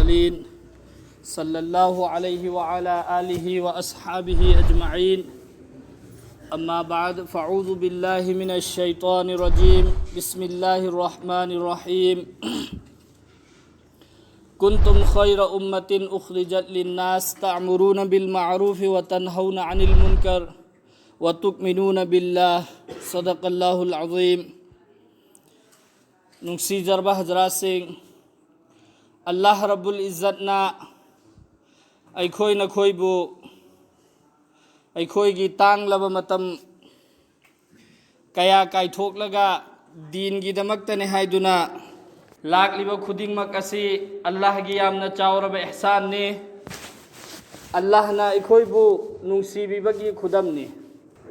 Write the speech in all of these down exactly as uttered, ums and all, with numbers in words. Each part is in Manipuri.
المرسلين، صلى الله عليه وعلى آله وأصحابه أجمعين. أما بعد، فأعوذ بالله من الشيطان الرجيم. بسم الله الرحمن الرحيم. كنتم خير أمة أخرجت للناس تأمرون بالمعروف وتنهون عن المنكر وتؤمنون بالله. صدق الله العظيم. ꯅꯨꯡꯁꯤꯖꯔꯕ ꯍꯖꯔꯥꯠꯁꯤꯡ, ꯑꯜꯂꯥꯍ ꯔꯕꯨꯜ ꯏꯖꯠꯅ ꯑꯩꯈꯣꯏ ꯅꯈꯣꯏꯕꯨ ꯑꯩꯈꯣꯏꯒꯤ ꯇꯥꯡꯂꯕ ꯃꯇꯝ ꯀꯌꯥ ꯀꯥꯏꯊꯣꯛꯂꯒ ꯗꯤꯟꯒꯤꯗꯃꯛꯇꯅꯤ ꯍꯥꯏꯗꯨꯅ ꯂꯥꯛꯂꯤꯕ ꯈꯨꯗꯤꯡꯃꯛ ꯑꯁꯤ ꯑꯜꯂꯥꯍꯒꯤ ꯌꯥꯝꯅ ꯆꯥꯎꯔꯕ ꯏꯍꯁꯥꯟꯅꯤ꯫ ꯑꯜꯂꯥꯍꯅ ꯑꯩꯈꯣꯏꯕꯨ ꯅꯨꯡꯁꯤꯕꯤꯕꯒꯤ ꯈꯨꯗꯝꯅꯤ꯫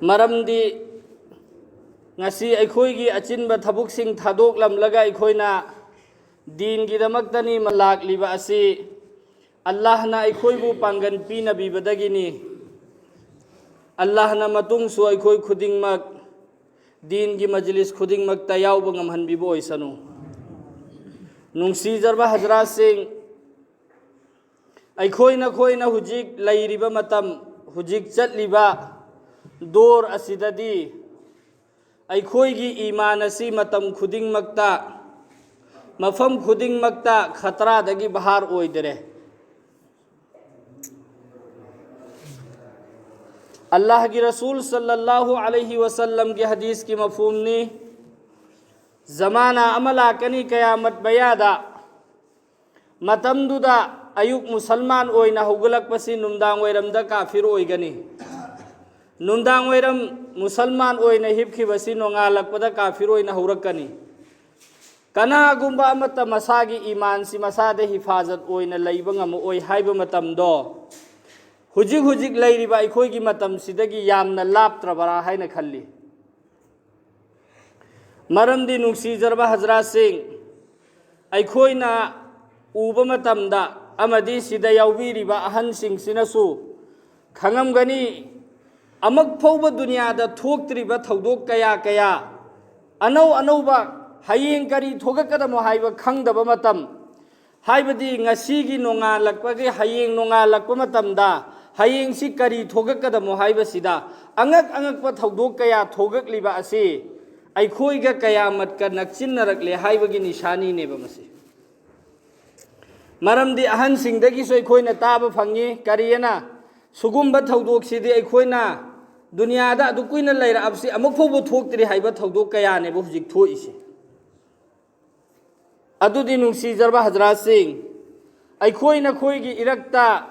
ꯃꯔꯝꯗꯤ ꯉꯁꯤ ꯑꯩꯈꯣꯏꯒꯤ ꯑꯆꯤꯟꯕ ꯊꯕꯛꯁꯤꯡ ꯊꯥꯗꯣꯛꯂꯝꯂꯒ ꯑꯩꯈꯣꯏꯅ ꯗꯤꯟꯒꯤꯗꯃꯛꯇꯅꯤ ꯂꯥꯛꯂꯤꯕ ꯑꯁꯤ꯫ ꯑꯜꯂꯥꯍꯅ ꯑꯩꯈꯣꯏꯕꯨ ꯄꯥꯡꯒꯟ ꯄꯤꯅꯕꯤꯕꯗꯒꯤꯅꯤ꯫ ꯑꯜꯂꯥꯍꯅ ꯃꯇꯨꯡꯁꯨ ꯑꯩꯈꯣꯏ ꯈꯨꯗꯤꯡꯃꯛ ꯗꯤꯟꯒꯤ ꯃꯖꯂꯤꯁ ꯈꯨꯗꯤꯡꯃꯛꯇ ꯌꯥꯎꯕ ꯉꯝꯍꯟꯕꯤꯕ ꯑꯣꯏꯁꯅꯨ꯫ ꯅꯨꯡꯁꯤꯖꯔꯕ ꯍꯖꯔꯥꯠꯁꯤꯡ, ꯑꯩꯈꯣꯏ ꯅꯈꯣꯏꯅ ꯍꯧꯖꯤꯛ ꯂꯩꯔꯤꯕ ꯃꯇꯝ, ꯍꯧꯖꯤꯛ ꯆꯠꯂꯤꯕ ꯗꯣꯔ ꯑꯁꯤꯗꯗꯤ ꯑꯩꯈꯣꯏꯒꯤ ꯏꯃꯥꯟ ꯑꯁꯤ ꯃꯇꯝ ꯈꯨꯗꯤꯡꯃꯛꯇ, ꯃꯐꯝ ꯈꯨꯗꯤꯡꯃꯛꯇ ꯈꯇꯔꯥꯗꯒꯤ ꯕꯍꯥꯔ ꯑꯣꯏꯗꯔꯦ꯫ ꯑꯜꯂꯥꯍꯒꯤ ꯔꯁꯨꯜ ꯁꯜꯂꯜꯂꯥꯍꯨ ꯑꯂꯩꯍꯤ ꯋꯁꯜꯂꯝꯒꯤ ꯍꯗꯤꯁꯀꯤ ꯃꯐꯍꯨꯝꯅꯤ, ꯖꯃꯥꯅꯥ ꯑꯃ ꯂꯥꯛꯀꯅꯤ ꯀꯌꯥꯃꯠ ꯃꯌꯥꯗ, ꯃꯇꯝꯗꯨꯗ ꯑꯌꯨꯛ ꯃꯨꯁꯜꯃꯥꯟ ꯑꯣꯏꯅ ꯍꯧꯒꯠꯂꯛꯄꯁꯤ ꯅꯨꯡꯗꯥꯡ ꯋꯥꯏꯔꯝꯗ ꯀꯥꯐꯤꯔ ꯑꯣꯏꯒꯅꯤ꯫ ꯅꯨꯡꯗꯥꯡ ꯋꯥꯏꯔꯝ ꯃꯨꯁꯜꯃꯥꯟ ꯑꯣꯏꯅ ꯍꯤꯞꯈꯤꯕꯁꯤ ꯅꯣꯡꯉꯥꯜꯂꯛꯄꯗ ꯀꯥꯐꯤꯔ ꯑꯣꯏꯅ ꯍꯧꯔꯛꯀꯅꯤ꯫ ꯀꯅꯥꯒꯨꯝꯕ ꯑꯃꯠꯇ ꯃꯁꯥꯒꯤ ꯏꯃꯥꯟꯁꯤ ꯃꯁꯥꯗ ꯍꯤꯐꯥꯖꯠ ꯑꯣꯏꯅ ꯂꯩꯕ ꯉꯝꯃꯛꯑꯣꯏ ꯍꯥꯏꯕ ꯃꯇꯝꯗꯣ ꯍꯧꯖꯤꯛ ꯍꯧꯖꯤꯛ ꯂꯩꯔꯤꯕ ꯑꯩꯈꯣꯏꯒꯤ ꯃꯇꯝꯁꯤꯗꯒꯤ ꯌꯥꯝꯅ ꯂꯥꯞꯇ꯭ꯔꯕꯔꯥ ꯍꯥꯏꯅ ꯈꯜꯂꯤ꯫ ꯃꯔꯝꯗꯤ ꯅꯨꯡꯁꯤꯖꯔꯕ ꯍꯖꯔꯥꯠꯁꯤꯡ, ꯑꯩꯈꯣꯏꯅ ꯎꯕ ꯃꯇꯝꯗ ꯑꯃꯗꯤ ꯁꯤꯗ ꯌꯥꯎꯕꯤꯔꯤꯕ ꯑꯍꯟꯁꯤꯡꯁꯤꯅꯁꯨ ꯈꯪꯉꯝꯒꯅꯤ, ꯑꯃꯨꯛ ꯐꯥꯎꯕ ꯗꯨꯅꯤꯌꯥꯗ ꯊꯣꯛꯇ꯭ꯔꯤꯕ ꯊꯧꯗꯣꯛ ꯀꯌꯥ ꯀꯌꯥ, ꯑꯅꯧ ꯑꯅꯧꯕ, ꯍꯌꯦꯡ ꯀꯔꯤ ꯊꯣꯛꯂꯛꯀꯗꯕꯅꯣ ꯍꯥꯏꯕ ꯈꯪꯗꯕ ꯃꯇꯝ, ꯍꯥꯏꯕꯗꯤ ꯉꯁꯤꯒꯤ ꯅꯣꯡꯉꯥꯜꯂꯛꯄꯒꯤ ꯍꯌꯦꯡ ꯅꯣꯡꯉꯥꯜꯂꯛꯄ ꯃꯇꯝꯗ ꯍꯌꯦꯡꯁꯤ ꯀꯔꯤ ꯊꯣꯛꯂꯛꯀꯗꯃꯣ ꯍꯥꯏꯕꯁꯤꯗ ꯑꯉꯛ ꯑꯉꯛꯄ ꯊꯧꯗꯣꯛ ꯀꯌꯥ ꯊꯣꯛꯂꯛꯂꯤꯕ ꯑꯁꯤ ꯑꯩꯈꯣꯏꯒ ꯀꯌꯥꯃꯠꯀ ꯅꯛꯁꯤꯟꯅꯔꯛꯂꯦ ꯍꯥꯏꯕꯒꯤ ꯅꯤꯁꯥꯅꯤꯅꯦꯕ ꯃꯁꯤ꯫ ꯃꯔꯝꯗꯤ ꯑꯍꯟꯁꯤꯡꯗꯒꯤꯁꯨ ꯑꯩꯈꯣꯏꯅ ꯇꯥꯕ ꯐꯪꯉꯤ, ꯀꯔꯤꯑꯅ, ꯁꯤꯒꯨꯝꯕ ꯊꯧꯗꯣꯛꯁꯤꯗꯤ ꯑꯩꯈꯣꯏꯅ ꯗꯨꯅꯤꯌꯥꯗ ꯑꯗꯨꯛ ꯀꯨꯏꯅ ꯂꯩꯔꯛꯑꯕꯁꯤ ꯑꯃꯨꯛ ꯐꯥꯎꯕ ꯊꯣꯛꯇ꯭ꯔꯤ ꯍꯥꯏꯕ ꯊꯧꯗꯣꯛ ꯀꯌꯥꯅꯦꯕ ꯍꯧꯖꯤꯛ ꯊꯣꯛꯏꯁꯦ꯫ ꯑꯗꯨꯗꯤ ꯅꯨꯡꯁꯤꯖꯔꯕ ꯍꯖꯔꯥꯠꯁꯤꯡ, ꯑꯩꯈꯣꯏ ꯅꯈꯣꯏꯒꯤ ꯏꯔꯛꯇ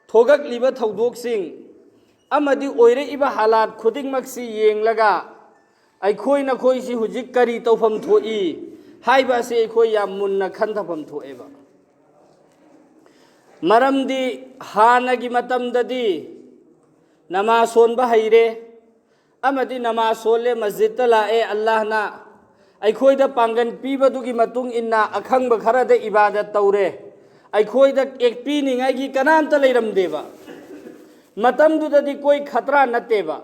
ꯊꯣꯛꯂꯛꯂꯤꯕ ꯊꯧꯗꯣꯛꯁꯤꯡ ꯑꯃꯗꯤ ꯑꯣꯏꯔꯛꯏꯕ ꯍꯥꯂꯥꯠ ꯈꯨꯗꯤꯡꯃꯛꯁꯤ ꯌꯦꯡꯂꯒ ꯑꯩꯈꯣꯏ ꯅꯈꯣꯏꯁꯤ ꯍꯧꯖꯤꯛ ꯀꯔꯤ ꯇꯧꯐꯝ ꯊꯣꯛꯏ ꯍꯥꯏꯕ ꯑꯁꯤ ꯑꯩꯈꯣꯏ ꯌꯥꯝ ꯃꯨꯟꯅ ꯈꯟꯊꯐꯝ ꯊꯣꯛꯑꯦꯕ꯫ ꯃꯔꯝꯗꯤ ꯍꯥꯟꯅꯒꯤ ꯃꯇꯝꯗꯗꯤ ꯅꯃꯥꯖ ꯁꯣꯟꯕ ꯍꯩꯔꯦ, ꯑꯃꯗꯤ ꯅꯃꯥꯖ ꯁꯣꯜꯂꯦ, ꯃꯁꯖꯤꯠꯇ ꯂꯥꯛꯑꯦ, ꯑꯜꯂꯥꯍꯅ ꯑꯩꯈꯣꯏꯗ ꯄꯥꯡꯒꯟ ꯄꯤꯕꯗꯨꯒꯤ ꯃꯇꯨꯡ ꯏꯟꯅ ꯑꯈꯪꯕ ꯈꯔꯗ ꯏꯕꯥꯗꯠ ꯇꯧꯔꯦ, ꯑꯩꯈꯣꯏꯗ ꯑꯦꯛꯄꯤꯅꯤꯡꯉꯥꯏꯒꯤ ꯀꯅꯥꯝꯇ ꯂꯩꯔꯝꯗꯦꯕ꯫ ꯃꯇꯝꯗꯨꯗꯗꯤ ꯀꯣꯏ ꯈꯇ꯭ꯔꯥ ꯅꯠꯇꯦꯕ꯫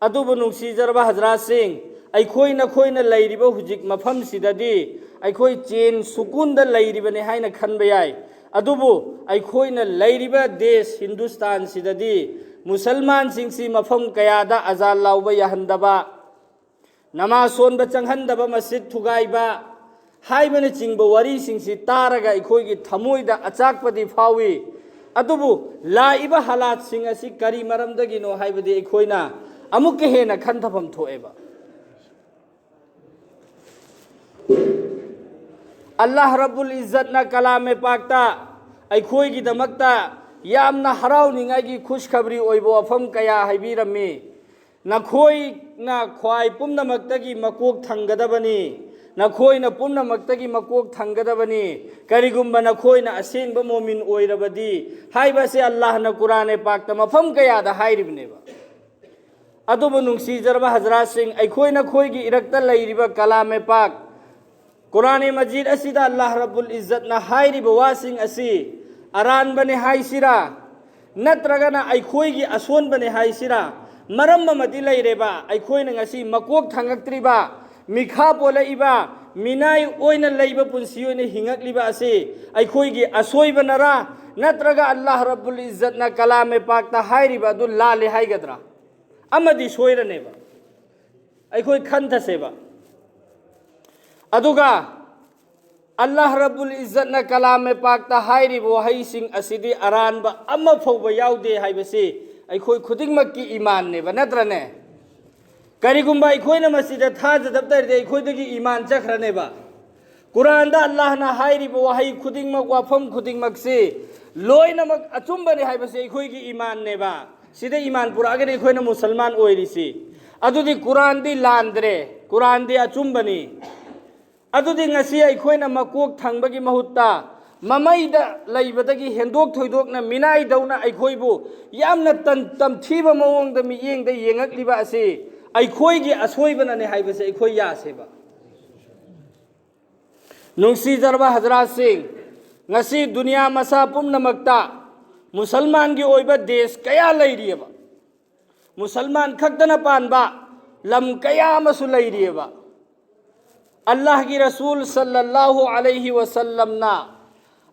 ꯑꯗꯨꯕꯨ ꯅꯨꯡꯁꯤꯖꯔꯕ ꯍꯖꯔꯥꯠꯁꯤꯡ, ꯑꯩꯈꯣꯏ ꯅꯈꯣꯏꯅ ꯂꯩꯔꯤꯕ ꯍꯧꯖꯤꯛ ꯃꯐꯝꯁꯤꯗꯗꯤ ꯑꯩꯈꯣꯏ ꯆꯦꯟ ꯁꯨꯀꯨꯟꯗ ꯂꯩꯔꯤꯕꯅꯤ ꯍꯥꯏꯅ ꯈꯟꯕ ꯌꯥꯏ꯫ ꯑꯗꯨꯕꯨ ꯑꯩꯈꯣꯏꯅ ꯂꯩꯔꯤꯕ ꯗꯦꯁ ꯍꯤꯟꯗꯨꯁꯇꯥꯟꯁꯤꯗꯗꯤ ꯃꯨꯁꯜꯃꯥꯟꯁꯤꯡꯁꯤ ꯃꯐꯝ ꯀꯌꯥꯗ ꯑꯖꯥꯟ ꯂꯥꯎꯕ ꯌꯥꯍꯟꯗꯕ, ꯅꯃꯥꯖ ꯁꯣꯟꯕ ꯆꯪꯍꯟꯗꯕ, ꯃꯁꯖꯤꯗ ꯊꯨꯒꯥꯏꯕ ꯍꯥꯏꯕꯅꯆꯤꯡꯕ ꯋꯥꯔꯤꯁꯤꯡꯁꯤ ꯇꯥꯔꯒ ꯑꯩꯈꯣꯏꯒꯤ ꯊꯃꯣꯏꯗ ꯑꯆꯥꯛꯄꯗꯤ ꯐꯥꯎꯏ꯫ ꯑꯗꯨꯕꯨ ꯂꯥꯛꯏꯕ ꯍꯥꯂꯥꯠꯁꯤꯡ ꯑꯁꯤ ꯀꯔꯤ ꯃꯔꯝꯗꯒꯤꯅꯣ ꯍꯥꯏꯕꯗꯤ ꯑꯩꯈꯣꯏꯅ ꯑꯃꯨꯛꯀ ꯍꯦꯟꯅ ꯈꯟꯊꯐꯝ ꯊꯣꯛꯑꯦꯕ꯫ ꯑꯜꯂꯥꯍ ꯔꯕꯨꯜ ꯏꯖꯠꯅ ꯀꯂꯥꯃꯦ ꯄꯥꯛꯇ ꯑꯩꯈꯣꯏꯒꯤꯗꯃꯛꯇ ꯌꯥꯝꯅ ꯍꯔꯥꯎꯅꯤꯡꯉꯥꯏꯒꯤ ꯈꯨꯁꯈꯕꯔꯤ ꯑꯣꯏꯕ ꯋꯥꯐꯝ ꯀꯌꯥ ꯍꯥꯏꯕꯤꯔꯝꯃꯤ꯫ ꯅꯈꯣꯏꯅ ꯈ꯭ꯋꯥꯏ ꯄꯨꯝꯅꯃꯛꯇꯒꯤ ꯃꯀꯣꯛ ꯊꯪꯒꯗꯕꯅꯤ, ꯅꯈꯣꯏꯅ ꯄꯨꯝꯅꯃꯛꯇꯒꯤ ꯃꯀꯣꯛ ꯊꯪꯒꯗꯕꯅꯤ꯫ ꯀꯔꯤꯒꯨꯝꯕ ꯅꯈꯣꯏꯅ ꯑꯁꯦꯡꯕ ꯃꯣꯃꯤꯟ ꯑꯣꯏꯔꯕꯗꯤ ꯍꯥꯏꯕ ꯑꯁꯤ ꯑꯜꯂꯥꯍꯅ ꯀꯨꯔꯥꯟ ꯄꯥꯛꯇ ꯃꯐꯝ ꯀꯌꯥꯗ ꯍꯥꯏꯔꯤꯕꯅꯦꯕ꯫ ꯑꯗꯨꯕꯨ ꯅꯨꯡꯁꯤꯖꯔꯕ ꯍꯖꯔꯥꯠꯁꯤꯡ, ꯑꯩꯈꯣꯏ ꯅꯈꯣꯏꯒꯤ ꯏꯔꯛꯇ ꯂꯩꯔꯤꯕ ꯀꯂꯥꯃꯦ ꯄꯥꯛ ꯀꯨꯔꯥꯟ ꯃꯖꯤꯗ ꯑꯁꯤꯗ ꯑꯜꯂꯥꯍ ꯔꯕꯨꯜ ꯏꯖꯠꯅ ꯍꯥꯏꯔꯤꯕ ꯋꯥꯁꯤꯡ ꯑꯁꯤ ꯑꯔꯥꯟꯕꯅꯦ ꯍꯥꯏꯁꯤꯔꯥ, ꯅꯠꯇ꯭ꯔꯒꯅ ꯑꯩꯈꯣꯏꯒꯤ ꯑꯁꯣꯟꯕꯅꯦ ꯍꯥꯏꯁꯤꯔꯥ? ꯃꯔꯝ ꯑꯃꯗꯤ ꯂꯩꯔꯦꯕ, ꯑꯩꯈꯣꯏꯅ ꯉꯁꯤ ꯃꯀꯣꯛ ꯊꯪꯉꯛꯇ꯭ꯔꯤꯕ, ꯃꯤꯈꯥ ꯄꯣꯜꯂꯛꯏꯕ, ꯃꯤꯅꯥꯏ ꯑꯣꯏꯅ ꯂꯩꯕ ꯄꯨꯟꯁꯤ ꯑꯣꯏꯅ ꯍꯤꯡꯉꯛꯂꯤꯕ ꯑꯁꯤ ꯑꯩꯈꯣꯏꯒꯤ ꯑꯁꯣꯏꯕꯅꯔꯥ, ꯅꯠꯇ꯭ꯔꯒ ꯑꯜꯂꯥꯍ ꯔꯕꯨꯜ ꯏꯖꯠꯅ ꯀꯂꯥꯃꯦ ꯄꯥꯛꯇ ꯍꯥꯏꯔꯤꯕ ꯑꯗꯨ ꯂꯥꯜꯂꯦ ꯍꯥꯏꯒꯗ꯭ꯔꯥ? ꯑꯃꯗꯤ ꯁꯣꯏꯔꯅꯦꯕ꯫ ꯑꯩꯈꯣꯏ ꯈꯟꯊꯁꯦꯕ꯫ ꯑꯗꯨꯒ ꯑꯜꯂꯥꯍ ꯔꯕꯨꯜ ꯏꯖꯠꯅ ꯀꯂꯥꯃꯦ ꯄꯥꯛꯇ ꯍꯥꯏꯔꯤꯕ ꯋꯥꯍꯩꯁꯤꯡ ꯑꯁꯤꯗꯤ ꯑꯔꯥꯟꯕ ꯑꯃ ꯐꯥꯎꯕ ꯌꯥꯎꯗꯦ ꯍꯥꯏꯕꯁꯤ ꯑꯩꯈꯣꯏ ꯈꯨꯗꯤꯡꯃꯛꯀꯤ ꯏꯃꯥꯟꯅꯦꯕ, ꯅꯠꯇ꯭ꯔꯅꯦ? ꯀꯔꯤꯒꯨꯝꯕ ꯑꯩꯈꯣꯏꯅ ꯃꯁꯤꯗ ꯊꯥꯖꯗꯕ ꯇꯥꯔꯗꯤ ꯑꯩꯈꯣꯏꯗꯒꯤ ꯏꯃꯥꯟ ꯆꯠꯈ꯭ꯔꯅꯦꯕ꯫ ꯀꯨꯔꯥꯟꯗ ꯑꯜꯂꯥꯍꯅ ꯍꯥꯏꯔꯤꯕ ꯋꯥꯍꯩ ꯈꯨꯗꯤꯡꯃꯛ, ꯋꯥꯐꯝ ꯈꯨꯗꯤꯡꯃꯛꯁꯤ ꯂꯣꯏꯅꯃꯛ ꯑꯆꯨꯝꯕꯅꯤ ꯍꯥꯏꯕꯁꯤ ꯑꯩꯈꯣꯏꯒꯤ ꯏꯃꯥꯟꯅꯦꯕ꯫ ꯁꯤꯗ ꯏꯃꯥꯟ ꯄꯨꯔꯛꯑꯒꯗꯤ ꯑꯩꯈꯣꯏꯅ ꯃꯨꯁꯜꯃꯥꯟ ꯑꯣꯏꯔꯤꯁꯤ꯫ ꯑꯗꯨꯗꯤ ꯀꯨꯔꯥꯟꯗꯤ ꯂꯥꯟꯗ꯭ꯔꯦ, ꯀꯨꯔꯥꯟꯗꯤ ꯑꯆꯨꯝꯕꯅꯤ꯫ ꯑꯗꯨꯗꯤ ꯉꯁꯤ ꯑꯩꯈꯣꯏꯅ ꯃꯀꯣꯛ ꯊꯪꯕꯒꯤ ꯃꯍꯨꯠꯇ ꯃꯃꯩꯗ ꯂꯩꯕꯗꯒꯤ ꯍꯦꯟꯗꯣꯛ ꯊꯣꯏꯗꯣꯛꯅ ꯃꯤꯅꯥꯏꯗꯧꯅ ꯑꯩꯈꯣꯏꯕꯨ ꯌꯥꯝꯅ ꯇꯟ-, ꯇꯝꯊꯤꯕ ꯃꯑꯣꯡꯗ ꯃꯤꯠꯌꯦꯡꯗ ꯌꯦꯡꯉꯛꯂꯤꯕ ꯑꯁꯤ ꯑꯩꯈꯣꯏꯒꯤ ꯑꯁꯣꯏꯕꯅꯅꯦ ꯍꯥꯏꯕꯁꯦ ꯑꯩꯈꯣꯏ ꯌꯥꯁꯦꯕ꯫ ꯅꯨꯡꯁꯤꯖꯔꯕ ꯍꯖꯔꯥꯠꯁꯤꯡ, ꯉꯁꯤ ꯗꯨꯅꯤꯌꯥ ꯃꯁꯥ ꯄꯨꯝꯅꯃꯛꯇ ꯃꯨꯁꯜꯃꯥꯟꯒꯤ ꯑꯣꯏꯕ ꯗꯦꯁ ꯀꯌꯥ ꯂꯩꯔꯤꯑꯕ, ꯃꯨꯁꯜꯃꯥꯟ ꯈꯛꯇꯅ ꯄꯥꯟꯕ ꯂꯝ ꯀꯌꯥ ꯑꯃꯁꯨ ꯂꯩꯔꯤꯑꯕ꯫ ꯑꯜꯂꯥꯍꯒꯤ ꯔꯁꯨꯜ ꯁꯜꯂꯜꯂꯥꯍꯨ ꯑꯂꯩꯍꯤ ꯋꯁꯜꯂꯝꯅ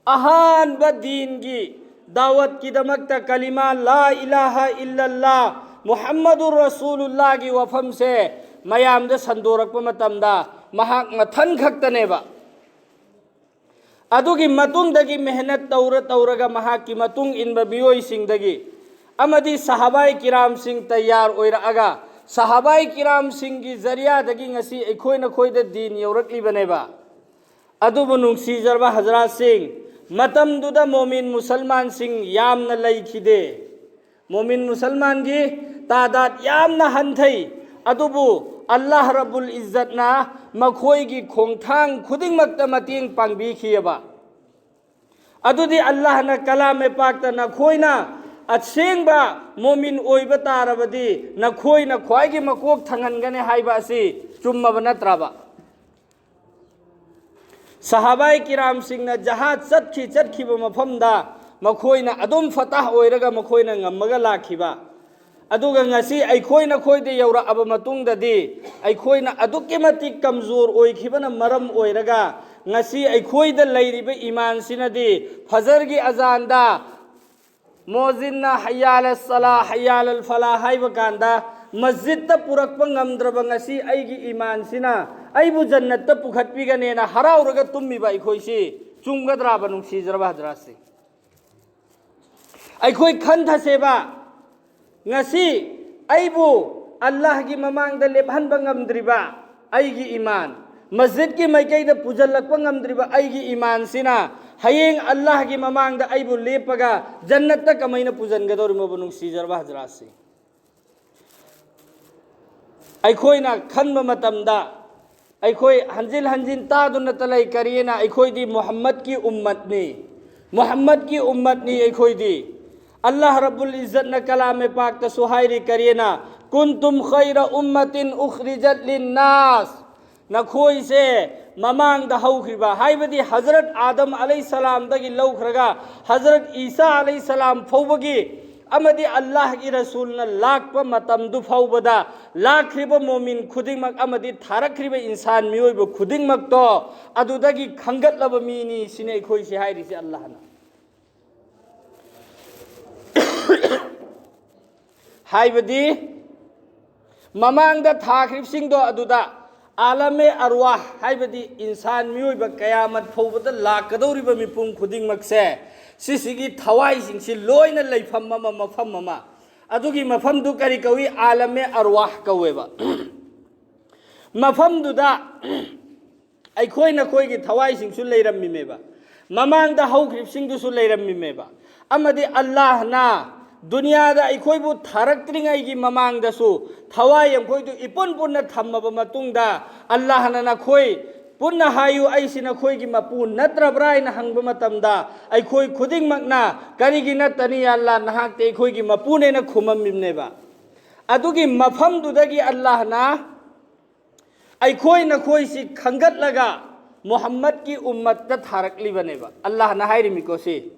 ꯑꯍꯥꯟꯕ ꯗꯤꯟꯒꯤ ꯗꯥꯋꯠꯀꯤꯗꯃꯛꯇ ꯀꯂꯤꯃꯥ ꯂꯥ ꯏꯂꯥꯍ ꯏꯜꯂꯜꯂꯥ ꯃꯨꯍꯝꯃꯗꯨꯔ ꯔꯁꯨꯂꯨꯜꯂꯥꯍꯒꯤ ꯋꯥꯐꯝꯁꯦ ꯃꯌꯥꯝꯗ ꯁꯟꯗꯣꯔꯛꯄ ꯃꯇꯝꯗ ꯃꯍꯥꯛ ꯃꯊꯟ ꯈꯛꯇꯅꯦꯕ꯫ ꯑꯗꯨꯒꯤ ꯃꯇꯨꯡꯗꯒꯤ ꯃꯦꯍꯅꯠ ꯇꯧꯔ ꯇꯧꯔꯒ ꯃꯍꯥꯛꯀꯤ ꯃꯇꯨꯡ ꯏꯟꯕ ꯃꯤꯑꯣꯏꯁꯤꯡꯗꯒꯤ ꯑꯃꯗꯤ ꯁꯍꯥꯕꯥꯏ ꯀꯤꯔꯥꯝꯁꯤꯡ ꯇꯌꯥꯔ ꯑꯣꯏꯔꯛꯑꯒ ꯁꯍꯥꯕꯥꯏ ꯀꯤꯔꯥꯝꯁꯤꯡꯒꯤ ꯖꯔꯤꯌꯥꯗꯒꯤ ꯉꯁꯤ ꯑꯩꯈꯣꯏ ꯅꯈꯣꯏꯗ ꯗꯤꯟ ꯌꯧꯔꯛꯂꯤꯕꯅꯦꯕ꯫ ꯑꯗꯨꯕꯨ ꯅꯨꯡꯁꯤꯖꯔꯕ ꯍꯖꯔꯥꯠꯁꯤꯡ, ꯃꯇꯝꯗꯨꯗ ꯃꯣꯃꯤꯟ ꯃꯨꯁꯜꯃꯥꯟꯁꯤꯡ ꯌꯥꯝꯅ ꯂꯩꯈꯤꯗꯦ꯫ ꯃꯣꯃꯤꯟ ꯃꯨꯁꯜꯃꯥꯟꯒꯤ ꯇꯥꯗꯥꯠ ꯌꯥꯝꯅ ꯍꯟꯊꯩ꯫ ꯑꯗꯨꯕꯨ ꯑꯜꯂꯥꯍ ꯔꯕꯨꯜ ꯏꯖꯠꯅ ꯃꯈꯣꯏꯒꯤ ꯈꯣꯡꯊꯥꯡ ꯈꯨꯗꯤꯡꯃꯛꯇ ꯃꯇꯦꯡ ꯄꯥꯡꯕꯤꯈꯤꯑꯕ꯫ ꯑꯗꯨꯗꯤ ꯑꯜꯂꯥꯍꯅ ꯀꯂꯥꯃꯦ ꯄꯥꯛꯇ ꯅꯈꯣꯏꯅ ꯑꯁꯦꯡꯕ ꯃꯣꯃꯤꯟ ꯑꯣꯏꯕ ꯇꯥꯔꯕꯗꯤ ꯅꯈꯣꯏꯅ ꯈ꯭ꯋꯥꯏꯒꯤ ꯃꯀꯣꯛ ꯊꯪꯍꯟꯒꯅꯤ ꯍꯥꯏꯕ ꯑꯁꯤ ꯆꯨꯝꯃꯕ ꯅꯠꯇ꯭ꯔꯕ? ꯁꯍꯥꯕꯥꯏ ꯀꯤꯔꯥꯝꯁꯤꯡꯅ ꯖꯍꯥꯖ ꯆꯠꯈꯤ ꯆꯠꯈꯤꯕ ꯃꯐꯝꯗ ꯃꯈꯣꯏꯅ ꯑꯗꯨꯝ ꯐꯇꯥꯍ ꯑꯣꯏꯔꯒ ꯃꯈꯣꯏꯅ ꯉꯝꯃꯒ ꯂꯥꯛꯈꯤꯕ꯫ ꯑꯗꯨꯒ ꯉꯁꯤ ꯑꯩꯈꯣꯏ ꯅꯈꯣꯏꯗ ꯌꯧꯔꯛꯑꯕ ꯃꯇꯨꯡꯗꯗꯤ ꯑꯩꯈꯣꯏꯅ ꯑꯗꯨꯛꯀꯤ ꯃꯇꯤꯛ ꯀꯝꯖꯣꯔ ꯑꯣꯏꯈꯤꯕꯅ ꯃꯔꯝ ꯑꯣꯏꯔꯒ ꯉꯁꯤ ꯑꯩꯈꯣꯏꯗ ꯂꯩꯔꯤꯕ ꯏꯃꯥꯟꯁꯤꯅꯗꯤ ꯐꯖꯔꯒꯤ ꯑꯖꯥꯟꯗ ꯃꯣꯖꯤꯟꯅ ꯍꯌꯥꯜ ꯁꯂꯥ, ꯍꯌꯥꯜ ꯐꯂꯥ ꯍꯥꯏꯕ ꯀꯥꯟꯗ ꯃꯁꯖꯤꯠꯇ ꯄꯨꯔꯛꯄ ꯉꯝꯗ꯭ꯔꯕ ꯉꯁꯤ ꯑꯩꯒꯤ ꯏꯃꯥꯟꯁꯤꯅ ꯑꯩꯕꯨ ꯖꯟꯅꯠꯇ ꯄꯨꯈꯠꯄꯤꯒꯅꯦꯅ ꯍꯔꯥꯎꯔꯒ ꯇꯨꯝꯃꯤꯕ ꯑꯩꯈꯣꯏꯁꯤ ꯆꯨꯝꯒꯗ꯭ꯔꯥꯕ, ꯅꯨꯡꯁꯤꯖꯔꯕ ꯍꯖꯔꯥꯠꯁꯤ? ꯑꯩꯈꯣꯏ ꯈꯟꯊꯁꯦꯕ, ꯉꯁꯤ ꯑꯩꯕꯨ ꯑꯜꯂꯥꯍꯒꯤ ꯃꯃꯥꯡꯗ ꯂꯦꯞꯍꯟꯕ ꯉꯝꯗ꯭ꯔꯤꯕ ꯑꯩꯒꯤ ꯏꯃꯥꯟ, ꯃꯁꯖꯤꯠꯀꯤ ꯃꯥꯏꯀꯩꯗ ꯄꯨꯁꯤꯜꯂꯛꯄ ꯉꯝꯗ꯭ꯔꯤꯕ ꯑꯩꯒꯤ ꯏꯃꯥꯟꯁꯤꯅ ꯍꯌꯦꯡ ꯑꯜꯂꯥꯍꯒꯤ ꯃꯃꯥꯡꯗ ꯑꯩꯕꯨ ꯂꯦꯞꯄꯒ ꯖꯟꯅꯠꯇ ꯀꯃꯥꯏꯅ ꯄꯨꯁꯤꯟꯒꯗꯧꯔꯤꯃꯣꯕ, ꯅꯨꯡꯁꯤꯖꯔꯕ ꯍꯖꯔꯥꯠꯁꯤ? ꯑꯩꯈꯣꯏꯅ ꯈꯟꯕ ꯃꯇꯝꯗ ꯑꯩꯈꯣꯏ ꯍꯟꯖꯤꯟ ꯍꯟꯖꯤꯟ ꯇꯥꯗꯨꯅꯇ ꯂꯩ꯫ ꯀꯔꯤꯅ? ꯑꯩꯈꯣꯏꯗꯤ ꯃꯨꯍꯝꯃꯗꯀꯤ ꯎꯝꯃꯠꯅꯤ, ꯃꯨꯍꯝꯃꯗꯀꯤ ꯎꯝꯃꯠꯅꯤ ꯑꯩꯈꯣꯏꯗꯤ꯫ ꯑꯜꯂꯥꯍ ꯔꯕꯨꯜ ꯏꯖꯠꯅ ꯀꯂꯥꯃꯦ ꯄꯥꯛꯇꯁꯨ ꯍꯥꯏꯔꯤ, ꯀꯔꯤꯅ? "ꯀꯨꯟꯇꯨꯝ ꯈꯩꯔ ꯎꯝꯃꯇꯤꯟ ꯎꯈ꯭ꯔꯤꯖꯠ ꯂꯤꯟꯅꯥꯁ", ꯅꯈꯣꯏꯁꯦ ꯃꯃꯥꯡꯗ ꯍꯧꯈ꯭ꯔꯤꯕ, ꯍꯥꯏꯕꯗꯤ ꯍꯖꯔꯠ ꯑꯥꯗꯝ ꯑꯂꯩ ꯁꯂꯥꯝꯗꯒꯤ ꯂꯧꯈ꯭ꯔꯒ ꯍꯖꯔꯠ ꯏꯁꯥ ꯑꯂꯩ ꯁꯂꯥꯝ ꯐꯥꯎꯕꯒꯤ ꯑꯃꯗꯤ ꯑꯜꯂꯥꯍꯒꯤ ꯔꯁꯨꯜꯅ ꯂꯥꯛꯄ ꯃꯇꯝꯗꯨ ꯐꯥꯎꯕꯗ ꯂꯥꯛꯈ꯭ꯔꯤꯕ ꯃꯣꯃꯤꯟ ꯈꯨꯗꯤꯡꯃꯛ ꯑꯃꯗꯤ ꯊꯥꯔꯛꯈ꯭ꯔꯤꯕ ꯏꯟꯁꯥꯟ ꯃꯤꯑꯣꯏꯕ ꯈꯨꯗꯤꯡꯃꯛꯇꯣ ꯑꯗꯨꯗꯒꯤ ꯈꯟꯒꯠꯂꯕ ꯃꯤꯅꯤ ꯁꯤꯅꯤ ꯑꯩꯈꯣꯏꯁꯦ ꯍꯥꯏꯔꯤꯁꯦ ꯑꯜꯂꯥꯍꯅ꯫ ꯍꯥꯏꯕꯗꯤ ꯃꯃꯥꯡꯗ ꯊꯥꯈ꯭ꯔꯤꯕꯁꯤꯡꯗꯣ ꯑꯗꯨꯗ ꯑꯥꯂꯃꯦ ꯑꯔꯋꯥꯍ, ꯍꯥꯏꯕꯗꯤ ꯏꯟꯁꯥꯟ ꯃꯤꯑꯣꯏꯕ ꯀꯌꯥꯃꯠ ꯐꯥꯎꯕꯗ ꯂꯥꯛꯀꯗꯧꯔꯤꯕ ꯃꯤꯄꯨꯝ ꯈꯨꯗꯤꯡꯃꯛꯁꯦ, ꯁꯤꯁꯤꯒꯤ ꯊꯋꯥꯏꯁꯤꯡꯁꯤ ꯂꯣꯏꯅ ꯂꯩꯐꯝ ꯑꯃ, ꯃꯐꯝ ꯑꯃ, ꯑꯗꯨꯒꯤ ꯃꯐꯝꯗꯨ ꯀꯔꯤ ꯀꯧꯏ? ꯑꯥꯂꯃꯦ ꯑꯔꯋꯥꯍ ꯀꯧꯋꯦꯕ꯫ ꯃꯐꯝꯗꯨꯗ ꯑꯩꯈꯣꯏ ꯅꯈꯣꯏꯒꯤ ꯊꯋꯥꯏꯁꯤꯡꯁꯨ ꯂꯩꯔꯝꯃꯤꯃꯦꯕ, ꯃꯃꯥꯡꯗ ꯍꯧꯈ꯭ꯔꯤꯕꯁꯤꯡꯗꯨꯁꯨ ꯂꯩꯔꯝꯃꯤꯃꯦꯕ꯫ ꯑꯃꯗꯤ ꯑꯜꯂꯥꯍꯅ ꯗꯨꯅꯤꯌꯥꯗ ꯑꯩꯈꯣꯏꯕꯨ ꯊꯥꯔꯛꯇ꯭ꯔꯤꯉꯩꯒꯤ ꯃꯃꯥꯡꯗꯁꯨ ꯊꯋꯥꯏ ꯑꯩꯈꯣꯏꯗꯨ ꯏꯄꯨꯟ ꯄꯨꯟꯅ ꯊꯝꯃꯕ ꯃꯇꯨꯡꯗ ꯑꯜꯂꯥꯍꯅ ꯅꯈꯣꯏ ꯄꯨꯟꯅ ꯍꯥꯏꯌꯨ, "ꯑꯩꯁꯤ ꯅꯈꯣꯏꯒꯤ ꯃꯄꯨ ꯅꯠꯇ꯭ꯔꯕ꯭ꯔꯥ?" ꯍꯥꯏꯅ ꯍꯪꯕ ꯃꯇꯝꯗ ꯑꯩꯈꯣꯏ ꯈꯨꯗꯤꯡꯃꯛꯅ, "ꯀꯔꯤꯒꯤ ꯅꯠꯇꯅꯤ, ꯌꯥ ꯑꯜꯂꯥꯍ, ꯅꯍꯥꯛꯇꯤ ꯑꯩꯈꯣꯏꯒꯤ ꯃꯄꯨꯅꯦꯅ" ꯈꯨꯝꯃꯝꯃꯤꯕꯅꯦꯕ꯫ ꯑꯗꯨꯒꯤ ꯃꯐꯝꯗꯨꯗꯒꯤ ꯑꯜꯂꯥꯍꯅ ꯑꯩꯈꯣꯏ ꯅꯈꯣꯏꯁꯤ ꯈꯟꯒꯠꯂꯒ ꯃꯨꯍꯝꯃꯗꯀꯤ ꯎꯝꯃꯠꯇ ꯊꯥꯔꯛꯂꯤꯕꯅꯦꯕ꯫ ꯑꯜꯂꯥꯍꯅ ꯍꯥꯏꯔꯤꯃꯤꯀꯣ ꯁꯤ,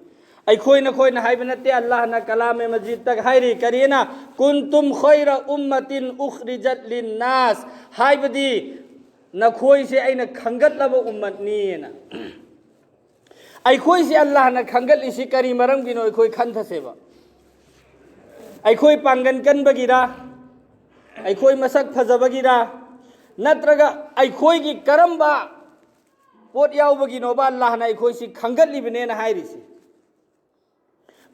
ꯑꯩꯈꯣꯏ ꯅꯈꯣꯏꯅ ꯍꯥꯏꯕ ꯅꯠꯇꯦ, ꯑꯜꯂꯥꯍꯅ ꯀꯂꯥꯃꯦ ꯃꯖꯤꯗꯇ ꯍꯥꯏꯔꯤ꯫ ꯀꯔꯤꯅ? "ꯀꯨꯟꯇꯨꯝ ꯈꯣꯏꯔ ꯎꯝꯃꯇꯤꯟ ꯎꯈ꯭ꯔꯤꯖꯠ ꯂꯤꯟꯅꯥꯁ", ꯍꯥꯏꯕꯗꯤ ꯅꯈꯣꯏꯁꯦ ꯑꯩꯅ ꯈꯟꯒꯠꯂꯕ ꯎꯝꯃꯠꯅꯤꯅ꯫ ꯑꯩꯈꯣꯏꯁꯦ ꯑꯜꯂꯥꯍꯅ ꯈꯟꯒꯠꯂꯤꯁꯤ ꯀꯔꯤ ꯃꯔꯝꯒꯤꯅꯣ? ꯑꯩꯈꯣꯏ ꯈꯟꯊꯁꯦꯕ꯫ ꯑꯩꯈꯣꯏ ꯄꯥꯡꯒꯟ ꯀꯟꯕꯒꯤꯔ? ꯑꯩꯈꯣꯏ ꯃꯁꯛ ꯐꯖꯕꯒꯤꯔ? ꯅꯠꯇ꯭ꯔꯒ ꯑꯩꯈꯣꯏꯒꯤ ꯀꯔꯝꯕ ꯄꯣꯠ ꯌꯥꯎꯕꯒꯤꯅꯣꯕ ꯑꯜꯂꯥꯍꯅ ꯑꯩꯈꯣꯏꯁꯤ ꯈꯟꯒꯠꯂꯤꯕꯅꯦꯅ ꯍꯥꯏꯔꯤꯁꯤ?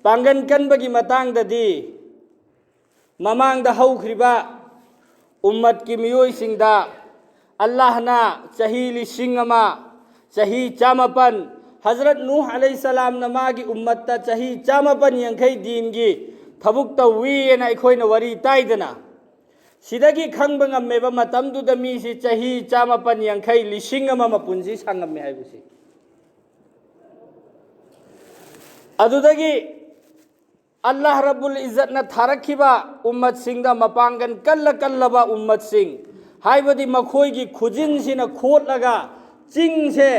ꯄꯥꯡꯒꯟ ꯀꯟꯕꯒꯤ ꯃꯇꯥꯡꯗꯗꯤ ꯃꯃꯥꯡꯗ ꯍꯧꯈ꯭ꯔꯤꯕ ꯎꯝꯃꯠꯀꯤ ꯃꯤꯑꯣꯏꯁꯤꯡꯗ ꯑꯜꯂꯥꯍꯅ ꯆꯍꯤ ꯂꯤꯁꯤꯡ ꯑꯃ, ꯆꯍꯤ ꯆꯥꯃꯥꯄꯟ, ꯍꯖꯔꯠ ꯅꯨꯍ ꯑꯂꯩꯍꯤꯁꯁꯂꯥꯝꯅ ꯃꯥꯒꯤ ꯎꯝꯃꯠꯇ ꯆꯍꯤ ꯆꯥꯃꯥꯄꯟ ꯌꯥꯡꯈꯩ ꯗꯤꯟꯒꯤ ꯊꯕꯛ ꯇꯧꯋꯤꯅ ꯑꯩꯈꯣꯏꯅ ꯋꯥꯔꯤ ꯇꯥꯏꯗꯅ꯫ ꯁꯤꯗꯒꯤ ꯈꯪꯕ ꯉꯝꯃꯦꯕ, ꯃꯇꯝꯗꯨꯗ ꯃꯤꯁꯤ ꯆꯍꯤ ꯆꯥꯃꯥꯄꯟ ꯌꯥꯡꯈꯩ, ꯂꯤꯁꯤꯡ ꯑꯃ ꯃꯄꯨꯟꯁꯤ ꯁꯥꯡꯉꯝꯃꯦ ꯍꯥꯏꯕꯁꯤ꯫ ꯑꯗꯨꯗꯒꯤ ꯑꯜꯂꯥꯍ ꯔꯕꯨꯜ ꯏꯖꯠꯅ ꯊꯥꯔꯛꯈꯤꯕ ꯎꯝꯃꯠꯁꯤꯡꯗ, ꯃꯄꯥꯡꯒꯜ ꯀꯜꯂ ꯀꯜꯂꯕ ꯎꯝꯃꯠꯁꯤꯡ, ꯍꯥꯏꯕꯗꯤ ꯃꯈꯣꯏꯒꯤ ꯈꯨꯖꯤꯟꯁꯤꯅ ꯈꯣꯠꯂꯒ ꯆꯤꯡꯁꯦ,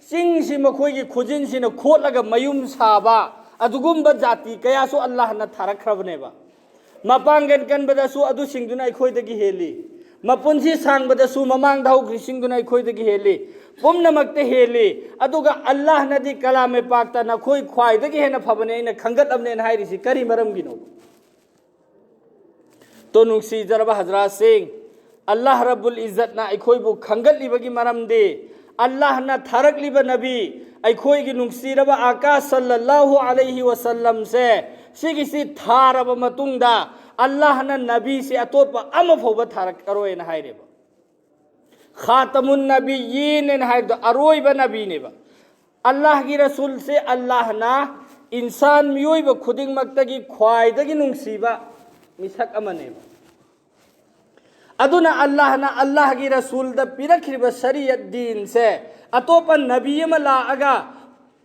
ꯆꯤꯡꯁꯤ ꯃꯈꯣꯏꯒꯤ ꯈꯨꯖꯤꯟꯁꯤꯅ ꯈꯣꯠꯂꯒ ꯃꯌꯨꯝ ꯁꯥꯕ ꯑꯗꯨꯒꯨꯝꯕ ꯖꯥꯇꯤ ꯀꯌꯥꯁꯨ ꯑꯜꯂꯥꯍꯅ ꯊꯥꯔꯛꯈ꯭ꯔꯕꯅꯦꯕ꯫ ꯃꯄꯥꯡꯒꯜ ꯀꯟꯕꯗꯁꯨ ꯑꯗꯨꯁꯤꯡꯗꯨꯅ ꯑꯩꯈꯣꯏꯗꯒꯤ ꯍꯦꯜꯂꯤ꯫ ꯃꯄꯨꯟꯁꯤ ꯁꯥꯡꯕꯗꯁꯨ ꯃꯃꯥꯡꯗ ꯍꯧꯈ꯭ꯔꯤꯁꯤꯡꯗꯨꯅ ꯑꯩꯈꯣꯏꯗꯒꯤ ꯍꯦꯜꯂꯤ꯫ ꯄꯨꯝꯅꯃꯛꯇ ꯍꯦꯜꯂꯤ꯫ ꯑꯗꯨꯒ ꯑꯜꯂꯥꯍꯅꯗꯤ ꯀꯂꯥꯃꯦ ꯄꯥꯛꯇ ꯅꯈꯣꯏ ꯈ꯭ꯋꯥꯏꯗꯒꯤ ꯍꯦꯟꯅ ꯐꯕꯅꯦ, ꯑꯩꯅ ꯈꯟꯒꯠꯂꯕꯅꯦꯅ ꯍꯥꯏꯔꯤꯁꯤ ꯀꯔꯤ ꯃꯔꯝꯒꯤꯅꯣ? ꯇꯣ, ꯅꯨꯡꯁꯤꯖꯔꯕ ꯍꯖꯔꯥꯠꯁꯤꯡ, ꯑꯜꯂꯥꯍ ꯔꯕꯨꯜ ꯏꯖꯠꯅ ꯑꯩꯈꯣꯏꯕꯨ ꯈꯟꯒꯠꯂꯤꯕꯒꯤ ꯃꯔꯝꯗꯤ ꯑꯜꯂꯥꯍꯅ ꯊꯥꯔꯛꯂꯤꯕ ꯅꯕꯤ, ꯑꯩꯈꯣꯏꯒꯤ ꯅꯨꯡꯁꯤꯔꯕ ꯑꯥꯀꯥ ꯁꯜꯂꯜꯂꯥꯍꯨ ꯑꯂꯩꯍꯤ ꯋꯁꯜꯂꯝꯁꯦ, ꯁꯤꯒꯤꯁꯤ ꯊꯥꯔꯕ ꯃꯇꯨꯡꯗ ꯑꯜꯂꯥꯍꯅ ꯅꯕꯤꯁꯤ ꯑꯇꯣꯞꯄ ꯑꯃ ꯐꯥꯎꯕ ꯊꯥꯔꯛꯑꯔꯣꯏꯅ ꯍꯥꯏꯔꯦꯕ꯫ ꯈꯥꯇꯃꯨꯟ ꯅꯕꯤꯌꯤꯟ ꯍꯥꯏꯅ ꯍꯥꯏꯕꯗꯣ ꯑꯔꯣꯏꯕ ꯅꯕꯤꯅꯦꯕ꯫ ꯑꯜꯂꯥꯍꯒꯤ ꯔꯁꯨꯜꯁꯦ ꯑꯜꯂꯥꯍꯅ ꯏꯟꯁꯥꯟ, ꯃꯤꯑꯣꯏꯕ ꯈꯨꯗꯤꯡꯃꯛꯇꯒꯤ ꯈ꯭ꯋꯥꯏꯗꯒꯤ ꯅꯨꯡꯁꯤꯕ ꯃꯤꯁꯛ ꯑꯃꯅꯦꯕ꯫ ꯑꯗꯨꯅ ꯑꯜꯂꯥꯍꯅ ꯑꯜꯂꯥꯍꯒꯤ ꯔꯁꯨꯜꯗ ꯄꯤꯔꯛꯈꯤꯕ ꯁꯔꯤꯌꯠ ꯗꯤꯟꯁꯦ ꯑꯇꯣꯞꯄ ꯅꯕꯤ ꯑꯃ ꯂꯥꯛꯑꯒ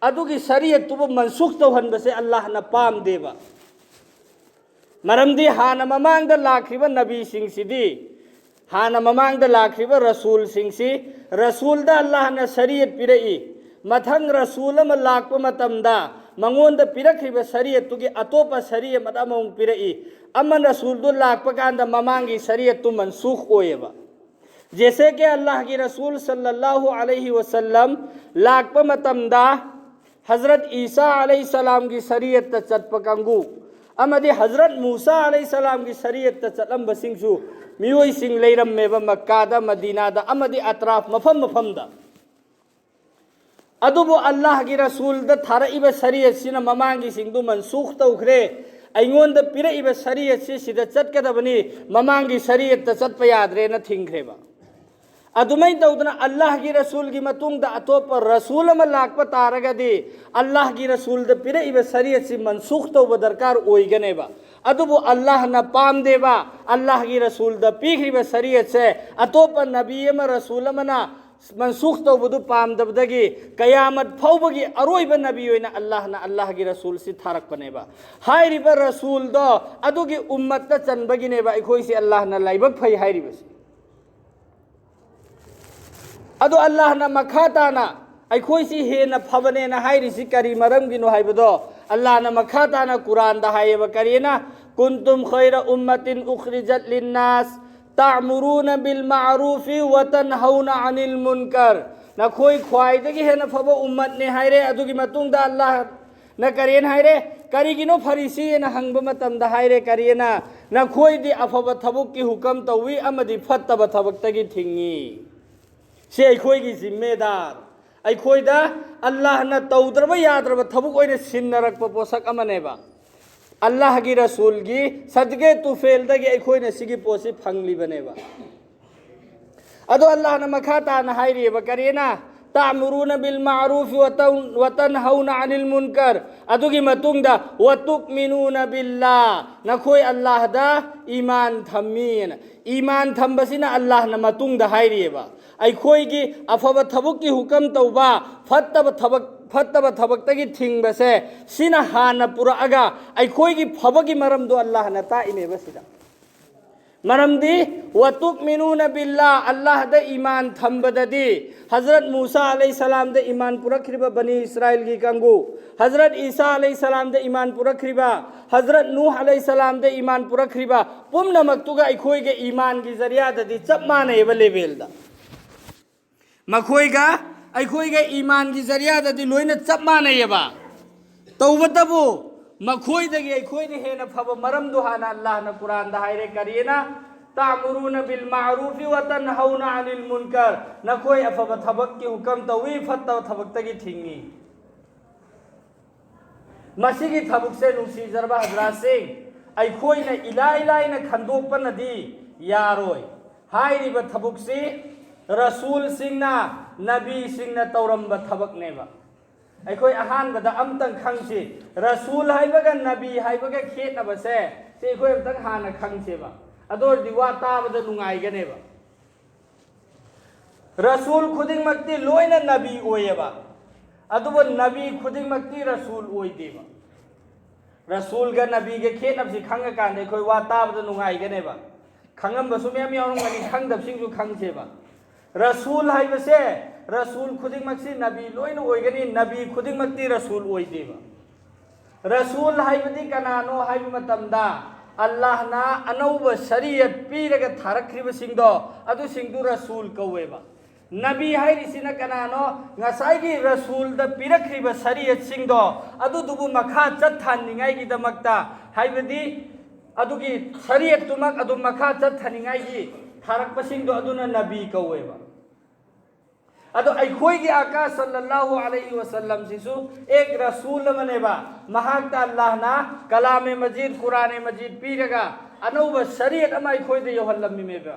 ꯑꯗꯨꯒꯤ ꯁꯔꯤꯌꯠꯇꯨꯕꯨ ꯃꯟꯁꯨꯈ ꯇꯧꯍꯟꯕꯁꯦ ꯑꯜꯂꯥꯍꯅ ꯄꯥꯝꯗꯦꯕ꯫ ꯃꯔꯝꯗꯤ ꯍꯥꯟꯅ ꯃꯃꯥꯡꯗ ꯂꯥꯛꯈ꯭ꯔꯤꯕ ꯅꯕꯤꯁꯤꯡꯁꯤꯗꯤ, ꯍꯥꯟꯅ ꯃꯃꯥꯡꯗ ꯂꯥꯛꯈ꯭ꯔꯤꯕ ꯔꯁꯨꯜꯁꯤꯡꯁꯤ, ꯔꯁꯨꯜꯗ ꯑꯜꯂꯥꯍꯅ ꯁꯔꯤꯌꯠ ꯄꯤꯔꯛꯏ꯫ ꯃꯊꯪ ꯔꯁꯨꯜ ꯑꯃ ꯂꯥꯛꯄ ꯃꯇꯝꯗ ꯃꯉꯣꯟꯗ ꯄꯤꯔꯛꯈꯤꯕ ꯁꯔꯤꯌꯠꯇꯨꯒꯤ ꯑꯇꯣꯞꯄ ꯁꯔꯤꯌꯠ ꯑꯃꯃꯨꯛ ꯄꯤꯔꯛꯏ꯫ ꯑꯃ ꯔꯁꯨꯜꯗꯨ ꯂꯥꯛꯄ ꯀꯥꯟꯗ ꯃꯃꯥꯡꯒꯤ ꯁꯔꯤꯌꯠꯇꯨ ꯃꯟꯁꯨꯈ ꯑꯣꯏꯌꯦꯕ꯫ ꯖꯦꯁꯦ ꯀꯦ ꯑꯜꯂꯥꯍꯒꯤ ꯔꯁꯨꯜ ꯁꯜꯂꯜꯂꯥꯍꯨ ꯑꯂꯩꯍꯤ ꯋꯁꯜꯂꯝ ꯂꯥꯛꯄ ꯃꯇꯝꯗ ꯍꯖꯔꯠ ꯏꯁꯥ ꯑꯂꯩꯍꯤ ꯁꯂꯥꯝꯒꯤ ꯁꯔꯤꯌꯠꯇ ꯆꯠꯄ ꯀꯥꯡꯕꯨ ꯑꯃꯗꯤ ꯍꯖꯔꯠ ꯃꯨꯁꯥ ꯑꯂꯩꯍꯤ ꯁꯂꯥꯝꯒꯤ ꯁꯔꯤꯌꯠꯇ ꯆꯠꯂꯝꯕꯁꯤꯡꯁꯨ ꯃꯤꯑꯣꯏꯁꯤꯡ ꯂꯩꯔꯝꯃꯦꯕ ꯃꯛꯀꯥꯗ, ꯃꯗꯤꯅꯥꯗ ꯑꯃꯗꯤ ꯑꯇ꯭ꯔꯥꯐ ꯃꯐꯝ ꯃꯐꯝꯗ꯫ ꯑꯗꯨꯕꯨ ꯑꯜꯂꯥꯍꯒꯤ ꯔꯁꯨꯜꯗ ꯊꯥꯔꯛꯏꯕ ꯁꯔꯤꯌꯠꯁꯤꯅ ꯃꯃꯥꯡꯒꯤꯁꯤꯡꯗꯨ ꯃꯟꯁꯨꯈ ꯇꯧꯈ꯭ꯔꯦ, ꯑꯩꯉꯣꯟꯗ ꯄꯤꯔꯛꯏꯕ ꯁꯔꯤꯌꯠꯁꯤ ꯁꯤꯗ ꯆꯠꯀꯗꯕꯅꯤ, ꯃꯃꯥꯡꯒꯤ ꯁꯔꯤꯌꯠꯇ ꯆꯠꯄ ꯌꯥꯗ꯭ꯔꯦꯅ ꯊꯤꯡꯈ꯭ꯔꯦꯕ꯫ ꯑꯗꯨꯃꯥꯏꯅ ꯇꯧꯗꯅ ꯑꯜꯂꯥꯍꯒꯤ ꯔꯁꯨꯜꯒꯤ ꯃꯇꯨꯡꯗ ꯑꯇꯣꯞꯄ ꯔꯁꯨꯜ ꯑꯃ ꯂꯥꯛꯄ ꯇꯥꯔꯒꯗꯤ ꯑꯜꯂꯥꯍꯒꯤ ꯔꯁꯨꯜꯗ ꯄꯤꯔꯛꯏꯕ ꯁꯔꯤꯌꯠꯁꯤ ꯃꯟꯁꯨꯈ ꯇꯧꯕ ꯗꯔꯀꯥꯔ ꯑꯣꯏꯒꯅꯦꯕ꯫ ꯑꯗꯨꯕꯨ ꯑꯜꯂꯥꯍꯅ ꯄꯥꯝꯗꯦꯕ, ꯑꯜꯂꯥꯍꯒꯤ ꯔꯁꯨꯜꯗ ꯄꯤꯈ꯭ꯔꯤꯕ ꯁꯔꯤꯌꯠꯁꯦ ꯑꯇꯣꯞꯄ ꯅꯕꯤ ꯑꯃ ꯔꯁꯨꯜ ꯑꯃꯅ ꯃꯟꯁꯨꯈ ꯇꯧꯕꯗꯨ ꯄꯥꯝꯗꯕꯗꯒꯤ ꯀꯌꯥꯃꯠ ꯐꯥꯎꯕꯒꯤ ꯑꯔꯣꯏꯕ ꯅꯕꯤ ꯑꯣꯏꯅ ꯑꯜꯂꯥꯍꯅ ꯑꯜꯂꯥꯍꯒꯤ ꯔꯁꯨꯜꯁꯤ ꯊꯥꯔꯛꯄꯅꯦꯕ꯫ ꯍꯥꯏꯔꯤꯕ ꯔꯁꯨꯜꯗꯣ ꯑꯗꯨꯒꯤ ꯎꯝꯃꯠꯇ ꯆꯟꯕꯒꯤꯅꯦꯕ ꯑꯩꯈꯣꯏꯁꯦ ꯑꯜꯂꯥꯍꯅ ꯂꯥꯏꯕꯛ ꯐꯩ ꯍꯥꯏꯔꯤꯕꯁꯦ꯫ ꯑꯗꯣ ꯑꯜꯂꯥꯍꯅ ꯃꯈꯥ ꯇꯥꯅ ꯑꯩꯈꯣꯏꯁꯤ ꯍꯦꯟꯅ ꯐꯕꯅꯦꯅ ꯍꯥꯏꯔꯤꯁꯤ ꯀꯔꯤ ꯃꯔꯝꯒꯤꯅꯣ ꯍꯥꯏꯕꯗꯣ ꯑꯜꯂꯥꯍꯅ ꯃꯈꯥ ꯇꯥꯅ ꯀꯨꯔꯥꯟꯗ ꯍꯥꯏꯌꯦꯕ, ꯀꯔꯤꯅ "ꯀꯨꯟꯇꯨꯝ ꯈꯩꯔ ꯎꯝꯃꯇꯤꯟ ꯎꯈ꯭ꯔꯤꯖꯠ ꯂꯤꯟꯅꯥꯁ ꯇꯥꯃꯨꯔꯨꯅ ꯕꯤꯜ ꯃꯥꯔꯨꯐꯤ ꯋ ꯇꯟꯍꯧꯅ ꯑꯅꯤꯜ ꯃꯨꯟꯀꯔ"꯫ ꯅꯈꯣꯏ ꯈ꯭ꯋꯥꯏꯗꯒꯤ ꯍꯦꯟꯅ ꯐꯕ ꯎꯝꯃꯠꯅꯦ ꯍꯥꯏꯔꯦ꯫ ꯑꯗꯨꯒꯤ ꯃꯇꯨꯡꯗ ꯑꯜꯂꯥꯍꯅ ꯀꯔꯤꯅ ꯍꯥꯏꯔꯦ? "ꯀꯔꯤꯒꯤꯅꯣ ꯐꯔꯤꯁꯤ?" ꯍꯥꯏꯅ ꯍꯪꯕ ꯃꯇꯝꯗ ꯍꯥꯏꯔꯦ, ꯀꯔꯤꯅ? "ꯅꯈꯣꯏꯗꯤ ꯑꯐꯕ ꯊꯕꯛꯀꯤ ꯍꯨꯀꯝ ꯇꯧꯏ ꯑꯃꯗꯤ ꯐꯠꯇꯕ ꯊꯕꯛꯇꯒꯤ ꯊꯤꯡꯉꯤ"꯫ ꯁꯤ ꯑꯩꯈꯣꯏꯒꯤ ꯖꯤꯝꯃꯦꯗꯥꯔ, ꯑꯩꯈꯣꯏꯗ ꯑꯜꯂꯥꯍꯅ ꯇꯧꯗ꯭ꯔꯕ ꯌꯥꯗ꯭ꯔꯕ ꯊꯕꯛ ꯑꯣꯏꯅ ꯁꯤꯟꯅꯔꯛꯄ ꯄꯣꯠꯁꯛ ꯑꯃꯅꯦꯕ꯫ ꯑꯜꯂꯥꯍꯒꯤ ꯔꯁꯨꯜꯒꯤ ꯁꯗꯒꯦ ꯇꯨꯐꯦꯜꯗꯒꯤ ꯑꯩꯈꯣꯏꯅ ꯁꯤꯒꯤ ꯄꯣꯠꯁꯤ ꯐꯪꯂꯤꯕꯅꯦꯕ꯫ ꯑꯗꯣ ꯑꯜꯂꯥꯍꯅ ꯃꯈꯥ ꯇꯥꯅ ꯍꯥꯏꯔꯤꯑꯕ, ꯀꯔꯤꯅ? "ꯇꯥꯃꯨꯔꯨꯅ ꯕꯤꯜ ꯃꯥꯔꯨꯐ ꯋ ꯇꯟ-, ꯋ ꯇꯟꯍꯧꯅ ꯑꯅꯤꯜ ꯃꯨꯟꯀꯔ"꯫ ꯑꯗꯨꯒꯤ ꯃꯇꯨꯡꯗ "ꯋ ꯇꯨꯛꯃꯤꯅꯨꯅ ꯕꯤꯜꯂꯥ", ꯅꯈꯣꯏ ꯑꯜꯂꯥꯍꯗ ꯏꯃꯥꯟ ꯊꯝꯃꯤꯅ꯫ ꯏꯃꯥꯟ ꯊꯝꯕꯁꯤꯅ ꯑꯜꯂꯥꯍꯅ ꯃꯇꯨꯡꯗ ꯍꯥꯏꯔꯤꯑꯕ꯫ ꯑꯩꯈꯣꯏꯒꯤ ꯑꯐꯕ ꯊꯕꯛꯀꯤ ꯍꯨꯀꯝ ꯇꯧꯕ, ꯐꯠꯇꯕ ꯊꯕꯛ, ꯐꯠꯇꯕ ꯊꯕꯛꯇꯒꯤ ꯊꯤꯡꯕꯁꯦ, ꯁꯤꯅ ꯍꯥꯟꯅ ꯄꯨꯔꯛꯑꯒ ꯑꯩꯈꯣꯏꯒꯤ ꯐꯕꯒꯤ ꯃꯔꯝꯗꯣ ꯑꯜꯂꯥꯍꯅ ꯇꯥꯛꯏꯅꯦꯕ ꯁꯤꯗ꯫ ꯃꯔꯝꯗꯤ, "ꯋꯇؤمنون بالله", ꯑꯜꯂꯥꯍꯗ ꯏꯃꯥꯟ ꯊꯝꯕꯗꯗꯤ, ꯍꯖꯔꯠ ꯃꯨꯁꯥ ꯑꯂꯩꯍꯤꯁꯁꯂꯥꯝꯗ ꯏꯃꯥꯟ ꯄꯨꯔꯛꯈ꯭ꯔꯤꯕ ꯕꯅꯤ ꯏꯁꯔꯥꯏꯜꯒꯤ ꯀꯥꯡꯕꯨ, ꯍꯖꯔꯠ ꯏꯁꯥ ꯑꯂꯩꯍꯤꯁꯁꯂꯥꯝꯗ ꯏꯃꯥꯟ ꯄꯨꯔꯛꯈ꯭ꯔꯤꯕ, ꯍꯖꯔꯠ ꯅꯨꯍ ꯑꯂꯩꯍꯤꯁꯁꯂꯥꯝꯗ ꯏꯃꯥꯟ ꯄꯨꯔꯛꯈ꯭ꯔꯤꯕ ꯄꯨꯝꯅꯃꯛꯇꯨꯒ ꯑꯩꯈꯣꯏꯒ ꯏꯃꯥꯟꯒꯤ ꯖꯔꯤꯌꯥꯗꯗꯤ ꯆꯞ ꯃꯥꯟꯅꯩꯑꯕ ꯂꯦꯕꯦꯜꯗ꯫ ꯃꯈꯣꯏꯒ ꯑꯩꯈꯣꯏꯒ ꯏꯃꯥꯟꯒꯤ ꯖꯔꯤꯌꯥꯗꯗꯤ ꯂꯣꯏꯅ ꯆꯞ ꯃꯥꯟꯅꯩꯑꯕ꯫ ꯇꯧꯕꯇꯕꯨ ꯃꯈꯣꯏꯗꯒꯤ ꯑꯩꯈꯣꯏꯅ ꯍꯦꯟꯅ ꯐꯕ ꯃꯔꯝꯗꯨ ꯍꯥꯟꯅ ꯑꯜꯂꯥꯍꯅ ꯀꯨꯔꯥꯟꯗ ꯍꯥꯏꯔꯦ꯫ ꯀꯔꯤꯅ? "تأمرون بالمعروف وتنهون عن المنكر", ꯅꯈꯣꯏ ꯑꯐꯕ ꯊꯕꯛꯀꯤ ꯍꯨꯀꯝ ꯇꯧꯏ, ꯐꯠꯇꯕ ꯊꯕꯛꯇꯒꯤ ꯊꯤꯡꯉꯤ꯫ ꯃꯁꯤꯒꯤ ꯊꯕꯛꯁꯦ, ꯅꯨꯡꯁꯤꯖꯔꯕ ꯍꯖꯔꯥꯠꯁꯤꯡ, ꯑꯩꯈꯣꯏꯅ ꯏꯂꯥꯏ ꯂꯥꯏꯅ ꯈꯟꯗꯣꯛꯄꯅꯗꯤ ꯌꯥꯔꯣꯏ꯫ ꯍꯥꯏꯔꯤꯕ ꯊꯕꯛꯁꯤ ꯔꯁꯨꯜꯁꯤꯡꯅ, ꯅꯕꯤꯁꯤꯡꯅ ꯇꯧꯔꯝꯕ ꯊꯕꯛꯅꯦꯕ꯫ ꯑꯩꯈꯣꯏ ꯑꯍꯥꯟꯕꯗ ꯑꯝꯇꯪ ꯈꯪꯁꯤ, ꯔꯁꯨꯜ ꯍꯥꯏꯕꯒ ꯅꯕꯤ ꯍꯥꯏꯕꯒ ꯈꯦꯠꯅꯕꯁꯦ, ꯁꯤ ꯑꯩꯈꯣꯏ ꯑꯝꯇꯪ ꯍꯥꯟꯅ ꯈꯪꯁꯦꯕ꯫ ꯑꯗꯨ ꯑꯣꯏꯔꯗꯤ ꯋꯥ ꯇꯥꯕꯗ ꯅꯨꯡꯉꯥꯏꯒꯅꯦꯕ꯫ ꯔꯁꯨꯜ ꯈꯨꯗꯤꯡꯃꯛꯇꯤ ꯂꯣꯏꯅ ꯅꯕꯤ ꯑꯣꯏꯌꯦꯕ, ꯑꯗꯨꯕꯨ ꯅꯕꯤ ꯈꯨꯗꯤꯡꯃꯛꯇꯤ ꯔꯁꯨꯜ ꯑꯣꯏꯗꯦꯕ꯫ ꯔꯁꯨꯜꯒ ꯅꯕꯤꯒ ꯈꯦꯠꯅꯕꯁꯤ ꯈꯪꯉꯀꯥꯟꯗ ꯑꯩꯈꯣꯏ ꯋꯥ ꯇꯥꯕꯗ ꯅꯨꯡꯉꯥꯏꯒꯅꯦꯕ꯫ ꯈꯪꯉꯝꯕꯁꯨ ꯃꯌꯥꯝ ꯌꯥꯎꯔꯝꯒꯅꯤ, ꯈꯪꯗꯕꯁꯤꯡꯁꯨ ꯈꯪꯁꯦꯕ꯫ ꯔꯁꯨꯜ ꯍꯥꯏꯕꯁꯦ, ꯔꯁꯨꯜ ꯈꯨꯗꯤꯡꯃꯛꯁꯤ ꯅꯕꯤ ꯂꯣꯏꯅ ꯑꯣꯏꯒꯅꯤ, ꯅꯕꯤ ꯈꯨꯗꯤꯡꯃꯛꯇꯤ ꯔꯁꯨꯜ ꯑꯣꯏꯗꯦꯕ꯫ ꯔꯁꯨꯜ ꯍꯥꯏꯕꯗꯤ ꯀꯅꯥꯅꯣ ꯍꯥꯏꯕ ꯃꯇꯝꯗ, ꯑꯜꯂꯥꯍꯅ ꯑꯅꯧꯕ ꯁꯔꯤꯌꯠ ꯄꯤꯔꯒ ꯊꯥꯔꯛꯈ꯭ꯔꯤꯕꯁꯤꯡꯗꯣ, ꯑꯗꯨꯁꯤꯡꯗꯨ ꯔꯁꯨꯜ ꯀꯧꯋꯦꯕ꯫ ꯅꯕꯤ ꯍꯥꯏꯔꯤꯁꯤꯅ ꯀꯅꯥꯅꯣ? ꯉꯁꯥꯏꯒꯤ ꯔꯁꯨꯜꯗ ꯄꯤꯔꯛꯈ꯭ꯔꯤꯕ ꯁꯔꯤꯌꯠꯁꯤꯡꯗꯣ, ꯑꯗꯨꯗꯨꯕꯨ ꯃꯈꯥ ꯆꯠꯊꯍꯟꯅꯤꯡꯉꯥꯏꯒꯤꯗꯃꯛꯇ, ꯍꯥꯏꯕꯗꯤ ꯑꯗꯨꯒꯤ ꯁꯔꯤꯌꯠꯇꯨꯃꯛ ꯑꯗꯨꯝ ꯃꯈꯥ ꯆꯠꯊꯅꯤꯡꯉꯥꯏꯒꯤ ꯊꯥꯔꯛꯄꯁꯤꯡꯗꯣ, ꯑꯗꯨꯅ ꯅꯕꯤ ꯀꯧꯋꯦꯕ꯫ ꯑꯗꯣ ꯑꯩꯈꯣꯏꯒꯤ ꯑꯀꯥ ꯁꯜꯂꯜꯂꯥꯍꯨ ꯑꯂꯩꯍꯤ ꯋꯁꯜꯂꯝꯁꯤꯁꯨ ꯑꯦꯛ ꯔꯁꯨꯜ ꯑꯃꯅꯦꯕ꯫ ꯃꯍꯥꯛꯇ ꯑꯜꯂꯥꯍꯅ ꯀꯂꯥꯃꯦ ꯃꯖꯤꯗ, ꯀꯨꯔꯥꯅꯦ ꯃꯖꯤꯗ ꯄꯤꯔꯒ ꯑꯅꯧꯕ ꯁꯔꯤꯌꯠ ꯑꯃ ꯑꯩꯈꯣꯏꯗ ꯌꯧꯍꯜꯂꯝꯃꯤꯃꯦꯕ꯫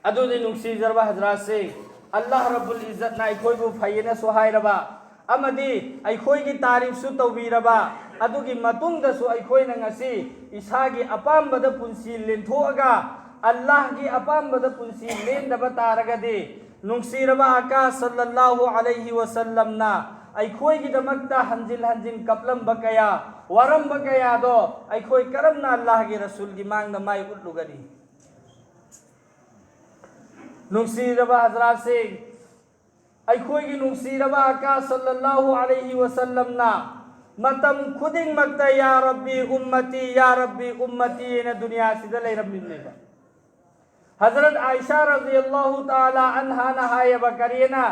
ꯑꯗꯨꯗꯤ ꯅꯨꯡꯁꯤꯖꯔꯕ ꯍꯖꯔꯥꯠꯁꯤꯡ, ꯑꯜꯂꯥꯍ ꯔꯕꯨꯜ ꯏꯖꯠꯅ ꯑꯩꯈꯣꯏꯕꯨ ꯐꯩꯌꯦꯅꯁꯨ ꯍꯥꯏꯔꯕ, ꯑꯃꯗꯤ ꯑꯩꯈꯣꯏꯒꯤ ꯇꯥꯔꯤꯐꯁꯨ ꯇꯧꯕꯤꯔꯕ, ꯑꯗꯨꯒꯤ ꯃꯇꯨꯡꯗꯁꯨ ꯑꯩꯈꯣꯏꯅ ꯉꯁꯤ ꯏꯁꯥꯒꯤ ꯑꯄꯥꯝꯕꯗ ꯄꯨꯟꯁꯤ ꯂꯦꯟꯊꯣꯛꯑꯒ ꯑꯜꯂꯥꯍꯒꯤ ꯑꯄꯥꯝꯕꯗ ꯄꯨꯟꯁꯤ ꯂꯦꯟꯗꯕ ꯇꯥꯔꯒꯗꯤ, ꯅꯨꯡꯁꯤꯔꯕ ꯑꯀꯥ ꯁꯜꯂꯜꯂꯥꯍꯨ ꯑꯂꯩꯍꯤ ꯋꯁꯜꯂꯝꯅ ꯑꯩꯈꯣꯏꯒꯤꯗꯃꯛꯇ ꯍꯟꯖꯤꯟ ꯍꯟꯖꯤꯟ ꯀꯞꯂꯝꯕ ꯀꯌꯥ, ꯋꯥꯔꯝꯕ ꯀꯌꯥꯗꯣ ꯑꯩꯈꯣꯏ ꯀꯔꯝꯅ ꯑꯜꯂꯥꯍꯒꯤ ꯔꯁꯨꯜꯒꯤ ꯃꯥꯡꯗ ꯃꯥꯏ ꯎꯠꯂꯨꯒꯅꯤ? ꯅꯨꯡꯁꯤꯔꯕ ꯍꯖꯔꯥꯠꯁꯤꯡ, ꯑꯩꯈꯣꯏꯒꯤ ꯅꯨꯡꯁꯤꯔꯕ ꯑꯀꯥ ꯁꯜꯂꯜꯂꯥꯍꯨ ꯑꯂꯩꯍꯤ ꯋꯁꯜꯂꯝꯅ ꯃꯇꯝ ꯈꯨꯗꯤꯡꯃꯛꯇ "ꯌꯥ ꯔꯕꯤ ꯎꯝꯃꯇꯤ, ꯌꯥ ꯔꯕꯤ ꯎꯝꯃꯇꯤ" ꯍꯥꯏꯅ ꯗꯨꯅꯤꯌꯥꯁꯤꯗ ꯂꯩꯔꯝꯃꯤꯕꯅꯦꯕ꯫ ꯍꯖꯔꯠ ꯑꯥꯏꯁꯥ ꯔꯖꯤꯌꯜꯂꯥꯍꯨ ꯇꯥꯂꯥ ꯑꯟꯍꯥꯅ ꯍꯥꯏꯌꯦꯕ, ꯀꯔꯤꯅ?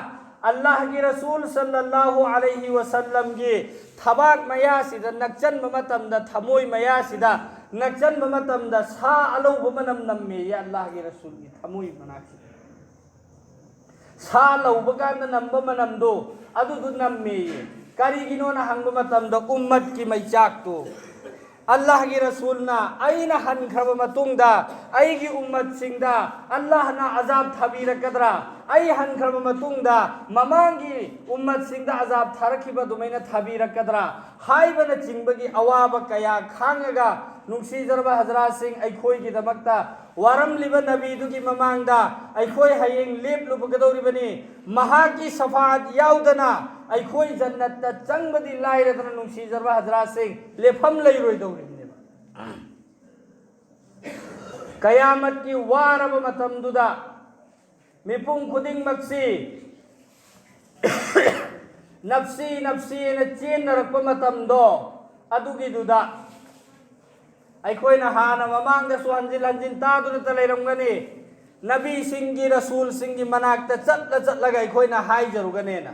"ꯑꯜꯂꯥꯍꯒꯤ ꯔꯁꯨꯜ ꯁꯜꯂꯜꯂꯥꯍꯨ ꯑꯂꯩꯍꯤ ꯋꯁꯜꯂꯝꯒꯤ ꯊꯕꯥꯛ ꯃꯌꯥꯁꯤꯗ ꯅꯛꯆꯟꯕ ꯃꯇꯝꯗ, ꯊꯃꯣꯏ ꯃꯌꯥꯁꯤꯗ ꯅꯛꯆꯟꯕ ꯃꯇꯝꯗ ꯁꯥ ꯑꯂꯧꯕ ꯃꯅꯝ ꯅꯝꯃꯦꯌꯦ ꯑꯜꯂꯥꯍꯒꯤ ꯔꯁꯨꯜꯒꯤ ꯊꯃꯣꯏ ꯃꯅꯥꯛꯁꯤꯗ꯫ ꯁꯥ ꯂꯧꯕ ꯀꯥꯟꯗ ꯅꯝꯕ ꯃꯅꯝꯗꯣ ꯑꯗꯨꯗꯨ ꯅꯝꯃꯦꯌꯦ꯫ ꯀꯔꯤꯒꯤꯅꯣꯅ ꯍꯪꯕ ꯃꯇꯝꯗ ꯎꯝꯃꯠꯀꯤ ꯃꯩꯆꯥꯛꯇꯣ꯫ ꯑꯜꯂꯥꯍꯒꯤ ꯔꯁꯨꯜꯅ, "ꯑꯩꯅ ꯍꯟꯈ꯭ꯔꯕ ꯃꯇꯨꯡꯗ ꯑꯩꯒꯤ ꯎꯝꯃꯠꯁꯤꯡꯗ ꯑꯜꯂꯥꯍꯅ ꯑꯖꯥꯕ ꯊꯥꯕꯤꯔꯛꯀꯗ꯭ꯔꯥ? ꯑꯩ ꯍꯟꯈ꯭ꯔꯕ ꯃꯇꯨꯡꯗ ꯃꯃꯥꯡꯒꯤ ꯎꯝꯃꯠꯁꯤꯡꯗ ꯑꯖꯥꯕ ꯊꯥꯔꯛꯈꯤꯕ ꯑꯗꯨꯃꯥꯏꯅ ꯊꯥꯕꯤꯔꯛꯀꯗ꯭ꯔꯥ?" ꯍꯥꯏꯕꯅꯆꯤꯡꯕꯒꯤ ꯑꯋꯥꯕ ꯀꯌꯥ ꯈꯥꯡꯉꯒ, ꯅꯨꯡꯁꯤꯖꯔꯕ ꯍꯖꯔꯥꯠꯁꯤꯡ, ꯑꯩꯈꯣꯏꯒꯤꯗꯃꯛꯇ ꯋꯥꯔꯝꯂꯤꯕ ꯅꯕꯤꯗꯨꯒꯤ ꯃꯃꯥꯡꯗ ꯑꯩꯈꯣꯏ ꯍꯌꯦꯡ ꯂꯦꯞꯂꯨꯕꯒꯗꯧꯔꯤꯕꯅꯤ꯫ ꯃꯍꯥꯛꯀꯤ ꯁꯐꯥꯠ ꯌꯥꯎꯗꯅ ꯑꯩꯈꯣꯏ ꯖꯟꯅꯠꯇ ꯆꯪꯕꯗꯤ ꯂꯥꯏꯔꯗꯅ, ꯅꯨꯡꯁꯤꯖꯔꯕ ꯍꯖꯔꯥꯠꯁꯤꯡ, ꯂꯦꯞꯐꯝ ꯂꯩꯔꯣꯏꯗꯧꯔꯤꯕꯅꯦꯕ꯫ ꯀꯌꯥꯃꯠꯀꯤ ꯋꯥꯔꯕ ꯃꯇꯝꯗꯨꯗ ꯃꯤꯄꯨꯝ ꯈꯨꯗꯤꯡꯃꯛꯁꯤ ꯅꯞꯁꯤ ꯅꯞꯁꯤ ꯍꯥꯏꯅ ꯆꯦꯟꯅꯔꯛꯄ ꯃꯇꯝꯗꯣ, ꯑꯗꯨꯒꯤꯗꯨꯗ ꯑꯩꯈꯣꯏꯅ ꯍꯥꯟꯅ ꯃꯃꯥꯡꯗꯁꯨ ꯍꯟꯖꯤꯟ ꯍꯟꯖꯤꯟ ꯇꯥꯗꯨꯅꯇ ꯂꯩꯔꯝꯒꯅꯤ, ꯅꯕꯤꯁꯤꯡꯒꯤ, ꯔꯁꯨꯜꯁꯤꯡꯒꯤ ꯃꯅꯥꯛꯇ ꯆꯠꯂ ꯆꯠꯂꯒ ꯑꯩꯈꯣꯏꯅ ꯍꯥꯏꯖꯔꯨꯒꯅꯦꯅ꯫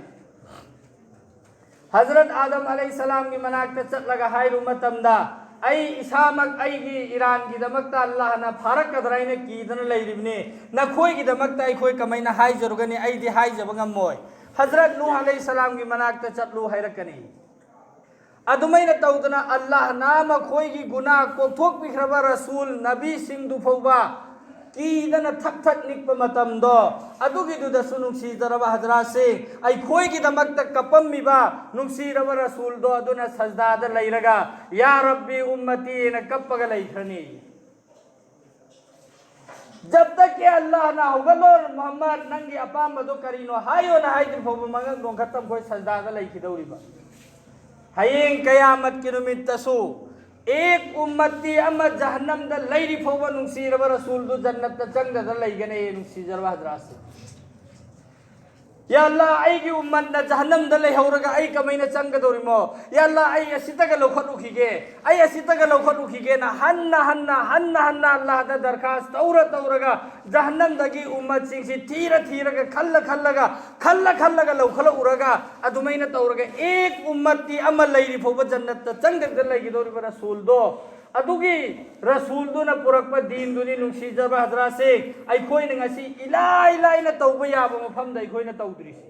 ꯍꯖꯔꯠ ꯑꯥꯗꯝ ꯑꯂꯩꯍꯤꯁꯁꯂꯥꯝꯒꯤ ꯃꯅꯥꯛꯇ ꯆꯠꯂꯒ ꯍꯥꯏꯔꯨ ꯃꯇꯝꯗ, "ꯑꯩ ꯏꯁꯥꯃꯛ ꯑꯩꯒꯤ ꯏꯔꯥꯟꯒꯤꯗꯃꯛꯇ ꯑꯜꯂꯥꯍꯅ ꯐꯥꯔꯛꯀꯗ꯭ꯔꯥ ꯍꯥꯏꯅ ꯀꯤꯗꯅ ꯂꯩꯔꯤꯕꯅꯤ, ꯅꯈꯣꯏꯒꯤꯗꯃꯛꯇ ꯑꯩꯈꯣꯏ ꯀꯃꯥꯏꯅ ꯍꯥꯏꯖꯔꯨꯒꯅꯤ? ꯑꯩꯗꯤ ꯍꯥꯏꯖꯕ ꯉꯝꯃꯣꯏ"꯫ ꯍꯖꯔꯠ ꯅꯨꯍ ꯑꯂꯩꯍꯤꯁꯁꯂꯥꯝꯒꯤ ꯃꯅꯥꯛꯇ ꯆꯠꯂꯨ ꯍꯥꯏꯔꯛꯀꯅꯤ꯫ ꯑꯗꯨꯃꯥꯏꯅ ꯇꯧꯗꯅ ꯑꯜꯂꯥꯍꯅ ꯃꯈꯣꯏꯒꯤ ꯒꯨꯅꯥ ꯀꯣꯛꯊꯣꯛꯄꯤꯈ꯭ꯔꯕ ꯔꯁꯨꯜ ꯅꯕꯤꯁꯤꯡꯗꯨ ꯐꯥꯎꯕ ꯀꯤꯗꯅ ꯊꯛ ꯊꯛ ꯅꯤꯛꯄ ꯃꯇꯝꯗꯣ, ꯑꯗꯨꯒꯤꯗꯨꯗꯁꯨ ꯅꯨꯡꯁꯤꯖꯔꯕ ꯍꯖꯔꯥꯠꯁꯤꯡ, ꯑꯩꯈꯣꯏꯒꯤꯗꯃꯛꯇ ꯀꯞꯄꯝꯃꯤꯕ ꯅꯨꯡꯁꯤꯔꯕ ꯔꯁꯨꯜꯗꯣ ꯑꯗꯨꯅ ꯁꯖꯗꯥꯗ ꯂꯩꯔꯒ "ꯌꯥ ꯔꯕꯤ ꯎꯝꯃꯇꯤ" ꯍꯥꯏꯅ ꯀꯞꯄꯒ ꯂꯩꯈ꯭ꯔꯅꯤ꯫ ꯖꯕ ꯇꯛ ꯀꯤ ꯑꯜꯂꯥꯍꯅ "ꯍꯧꯒꯠꯂꯣ ꯃꯨꯍꯝꯃꯗ, ꯅꯪꯒꯤ ꯑꯄꯥꯝꯕꯗꯣ ꯀꯔꯤꯅꯣ ꯍꯥꯏꯌꯣꯅ" ꯍꯥꯏꯗ꯭ꯔꯤ ꯐꯥꯎꯕ ꯃꯉꯛ ꯅꯣꯡꯈꯠꯇ ꯃꯈꯣꯏ ꯁꯖꯗꯥꯗ ꯂꯩꯈꯤꯗꯧꯔꯤꯕ꯫ ꯍꯌꯦꯡ ꯀꯌꯥꯃꯠꯀꯤ ꯅꯨꯃꯤꯠꯇꯁꯨ ꯑꯦꯛ ꯎꯝꯃꯠꯇꯤ ꯑꯃ ꯖꯍꯟꯅꯝꯗ ꯂꯩꯔꯤ ꯐꯥꯎꯕ ꯅꯨꯡꯁꯤꯔꯕ ꯔꯁꯨꯜꯗꯨ ꯖꯟꯅꯠꯇ ꯆꯪꯗꯅ ꯂꯩꯒꯅꯤ, ꯅꯨꯡꯁꯤꯖꯔꯕ ꯍꯖꯔꯥꯠꯁꯤꯡ꯫ ꯌꯥ ꯑꯜꯂꯥ, ꯑꯩꯒꯤ ꯎꯝꯃꯠꯅ ꯖꯍꯟꯅꯝꯗ ꯂꯩꯍꯧꯔꯒ ꯑꯩ ꯀꯃꯥꯏꯅ ꯆꯪꯒꯗꯧꯔꯤꯃꯣ? ꯌꯥ ꯑꯜꯂꯥ, ꯑꯩ ꯑꯁꯤꯇꯒ ꯂꯧꯈꯠꯂꯨꯈꯤꯒꯦ, ꯑꯩ ꯑꯁꯤꯇꯒ ꯂꯧꯈꯠꯂꯨꯈꯤꯒꯦꯅ ꯍꯟꯅ ꯍꯟꯅ, ꯍꯟꯅ ꯍꯟꯅ ꯑꯜꯂꯥꯍꯗ ꯗꯔꯈꯥꯁ ꯇꯧꯔ ꯇꯧꯔꯒ, ꯖꯍꯟꯅꯝꯗꯒꯤ ꯎꯝꯃꯠꯁꯤꯡꯁꯤ ꯊꯤꯔ ꯊꯤꯔꯒ, ꯈꯜꯂ ꯈꯜꯂꯒ, ꯈꯜꯂ ꯈꯜꯂꯒ ꯂꯧꯈꯠꯂꯛꯎꯔꯒ, ꯑꯗꯨꯃꯥꯏꯅ ꯇꯧꯔꯒ ꯑꯦꯛ ꯎꯝꯃꯠꯇꯤ ꯑꯃ ꯂꯩꯔꯤ ꯐꯥꯎꯕ ꯖꯟꯅꯠꯇ ꯆꯪꯗꯕꯤꯗ ꯂꯩꯒꯗꯧꯔꯤꯕ ꯔꯁꯨꯜꯗꯣ, ꯑꯗꯨꯒꯤ ꯔꯁꯨꯜꯗꯨꯅ ꯄꯨꯔꯛꯄ ꯗꯤꯟꯗꯨꯅꯤ, ꯅꯨꯡꯁꯤꯖꯕ ꯍꯖꯔꯥꯠꯁꯤꯡ, ꯑꯩꯈꯣꯏꯅ ꯉꯁꯤ ꯏꯂꯥꯏ ꯂꯥꯏꯅ ꯇꯧꯕ ꯌꯥꯕ ꯃꯐꯝꯗ ꯑꯩꯈꯣꯏꯅ ꯇꯧꯗ꯭ꯔꯤꯁꯤ꯫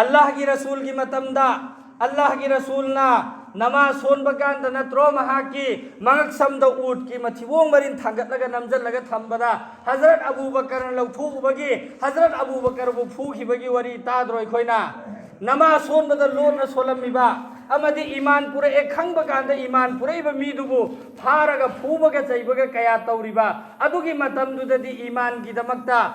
ꯑꯜꯂꯥꯍꯒꯤ ꯔꯁꯨꯜꯒꯤ ꯃꯇꯝꯗ ꯑꯜꯂꯥꯍꯒꯤ ꯔꯁꯨꯜꯅ ꯅꯃꯥꯖ ꯁꯣꯟꯕ ꯀꯥꯟꯗ ꯅꯠꯇ꯭ꯔꯣ ꯃꯍꯥꯛꯀꯤ ꯃꯉꯛꯁꯝꯗ ꯎꯠꯀꯤ ꯃꯊꯤꯕꯣꯡ ꯃꯔꯤꯟ ꯊꯥꯡꯒꯠꯂꯒ ꯅꯝꯖꯜꯂꯒ ꯊꯝꯕꯗ ꯍꯖꯔꯠ ꯑꯕꯨ ꯕꯀꯔꯅ ꯂꯧꯊꯣꯛꯎꯕꯒꯤ, ꯍꯖꯔꯠ ꯑꯕꯨ ꯕꯀꯔꯕꯨ ꯐꯨꯈꯤꯕꯒꯤ ꯋꯥꯔꯤ ꯇꯥꯗ꯭ꯔꯣ ꯑꯩꯈꯣꯏꯅ? ꯅꯃꯥꯖ ꯁꯣꯟꯕꯗ ꯂꯣꯟꯅ ꯁꯣꯜꯂꯝꯃꯤꯕ ꯑꯃꯗꯤ ꯏꯃꯥꯟ ꯄꯨꯔꯛꯑꯦ ꯈꯪꯕ ꯀꯥꯟꯗ ꯏꯃꯥꯟ ꯄꯨꯔꯛꯏꯕ ꯃꯤꯗꯨꯕꯨ ꯐꯥꯔꯒ ꯐꯨꯕꯒ ꯆꯩꯕꯒ ꯀꯌꯥ ꯇꯧꯔꯤꯕ, ꯑꯗꯨꯒꯤ ꯃꯇꯝꯗꯨꯗꯗꯤ ꯏꯃꯥꯟꯒꯤꯗꯃꯛꯇ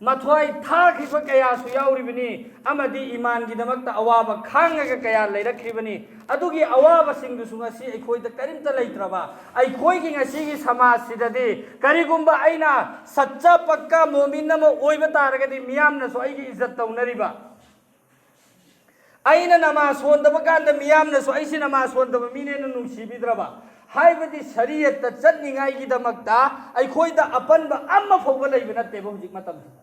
ꯃꯊ꯭ꯋꯥꯏ ꯊꯥꯈꯤꯕ ꯀꯌꯥꯁꯨ ꯌꯥꯎꯔꯤꯕꯅꯤ, ꯑꯃꯗꯤ ꯏꯃꯥꯟꯒꯤꯗꯃꯛꯇ ꯑꯋꯥꯕ ꯈꯥꯡꯉꯒ ꯀꯌꯥ ꯂꯩꯔꯛꯈ꯭ꯔꯤꯕꯅꯤ꯫ ꯑꯗꯨꯒꯤ ꯑꯋꯥꯕꯁꯤꯡꯗꯨꯁꯨ ꯉꯁꯤ ꯑꯩꯈꯣꯏꯗ ꯀꯔꯤꯝꯇ ꯂꯩꯇ꯭ꯔꯕ ꯑꯩꯈꯣꯏꯒꯤ ꯉꯁꯤꯒꯤ ꯁꯃꯥꯖꯁꯤꯗꯗꯤ, ꯀꯔꯤꯒꯨꯝꯕ ꯑꯩꯅ ꯁꯠꯆꯥ ꯄꯛꯀꯥ ꯃꯣꯃꯤꯟ ꯑꯃ ꯑꯣꯏꯕ ꯇꯥꯔꯒꯗꯤ, ꯃꯤꯌꯥꯝꯅꯁꯨ ꯑꯩꯒꯤ ꯏꯖꯠ ꯇꯧꯅꯔꯤꯕ, ꯑꯩꯅ ꯅꯃꯥꯖ ꯁꯣꯟꯗꯕ ꯀꯥꯟꯗ ꯃꯤꯌꯥꯝꯅꯁꯨ ꯑꯩꯁꯦ ꯅꯃꯥꯖ ꯁꯣꯟꯗꯕ ꯃꯤꯅꯦꯅ ꯅꯨꯡꯁꯤꯕꯤꯗ꯭ꯔꯕ? ꯍꯥꯏꯕꯗꯤ ꯁꯔꯤꯌꯠꯇ ꯆꯠꯅꯤꯡꯉꯥꯏꯒꯤꯗꯃꯛꯇ ꯑꯩꯈꯣꯏꯗ ꯑꯄꯟꯕ ꯑꯃ ꯐꯥꯎꯕ ꯂꯩꯕ ꯅꯠꯇꯦꯕ ꯍꯧꯖꯤꯛ ꯃꯇꯝꯁꯤꯗ꯫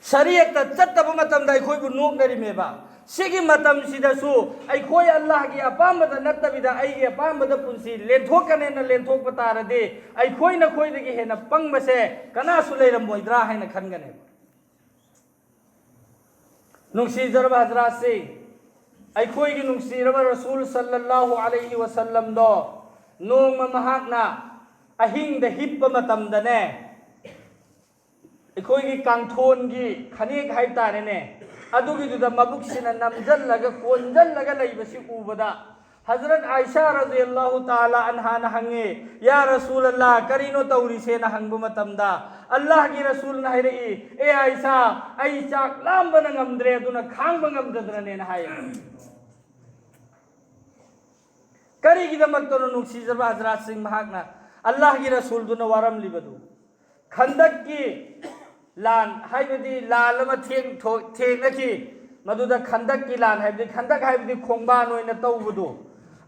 ꯁꯔꯤꯌꯠꯇ ꯆꯠꯇꯕ ꯃꯇꯝꯗ ꯑꯩꯈꯣꯏꯕꯨ ꯅꯣꯛꯅꯔꯤꯃꯦꯕ꯫ ꯁꯤꯒꯤ ꯃꯇꯝꯁꯤꯗꯁꯨ ꯑꯩꯈꯣꯏ ꯑꯜꯂꯥꯍꯒꯤ ꯑꯄꯥꯝꯕꯗ ꯅꯠꯇꯕꯤꯗ ꯑꯩꯒꯤ ꯑꯄꯥꯝꯕꯗ ꯄꯨꯟꯁꯤ ꯂꯦꯟꯊꯣꯛꯀꯅꯦꯅ ꯂꯦꯟꯊꯣꯛꯄ ꯇꯥꯔꯗꯤ, ꯑꯩꯈꯣꯏ ꯅꯈꯣꯏꯗꯒꯤ ꯍꯦꯟꯅ ꯄꯪꯕꯁꯦ ꯀꯅꯥꯁꯨ ꯂꯩꯔꯝꯃꯣꯏꯗ꯭ꯔꯥ ꯍꯥꯏꯅ ꯈꯟꯒꯅꯦꯕ꯫ ꯅꯨꯡꯁꯤꯖꯔꯕ ꯍꯖꯔꯥꯠꯁꯤꯡ, ꯑꯩꯈꯣꯏꯒꯤ ꯅꯨꯡꯁꯤꯔꯕ ꯔꯁꯨꯜ ꯁꯜꯂꯜꯂꯥꯍꯨ ꯑꯂꯩꯍꯤ ꯋꯁꯜꯂꯝꯗꯣ ꯅꯣꯡꯃ ꯃꯍꯥꯛꯅ ꯑꯍꯤꯡꯗ ꯍꯤꯞꯄ ꯃꯇꯝꯗꯅꯦ, ꯑꯩꯈꯣꯏꯒꯤ ꯀꯥꯡꯊꯣꯟꯒꯤ ꯈꯅꯦꯛ ꯍꯥꯏꯕ ꯇꯥꯔꯦꯅꯦ, ꯑꯗꯨꯒꯤꯗꯨꯗ ꯃꯕꯨꯛꯁꯤꯅ ꯅꯝꯖꯜꯂꯒ ꯀꯣꯟꯖꯜꯂꯒ ꯂꯩꯕꯁꯤ ꯎꯕꯗ, ꯍꯖꯔꯠ ꯑꯥꯏꯁꯥ ꯔꯖꯤꯌꯜꯂꯥꯍꯨ ꯇꯥꯂꯥ ꯑꯟꯍꯥꯅ ꯍꯪꯉꯦ, "ꯌꯥ ꯔꯁꯨꯂꯜꯂꯥ, ꯀꯔꯤꯅꯣ ꯇꯧꯔꯤꯁꯦꯅ?" ꯍꯪꯕ ꯃꯇꯝꯗ, ꯑꯜꯂꯥꯍꯒꯤ ꯔꯁꯨꯜꯅ ꯍꯥꯏꯔꯛꯏ, "ꯑꯦ ꯑꯥꯏꯁꯥ, ꯑꯩ ꯆꯥꯛ ꯂꯥꯝꯕꯅ ꯉꯝꯗ꯭ꯔꯦ, ꯑꯗꯨꯅ ꯈꯥꯡꯕ ꯉꯝꯗꯗꯅꯅꯦꯅ" ꯍꯥꯏꯌꯦ꯫ ꯀꯔꯤꯒꯤꯗꯃꯛꯇꯅꯣ ꯅꯨꯡꯁꯤꯖꯕ ꯍꯖꯔꯥꯠꯁꯤꯡ ꯃꯍꯥꯛꯅ ꯑꯜꯂꯥꯍꯒꯤ ꯔꯁꯨꯜꯗꯨꯅ ꯋꯥꯔꯝꯂꯤꯕꯗꯨ? ꯈꯟꯗꯛꯀꯤ ꯂꯥꯟ ꯍꯥꯏꯕꯗꯤ ꯂꯥꯟ ꯑꯃ ꯊꯦꯡ-, ꯊꯣ-, ꯊꯦꯡꯅꯈꯤ꯫ ꯃꯗꯨꯗ ꯈꯟꯗꯛꯀꯤ ꯂꯥꯟ ꯍꯥꯏꯕꯗꯤ, ꯈꯟꯗꯛ ꯍꯥꯏꯕꯗꯤ ꯈꯣꯡꯕꯥꯟ ꯑꯣꯏꯅ ꯇꯧꯕꯗꯨ,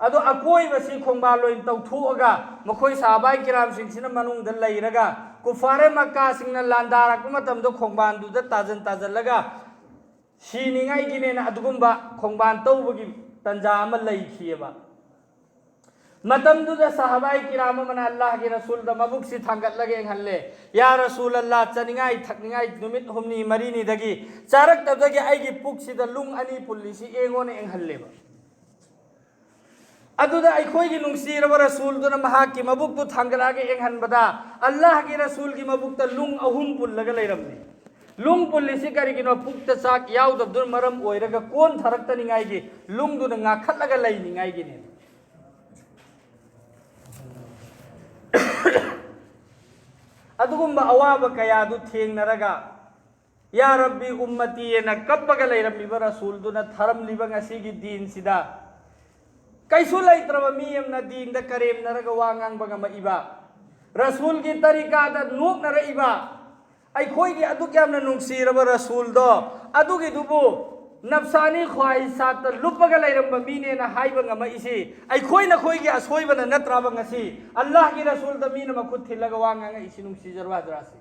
ꯑꯗꯣ ꯑꯀꯣꯏꯕꯁꯤ ꯈꯣꯡꯕꯥꯟ ꯑꯣꯏꯅ ꯇꯧꯊꯣꯛꯑꯒ, ꯃꯈꯣꯏ ꯁꯍꯥꯕꯥꯏ ꯀꯤꯔꯥꯝꯁꯤꯡꯁꯤꯅ ꯃꯅꯨꯡꯗ ꯂꯩꯔꯒ, ꯀꯨꯐꯥꯔꯦ ꯃꯛꯀꯥꯁꯤꯡꯅ ꯂꯥꯟꯗꯥꯔꯛꯄ ꯃꯇꯝꯗ ꯈꯣꯡꯕꯥꯟꯗꯨꯗ ꯇꯥꯖꯟ ꯇꯥꯖꯜꯂꯒ ꯁꯤꯅꯤꯡꯉꯥꯏꯒꯤꯅꯦꯅ ꯑꯗꯨꯒꯨꯝꯕ ꯈꯣꯡꯕꯥꯟ ꯇꯧꯕꯒꯤ ꯇꯟꯖꯥ ꯑꯃ ꯂꯩꯈꯤꯑꯕ꯫ ꯃꯇꯝꯗꯨꯗ ꯁꯍꯥꯕꯥꯏ ꯀꯤꯔꯥꯝ ꯑꯃꯅ ꯑꯜꯂꯥꯍꯒꯤ ꯔꯁꯨꯜꯗ ꯃꯕꯨꯛꯁꯤ ꯊꯥꯡꯒꯠꯂꯒ ꯌꯦꯡꯍꯜꯂꯦ, "ꯌꯥ ꯔꯁꯨꯜ ꯑꯜꯂꯥ, ꯆꯥꯅꯤꯡꯉꯥꯏ ꯊꯛꯅꯤꯡꯉꯥꯏ ꯅꯨꯃꯤꯠ ꯍꯨꯝꯅꯤ ꯃꯔꯤꯅꯤꯗꯒꯤ ꯆꯥꯔꯛꯇꯕꯗꯒꯤ ꯑꯩꯒꯤ ꯄꯨꯛꯁꯤꯗ ꯂꯨꯡ ꯑꯅꯤ ꯄꯨꯜꯂꯤꯁꯤ ꯌꯦꯡꯉꯣꯅ" ꯌꯦꯡꯍꯜꯂꯦꯕ꯫ ꯑꯗꯨꯗ ꯑꯩꯈꯣꯏꯒꯤ ꯅꯨꯡꯁꯤꯔꯕ ꯔꯁꯨꯜꯗꯨꯅ ꯃꯍꯥꯛꯀꯤ ꯃꯕꯨꯛꯇꯨ ꯊꯥꯡꯒꯠꯂꯛꯑꯒ ꯌꯦꯡꯍꯟꯕꯗ, ꯑꯜꯂꯥꯍꯒꯤ ꯔꯁꯨꯜꯒꯤ ꯃꯕꯨꯛꯇ ꯂꯨꯡ ꯑꯍꯨꯝ ꯄꯨꯜꯂꯒ ꯂꯩꯔꯝꯃꯤ꯫ ꯂꯨꯡ ꯄꯨꯜꯂꯤꯁꯤ ꯀꯔꯤꯒꯤꯅꯣ? ꯄꯨꯛꯇ ꯆꯥꯛ ꯌꯥꯎꯗꯕꯗꯨꯅ ꯃꯔꯝ ꯑꯣꯏꯔꯒ ꯀꯣꯟ ꯊꯔꯛꯇꯅꯤꯡꯉꯥꯏꯒꯤ, ꯂꯨꯡꯗꯨꯅ ꯉꯥꯈꯠꯂꯒ ꯂꯩꯅꯤꯡꯉꯥꯏꯒꯤꯅꯦ꯫ ꯑꯗꯨꯒꯨꯝꯕ ꯑꯋꯥꯕ ꯀꯌꯥꯗꯨ ꯊꯦꯡꯅꯔꯒ, "ꯌꯥ ꯔꯕꯤ ꯎꯝꯃꯇꯤ" ꯑꯅ ꯀꯞꯄꯒ ꯂꯩꯔꯝꯃꯤꯕ ꯔꯁꯨꯜꯗꯨꯅ ꯊꯥꯔꯝꯂꯤꯕ ꯉꯁꯤꯒꯤ ꯗꯤꯟꯁꯤꯗ ꯀꯩꯁꯨ ꯂꯩꯇ꯭ꯔꯕ ꯃꯤ ꯑꯃꯅ ꯗꯤꯟꯗ ꯀꯔꯦꯝꯅꯔꯒ ꯋꯥ ꯉꯥꯡꯕ ꯉꯝꯃꯛꯏꯕ, ꯔꯁꯨꯜꯒꯤ ꯇꯔꯤꯀꯥꯗ ꯅꯣꯛꯅꯔꯛꯏꯕ, ꯑꯩꯈꯣꯏꯒꯤ ꯑꯗꯨꯛ ꯌꯥꯝꯅ ꯅꯨꯡꯁꯤꯔꯕ ꯔꯁꯨꯜꯗꯣ, ꯑꯗꯨꯒꯤꯗꯨꯕꯨ ꯅꯞꯁꯥꯅꯤ ꯈ꯭ꯋꯥꯍꯤꯁꯥꯠꯇ ꯂꯨꯞꯄꯒ ꯂꯩꯔꯝꯕ ꯃꯤꯅꯦꯅ ꯍꯥꯏꯕ ꯉꯝꯃꯛꯏꯁꯤ ꯑꯩꯈꯣꯏꯅ, ꯑꯩꯈꯣꯏꯒꯤ ꯑꯁꯣꯏꯕꯅ ꯅꯠꯇ꯭ꯔꯕ? ꯉꯁꯤ ꯑꯜꯂꯥꯍꯒꯤ ꯔꯁꯨꯜꯗ ꯃꯤꯅ ꯃꯈꯨꯠ ꯊꯤꯜꯂꯒ ꯋꯥ ꯉꯥꯡꯉꯛꯏꯁꯤ, ꯅꯨꯡꯁꯤꯖꯔꯕ ꯍꯖꯔꯥꯠꯁꯤ꯫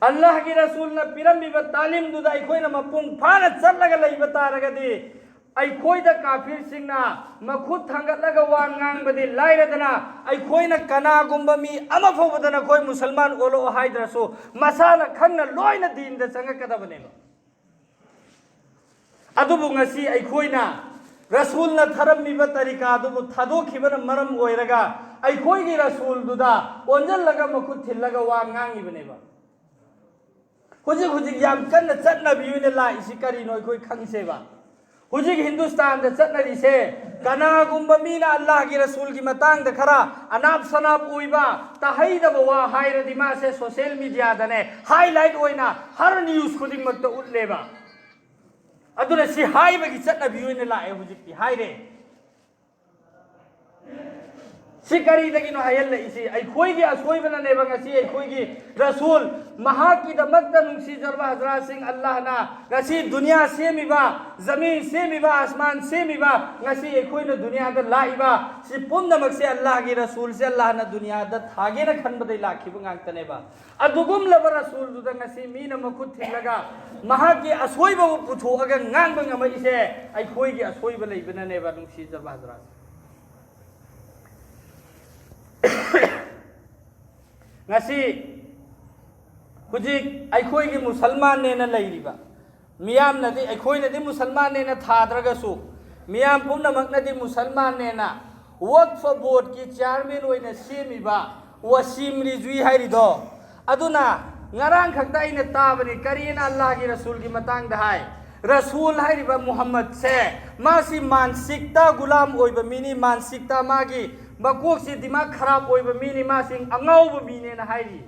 ꯑꯜꯂꯥꯍꯒꯤ ꯔꯁꯨꯜꯅ ꯄꯤꯔꯝꯃꯤꯕ ꯇꯥꯂꯤꯝꯗꯨꯗ ꯑꯩꯈꯣꯏꯅ ꯃꯄꯨꯡ ꯐꯥꯅ ꯆꯠꯂꯒ ꯂꯩꯕ ꯇꯥꯔꯒꯗꯤ, ꯑꯩꯈꯣꯏꯗ ꯀꯥꯐꯤꯔꯁꯤꯡꯅ ꯃꯈꯨꯠ ꯊꯥꯡꯒꯠꯂꯒ ꯋꯥ ꯉꯥꯡꯕꯗꯤ ꯂꯥꯏꯔꯗꯅ, ꯑꯩꯈꯣꯏꯅ ꯀꯅꯥꯒꯨꯝꯕ ꯃꯤ ꯑꯃ ꯐꯥꯎꯕꯗ "ꯅꯈꯣꯏ ꯃꯨꯁꯜꯃꯥꯟ ꯑꯣꯜꯂꯛꯑꯣ" ꯍꯥꯏꯗ꯭ꯔꯁꯨ, ꯃꯁꯥꯅ ꯈꯪꯅ ꯂꯣꯏꯅ ꯗꯤꯟꯗ ꯆꯪꯉꯛꯀꯗꯕꯅꯦꯕ꯫ ꯑꯗꯨꯕꯨ ꯉꯁꯤ ꯑꯩꯈꯣꯏꯅ ꯔꯁꯨꯜꯅ ꯊꯔꯝꯃꯤꯕ ꯇꯔꯤꯀꯥ ꯑꯗꯨꯕꯨ ꯊꯥꯗꯣꯛꯈꯤꯕꯅ ꯃꯔꯝ ꯑꯣꯏꯔꯒ, ꯑꯩꯈꯣꯏꯒꯤ ꯔꯁꯨꯜꯗꯨꯗ ꯑꯣꯟꯁꯤꯜꯂꯒ ꯃꯈꯨꯠ ꯊꯤꯜꯂꯒ ꯋꯥ ꯉꯥꯡꯉꯤꯕꯅꯦꯕ꯫ ꯍꯧꯖꯤꯛ ꯍꯧꯖꯤꯛ ꯌꯥꯝ ꯀꯟꯅ ꯆꯠꯅꯕꯤ ꯑꯣꯏꯅ ꯂꯥꯛꯏꯁꯤ ꯀꯔꯤꯅꯣ ꯑꯩꯈꯣꯏ ꯈꯪꯁꯦꯕ꯫ ꯍꯧꯖꯤꯛ ꯍꯤꯟꯗꯨꯁꯇꯥꯟꯗ ꯆꯠꯅꯔꯤꯁꯦ, ꯀꯅꯥꯒꯨꯝꯕ ꯃꯤꯅ ꯑꯜꯂꯥꯍꯒꯤ ꯔꯁꯨꯜꯒꯤ ꯃꯇꯥꯡꯗ ꯈꯔ ꯑꯅꯥꯞ ꯁꯅꯥꯞ ꯑꯣꯏꯕ, ꯇꯥꯍꯩꯗꯕ ꯋꯥ ꯍꯥꯏꯔꯗꯤ, ꯃꯥꯁꯦ ꯁꯣꯁꯤꯌꯦꯜ ꯃꯤꯗꯤꯌꯥꯗꯅꯦ ꯍꯥꯏꯂꯥꯏꯠ ꯑꯣꯏꯅ ꯍꯔ ꯅ꯭ꯌꯨꯁ ꯈꯨꯗꯤꯡꯃꯛꯇ ꯎꯠꯂꯦꯕ꯫ ꯑꯗꯨꯅ ꯁꯤ ꯍꯥꯏꯕꯒꯤ ꯆꯠꯅꯕꯤ ꯑꯣꯏꯅ ꯂꯥꯛꯑꯦ, ꯍꯧꯖꯤꯛꯇꯤ ꯍꯥꯏꯔꯦ꯫ ꯁꯤ ꯀꯔꯤꯗꯒꯤꯅꯣ ꯍꯥꯏꯍꯜꯂꯛꯏꯁꯤ? ꯑꯩꯈꯣꯏꯒꯤ ꯑꯁꯣꯏꯕꯅꯅꯦꯕ꯫ ꯉꯁꯤ ꯑꯩꯈꯣꯏꯒꯤ ꯔꯁꯨꯜ, ꯃꯍꯥꯛꯀꯤꯗꯃꯛꯇ, ꯅꯨꯡꯁꯤꯖꯔꯕ ꯍꯖꯔꯥꯠꯁꯤꯡ, ꯑꯜꯂꯥꯍꯅ ꯉꯁꯤ ꯗꯨꯅꯤꯌꯥ ꯁꯦꯝꯃꯤꯕ, ꯖꯃꯤꯟ ꯁꯦꯝꯃꯤꯕ, ꯑꯁꯃꯥꯟ ꯁꯦꯝꯃꯤꯕ, ꯉꯁꯤ ꯑꯩꯈꯣꯏꯅ ꯗꯨꯅꯤꯌꯥꯗ ꯂꯥꯛꯏꯕ, ꯁꯤ ꯄꯨꯝꯅꯃꯛꯁꯦ ꯑꯜꯂꯥꯍꯒꯤ ꯔꯁꯨꯜꯁꯦ ꯑꯜꯂꯥꯍꯅ ꯗꯨꯅꯤꯌꯥꯗ ꯊꯥꯒꯦꯅ ꯈꯟꯕꯗꯩ ꯂꯥꯛꯈꯤꯕ ꯉꯥꯛꯇꯅꯦꯕ꯫ ꯑꯗꯨꯒꯨꯝꯂꯕ ꯔꯁꯨꯜꯗꯨꯗ ꯉꯁꯤ ꯃꯤꯅ ꯃꯈꯨꯠ ꯊꯤꯜꯂꯒ ꯃꯍꯥꯛꯀꯤ ꯑꯁꯣꯏꯕꯕꯨ ꯄꯨꯊꯣꯛꯑꯒ ꯉꯥꯡꯕ ꯉꯝꯃꯛꯏꯁꯦ ꯑꯩꯈꯣꯏꯒꯤ ꯑꯁꯣꯏꯕ ꯂꯩꯕꯅꯅꯦꯕ, ꯅꯨꯡꯁꯤꯖꯕ ꯍꯖꯔꯥꯠ꯫ ꯉꯁꯤ ꯍꯧꯖꯤꯛ ꯑꯩꯈꯣꯏꯒꯤ ꯃꯨꯁꯜꯃꯥꯟꯅꯦꯅ ꯂꯩꯔꯤꯕ ꯃꯤꯌꯥꯝꯅꯗꯤ, ꯑꯩꯈꯣꯏꯅꯗꯤ ꯃꯨꯁꯜꯃꯥꯟꯅꯦꯅ ꯊꯥꯗ꯭ꯔꯒꯁꯨ, ꯃꯤꯌꯥꯝ ꯄꯨꯝꯅꯃꯛꯅꯗꯤ ꯃꯨꯁꯜꯃꯥꯟꯅꯦꯅ ꯋꯛꯐ ꯕꯣꯔꯗꯀꯤ ꯆꯤꯌꯥꯔꯃꯦꯟ ꯑꯣꯏꯅ ꯁꯦꯝꯃꯤꯕ ꯋꯥꯁꯤꯝ ꯔꯤꯖꯨꯏ ꯍꯥꯏꯔꯤꯗꯣ, ꯑꯗꯨꯅ ꯉꯔꯥꯡ ꯈꯛꯇ ꯑꯩꯅ ꯇꯥꯕꯅꯤ, ꯀꯔꯤꯅ ꯑꯜꯂꯥꯍꯒꯤ ꯔꯁꯨꯜꯒꯤ ꯃꯇꯥꯡꯗ ꯍꯥꯏ? ꯔꯁꯨꯜ ꯍꯥꯏꯔꯤꯕ ꯃꯨꯍꯝꯃꯗꯁꯦ, ꯃꯥꯁꯤ ꯃꯥꯟꯁꯤꯛꯇ ꯒꯨꯂꯥꯝ ꯑꯣꯏꯕ ꯃꯤꯅꯤ, ꯃꯥꯟꯁꯤꯛꯇ ꯃꯥꯒꯤ ꯃꯀꯣꯛꯁꯤ ꯗꯤꯃꯥꯛ ꯈꯔꯥꯞ ꯑꯣꯏꯕ ꯃꯤꯅꯤ, ꯃꯥꯁꯤ ꯑꯉꯥꯎꯕ ꯃꯤꯅꯦꯅ ꯍꯥꯏꯔꯤ꯫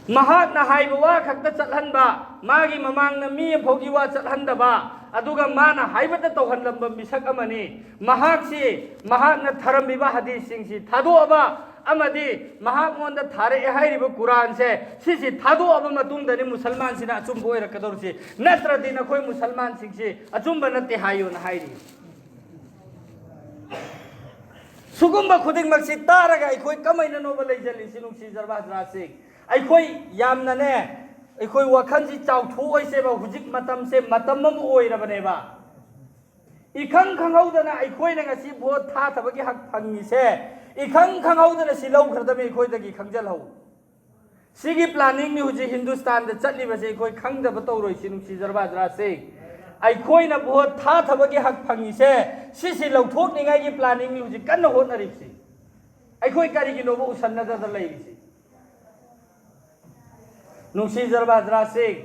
ꯃꯍꯥꯛꯅ ꯍꯥꯏꯕ ꯋꯥ ꯈꯛꯇ ꯆꯠꯍꯟꯕ, ꯃꯥꯒꯤ ꯃꯃꯥꯡꯗ ꯃꯤ ꯑꯃꯐꯥꯎꯒꯤ ꯋꯥ ꯆꯠꯍꯟꯗꯕ, ꯑꯗꯨꯒ ꯃꯥꯅ ꯍꯥꯏꯕꯇ ꯇꯧꯍꯜꯂꯝꯕ ꯃꯤꯁꯛ ꯑꯃꯅꯤ꯫ ꯃꯍꯥꯛꯁꯤ, ꯃꯍꯥꯛꯅ ꯊꯔꯝꯃꯤꯕ ꯍꯗꯤꯁꯁꯤꯡꯁꯤ ꯊꯥꯗꯣꯛꯑꯕ ꯑꯃꯗꯤ ꯃꯍꯥꯛꯉꯣꯟꯗ ꯊꯥꯔꯛꯑꯦ ꯍꯥꯏꯔꯤꯕ ꯀꯨꯔꯥꯟꯁꯦ, ꯁꯤꯁꯤ ꯊꯥꯗꯣꯛꯑꯕ ꯃꯇꯨꯡꯗꯅꯤ ꯃꯨꯁꯜꯃꯥꯟꯁꯤꯅ ꯑꯆꯨꯝꯕ ꯑꯣꯏꯔꯛꯀꯗꯧꯔꯤꯁꯤ, ꯅꯠꯇ꯭ꯔꯗꯤ ꯅꯈꯣꯏ ꯃꯨꯁꯜꯃꯥꯟꯁꯤꯡꯁꯤ ꯑꯆꯨꯝꯕ ꯅꯠꯇꯦ ꯍꯥꯏꯌꯣꯅ ꯍꯥꯏꯔꯤ꯫ ꯁꯤꯒꯨꯝꯕ ꯈꯨꯗꯤꯡꯃꯛꯁꯤ ꯇꯥꯔꯒ ꯑꯩꯈꯣꯏ ꯀꯃꯥꯏꯅꯅꯣꯕ ꯂꯩꯖꯜꯂꯤꯁꯤ, ꯅꯨꯡꯁꯤꯖꯔꯕ ꯍꯖꯔꯥꯠꯁꯤꯡ? ꯑꯩꯈꯣꯏ ꯌꯥꯝꯅꯅꯦ, ꯑꯩꯈꯣꯏ ꯋꯥꯈꯜꯁꯤ ꯆꯥꯎꯊꯣꯛꯑꯣꯏꯁꯦꯕ꯫ ꯍꯧꯖꯤꯛ ꯃꯇꯝꯁꯦ ꯃꯇꯝ ꯑꯃ ꯑꯣꯏꯔꯕꯅꯦꯕ꯫ ꯏꯈꯪ ꯈꯪꯍꯧꯗꯅ ꯑꯩꯈꯣꯏꯅ ꯉꯁꯤ ꯚꯣꯠ ꯊꯥꯊꯕꯒꯤ ꯍꯛ ꯐꯪꯉꯤꯁꯦ, ꯏꯈꯪ ꯈꯪꯍꯧꯗꯅ ꯁꯤ ꯂꯧꯈ꯭ꯔꯗꯕꯅꯤ ꯑꯩꯈꯣꯏꯗꯒꯤ, ꯈꯪꯖꯤꯜꯍꯧ꯫ ꯁꯤꯒꯤ ꯄ꯭ꯂꯥꯅꯤꯡꯅꯤ ꯍꯧꯖꯤꯛ ꯍꯤꯟꯗꯨꯁꯇꯥꯟꯗ ꯆꯠꯂꯤꯕꯁꯦ, ꯑꯩꯈꯣꯏ ꯈꯪꯗꯕ ꯇꯧꯔꯣꯏꯁꯤ, ꯅꯨꯡꯁꯤꯖꯔꯕ ꯍꯖꯔꯥꯠꯁꯤꯡ꯫ ꯑꯩꯈꯣꯏꯅ ꯚꯣꯠ ꯊꯥꯊꯕꯒꯤ ꯍꯛ ꯐꯪꯉꯤꯁꯦ, ꯁꯤꯁꯤ ꯂꯧꯊꯣꯛꯅꯤꯡꯉꯥꯏꯒꯤ ꯄ꯭ꯂꯥꯅꯤꯡꯅꯤ ꯍꯧꯖꯤꯛ ꯀꯟꯅ ꯍꯣꯠꯅꯔꯤꯕꯁꯤ꯫ ꯑꯩꯈꯣꯏ ꯀꯔꯤꯒꯤꯅꯣꯕ ꯎꯁꯟꯅꯗꯗ ꯂꯩꯔꯤꯁꯤ? ꯅꯨꯡꯁꯤꯖꯔꯕ ꯍꯖꯔꯥꯠꯁꯤꯡ,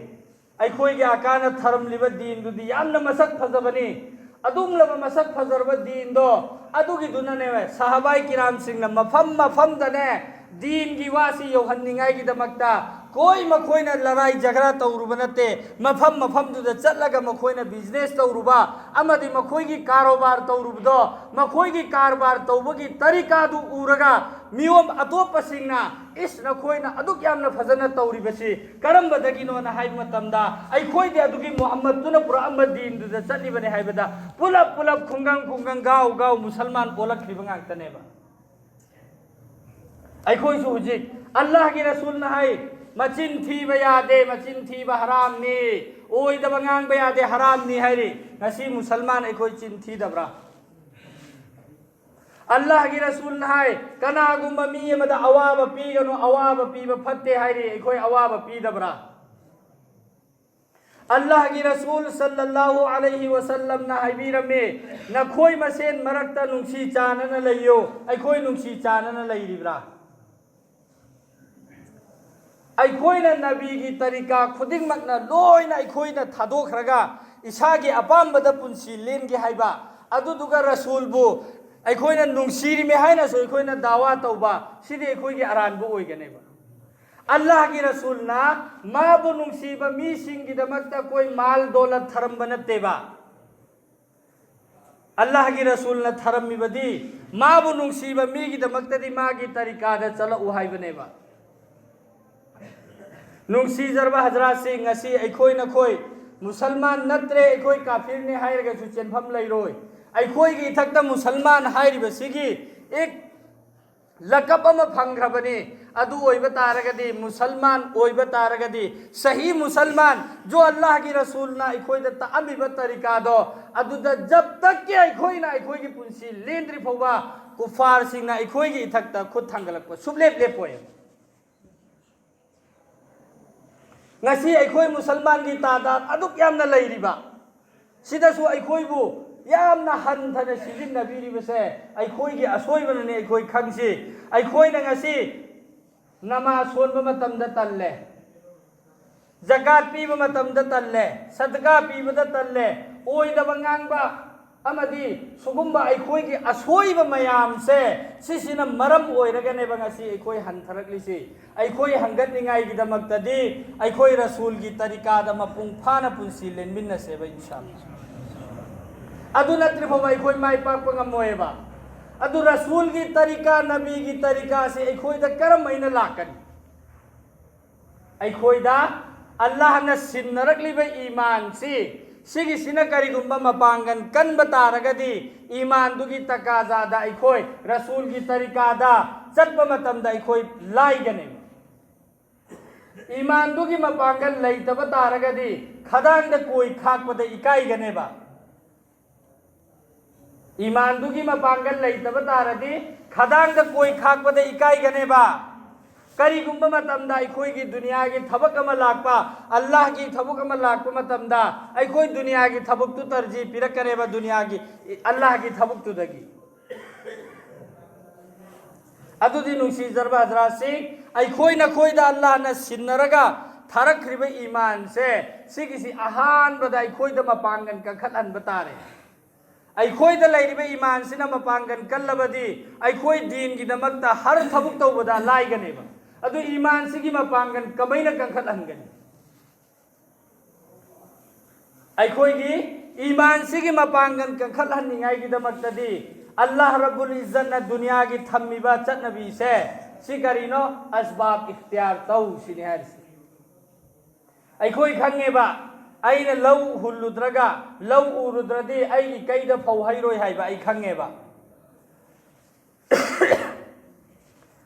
ꯑꯩꯈꯣꯏꯒꯤ ꯑꯀꯥꯅ ꯊꯔꯝꯂꯤꯕ ꯗꯤꯟꯗꯨꯗꯤ ꯌꯥꯝꯅ ꯃꯁꯛ ꯐꯖꯕꯅꯤ꯫ ꯑꯗꯨꯒꯨꯝꯂꯕ ꯃꯁꯛ ꯐꯖꯔꯕ ꯗꯤꯟꯗꯣ, ꯑꯗꯨꯒꯤꯗꯨꯅꯅꯦ ꯁꯍꯥꯕꯥꯏ ꯀꯤꯔꯥꯝꯁꯤꯡꯅ ꯃꯐꯝ ꯃꯐꯝꯗꯅꯦ ꯗꯤꯟꯒꯤ ꯋꯥꯁꯤ ꯌꯧꯍꯟꯅꯤꯡꯉꯥꯏꯒꯤꯗꯃꯛꯇ ꯀꯣꯏ ꯃꯈꯣꯏꯅ ꯂꯔꯥꯏ ꯖꯒꯔꯥ ꯇꯧꯔꯨꯕ ꯅꯠꯇꯦ꯫ ꯃꯐꯝ ꯃꯐꯝꯗꯨꯗ ꯆꯠꯂꯒ ꯃꯈꯣꯏꯅ ꯕꯤꯖꯤꯅꯦꯁ ꯇꯧꯔꯨꯕ ꯑꯃꯗꯤ ꯃꯈꯣꯏꯒꯤ ꯀꯥꯔꯣꯕꯥꯔ ꯇꯧꯔꯨꯕꯗꯣ, ꯃꯈꯣꯏꯒꯤ ꯀꯥꯔꯕꯥꯔ ꯇꯧꯕꯒꯤ ꯇꯔꯤꯀꯥꯗꯨ ꯎꯔꯒ ꯃꯤꯑꯣꯏ ꯑꯇꯣꯞꯄꯁꯤꯡꯅ, "ꯏꯁ, ꯅꯈꯣꯏꯅ ꯑꯗꯨꯛ ꯌꯥꯝꯅ ꯐꯖꯅ ꯇꯧꯔꯤꯕꯁꯤ ꯀꯔꯝꯕꯗꯒꯤꯅꯣꯅ?" ꯍꯥꯏꯕ ꯃꯇꯝꯗ, "ꯑꯩꯈꯣꯏꯗꯤ ꯑꯗꯨꯒꯤ ꯃꯨꯍꯝꯃꯗꯇꯨꯅ ꯄꯨꯔꯛꯑꯝꯕ ꯗꯤꯟꯗꯨꯗ ꯆꯠꯂꯤꯕꯅꯤ" ꯍꯥꯏꯕꯗ, ꯄꯨꯂꯞ ꯄꯨꯂꯞ ꯈꯨꯡꯒꯪ ꯈꯨꯡꯒꯪ, ꯒꯥꯎ ꯒꯥꯎ ꯃꯨꯁꯜꯃꯥꯟ ꯑꯣꯜꯂꯛꯈ꯭ꯔꯤꯕ ꯉꯥꯛꯇꯅꯦꯕ꯫ ꯑꯩꯈꯣꯏꯁꯨ ꯍꯧꯖꯤꯛ ꯑꯜꯂꯥꯍꯒꯤ ꯔꯁꯨꯜꯅ ꯍꯥꯏ, "ꯃꯆꯤꯟ ꯊꯤꯕ ꯌꯥꯗꯦ, ꯃꯆꯤꯟ ꯊꯤꯕ ꯍꯔꯥꯝꯅꯤ, ꯑꯣꯏꯗꯕ ꯉꯥꯡꯕ ꯌꯥꯗꯦ, ꯍꯔꯥꯝꯅꯤ" ꯍꯥꯏꯔꯤ꯫ ꯉꯁꯤ ꯃꯨꯁꯜꯃꯥꯟ ꯑꯩꯈꯣꯏ ꯆꯤꯟ ꯊꯤꯗꯕ꯭ꯔꯥ? ꯑꯜꯂꯥꯍꯒꯤ ꯔꯁꯨꯜꯅ ꯍꯥꯏ, "ꯀꯅꯥꯒꯨꯝꯕ ꯃꯤ ꯑꯃꯗ ꯑꯋꯥꯕ ꯄꯤꯒꯅꯨ, ꯑꯋꯥꯕ ꯄꯤꯕ ꯐꯠꯇꯦ" ꯍꯥꯏꯔꯤ꯫ ꯑꯩꯈꯣꯏ ꯑꯋꯥꯕ ꯄꯤꯗꯕ꯭ꯔꯥ? ꯑꯜꯂꯥꯍꯒꯤ ꯔꯁꯨꯜ ꯁꯜꯂꯜꯂꯥꯍꯨ ꯑꯂꯩꯍꯤ ꯋꯁꯜꯂꯝꯅ ꯍꯥꯏꯕꯤꯔꯝꯃꯤ, "ꯅꯈꯣꯏ ꯃꯁꯦꯟ ꯃꯔꯛꯇ ꯅꯨꯡꯁꯤ ꯆꯥꯟꯅꯅ ꯂꯩꯌꯨ"꯫ ꯑꯩꯈꯣꯏ ꯅꯨꯡꯁꯤ ꯆꯥꯟꯅꯅ ꯂꯩꯔꯤꯕ꯭ꯔꯥ? ꯑꯩꯈꯣꯏꯅ ꯅꯕꯤꯒꯤ ꯇꯔꯤꯀꯥ ꯈꯨꯗꯤꯡꯃꯛꯅ ꯂꯣꯏꯅ ꯑꯩꯈꯣꯏꯅ ꯊꯥꯗꯣꯛꯈ꯭ꯔꯒ ꯏꯁꯥꯒꯤ ꯑꯄꯥꯝꯕꯗ ꯄꯨꯟꯁꯤ ꯂꯦꯟꯒꯦ ꯍꯥꯏꯕ, ꯑꯗꯨꯗꯨꯒ ꯔꯁꯨꯜꯕꯨ ꯑꯩꯈꯣꯏꯅ ꯅꯨꯡꯁꯤꯔꯤꯃꯦ ꯍꯥꯏꯅꯁꯨ ꯑꯩꯈꯣꯏꯅ ꯗꯥꯋꯥ ꯇꯧꯕ, ꯁꯤꯗꯤ ꯑꯩꯈꯣꯏꯒꯤ ꯑꯔꯥꯟꯕ ꯑꯣꯏꯒꯅꯦꯕ꯫ ꯑꯜꯂꯥꯍꯒꯤ ꯔꯁꯨꯜꯅ ꯃꯥꯕꯨ ꯅꯨꯡꯁꯤꯕ ꯃꯤꯁꯤꯡꯒꯤꯗꯃꯛꯇ ꯑꯩꯈꯣꯏ ꯃꯥꯜ ꯗꯣꯂꯠ ꯊꯔꯝꯕ ꯅꯠꯇꯦꯕ꯫ ꯑꯜꯂꯥꯍꯒꯤ ꯔꯁꯨꯜꯅ ꯊꯔꯝꯃꯤꯕꯗꯤ ꯃꯥꯕꯨ ꯅꯨꯡꯁꯤꯕ ꯃꯤꯒꯤꯗꯃꯛꯇꯗꯤ ꯃꯥꯒꯤ ꯇꯔꯤꯀꯥꯗ ꯆꯠꯂꯛꯎ ꯍꯥꯏꯕꯅꯦꯕ꯫ ꯅꯨꯡꯁꯤꯖꯔꯕ ꯍꯖꯔꯥꯠꯁꯤꯡ, ꯉꯁꯤ ꯑꯩꯈꯣꯏ ꯅꯈꯣꯏ ꯃꯨꯁꯜꯃꯥꯟ ꯅꯠꯇ꯭ꯔꯦ, ꯑꯩꯈꯣꯏ ꯀꯥꯐꯤꯔꯅꯦ ꯍꯥꯏꯔꯒꯁꯨ ꯆꯦꯟꯐꯝ ꯂꯩꯔꯣꯏ꯫ ꯑꯩꯈꯣꯏꯒꯤ ꯏꯊꯛꯇ ꯃꯨꯁꯜꯃꯥꯟ ꯍꯥꯏꯔꯤꯕꯁꯤꯒꯤ ꯑꯦꯛ ꯂꯀꯞ ꯑꯃ ꯐꯪꯈ꯭ꯔꯕꯅꯤ꯫ ꯑꯗꯨ ꯑꯣꯏꯕ ꯇꯥꯔꯒꯗꯤ, ꯃꯨꯁꯜꯃꯥꯟ ꯑꯣꯏꯕ ꯇꯥꯔꯒꯗꯤ, ꯁꯍꯤ ꯃꯨꯁꯜꯃꯥꯟ, ꯖꯣ ꯑꯜꯂꯥꯍꯒꯤ ꯔꯁꯨꯜꯅ ꯑꯩꯈꯣꯏꯗ ꯇꯥꯛꯑꯝꯃꯤꯕ ꯇꯔꯤꯀꯥꯗꯣ, ꯑꯗꯨꯗ ꯖꯕ ꯇꯛꯀꯤ ꯑꯩꯈꯣꯏꯅ ꯑꯩꯈꯣꯏꯒꯤ ꯄꯨꯟꯁꯤ ꯂꯦꯟꯗ꯭ꯔꯤ ꯐꯥꯎꯕ ꯀꯨꯐꯥꯔꯁꯤꯡꯅ ꯑꯩꯈꯣꯏꯒꯤ ꯏꯊꯛꯇ ꯈꯨꯠ ꯊꯥꯡꯒꯠꯂꯛꯄ ꯁꯨꯡꯂꯦꯞ ꯂꯦꯞꯄꯣꯏ꯫ ꯉꯁꯤ ꯑꯩꯈꯣꯏ ꯃꯨꯁꯜꯃꯥꯟꯒꯤ ꯇꯥꯗꯥꯗ ꯑꯗꯨꯛ ꯌꯥꯝꯅ ꯂꯩꯔꯤꯕ ꯁꯤꯗꯁꯨ ꯑꯩꯈꯣꯏꯕꯨ ꯌꯥꯝꯅ ꯍꯟꯊꯅ ꯁꯤꯖꯤꯟꯅꯕꯤꯔꯤꯕꯁꯦ ꯑꯩꯈꯣꯏꯒꯤ ꯑꯁꯣꯏꯕꯅꯅꯤ, ꯑꯩꯈꯣꯏ ꯈꯪꯁꯤ꯫ ꯑꯩꯈꯣꯏꯅ ꯉꯁꯤ ꯅꯃꯥꯖ ꯁꯣꯟꯕ ꯃꯇꯝꯗ ꯇꯜꯂꯦ, ꯖꯀꯥꯠ ꯄꯤꯕ ꯃꯇꯝꯗ ꯇꯜꯂꯦ, ꯁꯗꯀꯥ ꯄꯤꯕꯗ ꯇꯜꯂꯦ, ꯑꯣꯏꯗꯕ ꯉꯥꯡꯕ, ꯑꯃꯗꯤ ꯁꯨꯒꯨꯝꯕ ꯑꯩꯈꯣꯏꯒꯤ ꯑꯁꯣꯏꯕ ꯃꯌꯥꯝꯁꯦ, ꯁꯤꯁꯤꯅ ꯃꯔꯝ ꯑꯣꯏꯔꯒꯅꯦꯕ ꯉꯁꯤ ꯑꯩꯈꯣꯏ ꯍꯟꯊꯔꯛꯂꯤꯁꯤ꯫ ꯑꯩꯈꯣꯏ ꯍꯟꯒꯠꯅꯤꯡꯉꯥꯏꯒꯤꯗꯃꯛꯇꯗꯤ ꯑꯩꯈꯣꯏ ꯔꯁꯨꯜꯒꯤ ꯇꯔꯤꯀꯥꯗ ꯃꯄꯨꯡ ꯐꯥꯅ ꯄꯨꯟꯁꯤ ꯂꯦꯟꯃꯤꯟꯅꯁꯦꯕ, ꯏꯟꯁꯥ ꯑꯜꯂꯥ꯫ ꯑꯗꯨ ꯅꯠꯇ꯭ꯔꯤ ꯐꯥꯎꯕ ꯑꯩꯈꯣꯏ ꯃꯥꯏ ꯄꯥꯛꯄ ꯉꯝꯃꯣꯏꯕ꯫ ꯑꯗꯨ ꯔꯁꯨꯜꯒꯤ ꯇꯔꯤꯀꯥ, ꯅꯕꯤꯒꯤ ꯇꯔꯤꯀꯥꯁꯤ ꯑꯩꯈꯣꯏꯗ ꯀꯔꯝ ꯍꯥꯏꯅ ꯂꯥꯛꯀꯅꯤ? ꯑꯩꯈꯣꯏꯗ ꯑꯜꯂꯥꯍꯅ ꯁꯤꯟꯅꯔꯛꯂꯤꯕ ꯏꯃꯥꯟꯁꯤ, ꯁꯤꯒꯤꯁꯤꯅ ꯀꯔꯤꯒꯨꯝꯕ ꯃꯄꯥꯡꯒꯜ ꯀꯟꯕ ꯇꯥꯔꯒꯗꯤ, ꯏꯃꯥꯟꯗꯨꯒꯤ ꯇꯀꯥꯖꯥꯗ ꯑꯩꯈꯣꯏ ꯔꯁꯨꯜꯒꯤ ꯇꯔꯤꯀꯥꯗ ꯆꯠꯄ ꯃꯇꯝꯗ ꯑꯩꯈꯣꯏ ꯂꯥꯏꯒꯅꯦꯕ꯫ ꯏꯃꯥꯟꯗꯨꯒꯤ ꯃꯄꯥꯡꯒꯜ ꯂꯩꯇꯕ ꯇꯥꯔꯒꯗꯤ, ꯈꯗꯥꯡꯗ ꯀꯣꯏ ꯈꯥꯛꯄꯗ ꯏꯀꯥꯏꯒꯅꯦꯕ꯫ ꯏꯃꯥꯟꯗꯨꯒꯤ ꯃꯄꯥꯡꯒꯜ ꯂꯩꯇꯕ ꯇꯥꯔꯗꯤ, ꯈꯗꯥꯡꯗ ꯀꯣꯏ ꯈꯥꯛꯄꯗ ꯏꯀꯥꯏꯒꯅꯦꯕ꯫ ꯀꯔꯤꯒꯨꯝꯕ ꯃꯇꯝꯗ ꯑꯩꯈꯣꯏꯒꯤ ꯗꯨꯅꯤꯌꯥꯒꯤ ꯊꯕꯛ ꯑꯃ ꯂꯥꯛꯄ, ꯑꯜꯂꯥꯍꯒꯤ ꯊꯕꯛ ꯑꯃ ꯂꯥꯛꯄ ꯃꯇꯝꯗ, ꯑꯩꯈꯣꯏ ꯗꯨꯅꯤꯌꯥꯒꯤ ꯊꯕꯛꯇꯨ ꯇꯔꯖꯤ ꯄꯤꯔꯛꯀꯅꯦꯕ, ꯗꯨꯅꯤꯌꯥꯒꯤ, ꯑꯜꯂꯥꯍꯒꯤ ꯊꯕꯛꯇꯨꯗꯒꯤ꯫ ꯑꯗꯨꯗꯤ ꯅꯨꯡꯁꯤꯖꯔꯕ ꯍꯖꯔꯥꯠꯁꯤꯡ, ꯑꯩꯈꯣꯏ ꯅꯈꯣꯏꯗ ꯑꯜꯂꯥꯍꯅ ꯁꯤꯟꯅꯔꯒ ꯊꯥꯔꯛꯈ꯭ꯔꯤꯕ ꯏꯃꯥꯟꯁꯦ, ꯁꯤꯒꯤꯁꯤ ꯑꯍꯥꯟꯕꯗ ꯑꯩꯈꯣꯏꯗ ꯃꯄꯥꯡꯒꯜ ꯀꯟꯈꯠꯍꯟꯕ ꯇꯥꯔꯦ꯫ ꯑꯩꯈꯣꯏꯗ ꯂꯩꯔꯤꯕ ꯏꯃꯥꯟꯁꯤꯅ ꯃꯄꯥꯡꯒꯜ ꯀꯜꯂꯕꯗꯤ, ꯑꯩꯈꯣꯏ ꯗꯤꯟꯒꯤꯗꯃꯛꯇ ꯍꯔ ꯊꯕꯛ ꯇꯧꯕꯗ ꯂꯥꯏꯒꯅꯦꯕ꯫ ꯑꯗꯨ ꯏꯃꯥꯟꯁꯤꯒꯤ ꯃꯄꯥꯡꯒꯜ ꯀꯃꯥꯏꯅ ꯀꯟꯈꯠꯍꯟꯒꯅꯤ? ꯑꯩꯈꯣꯏꯒꯤ ꯏꯃꯥꯟꯁꯤꯒꯤ ꯃꯄꯥꯡꯒꯜ ꯀꯟꯈꯠꯍꯟꯅꯤꯡꯉꯥꯏꯒꯤꯗꯃꯛꯇꯗꯤ, ꯑꯜꯂꯥꯍ ꯔꯕꯨꯜ ꯏꯖꯠꯅ ꯗꯨꯅꯤꯌꯥꯒꯤ ꯊꯝꯃꯤꯕ ꯆꯠꯅꯕꯤꯁꯦ, ꯁꯤ ꯀꯔꯤꯅꯣ? ꯑꯁꯕꯥꯕ ꯏꯈꯇꯤꯌꯥꯔ ꯇꯧ ꯁꯤꯅꯤ ꯍꯥꯏꯔꯤꯁꯦ꯫ ꯑꯩꯈꯣꯏ ꯈꯪꯉꯦꯕ, ꯑꯩꯅ ꯂꯧ ꯍꯨꯜꯂꯨꯗ꯭ꯔꯒ, ꯂꯧ ꯎꯔꯨꯗ꯭ꯔꯗꯤ ꯑꯩꯒꯤ ꯀꯩꯗ ꯐꯧ ꯍꯩꯔꯣꯏ ꯍꯥꯏꯕ ꯑꯩ ꯈꯪꯉꯦꯕ꯫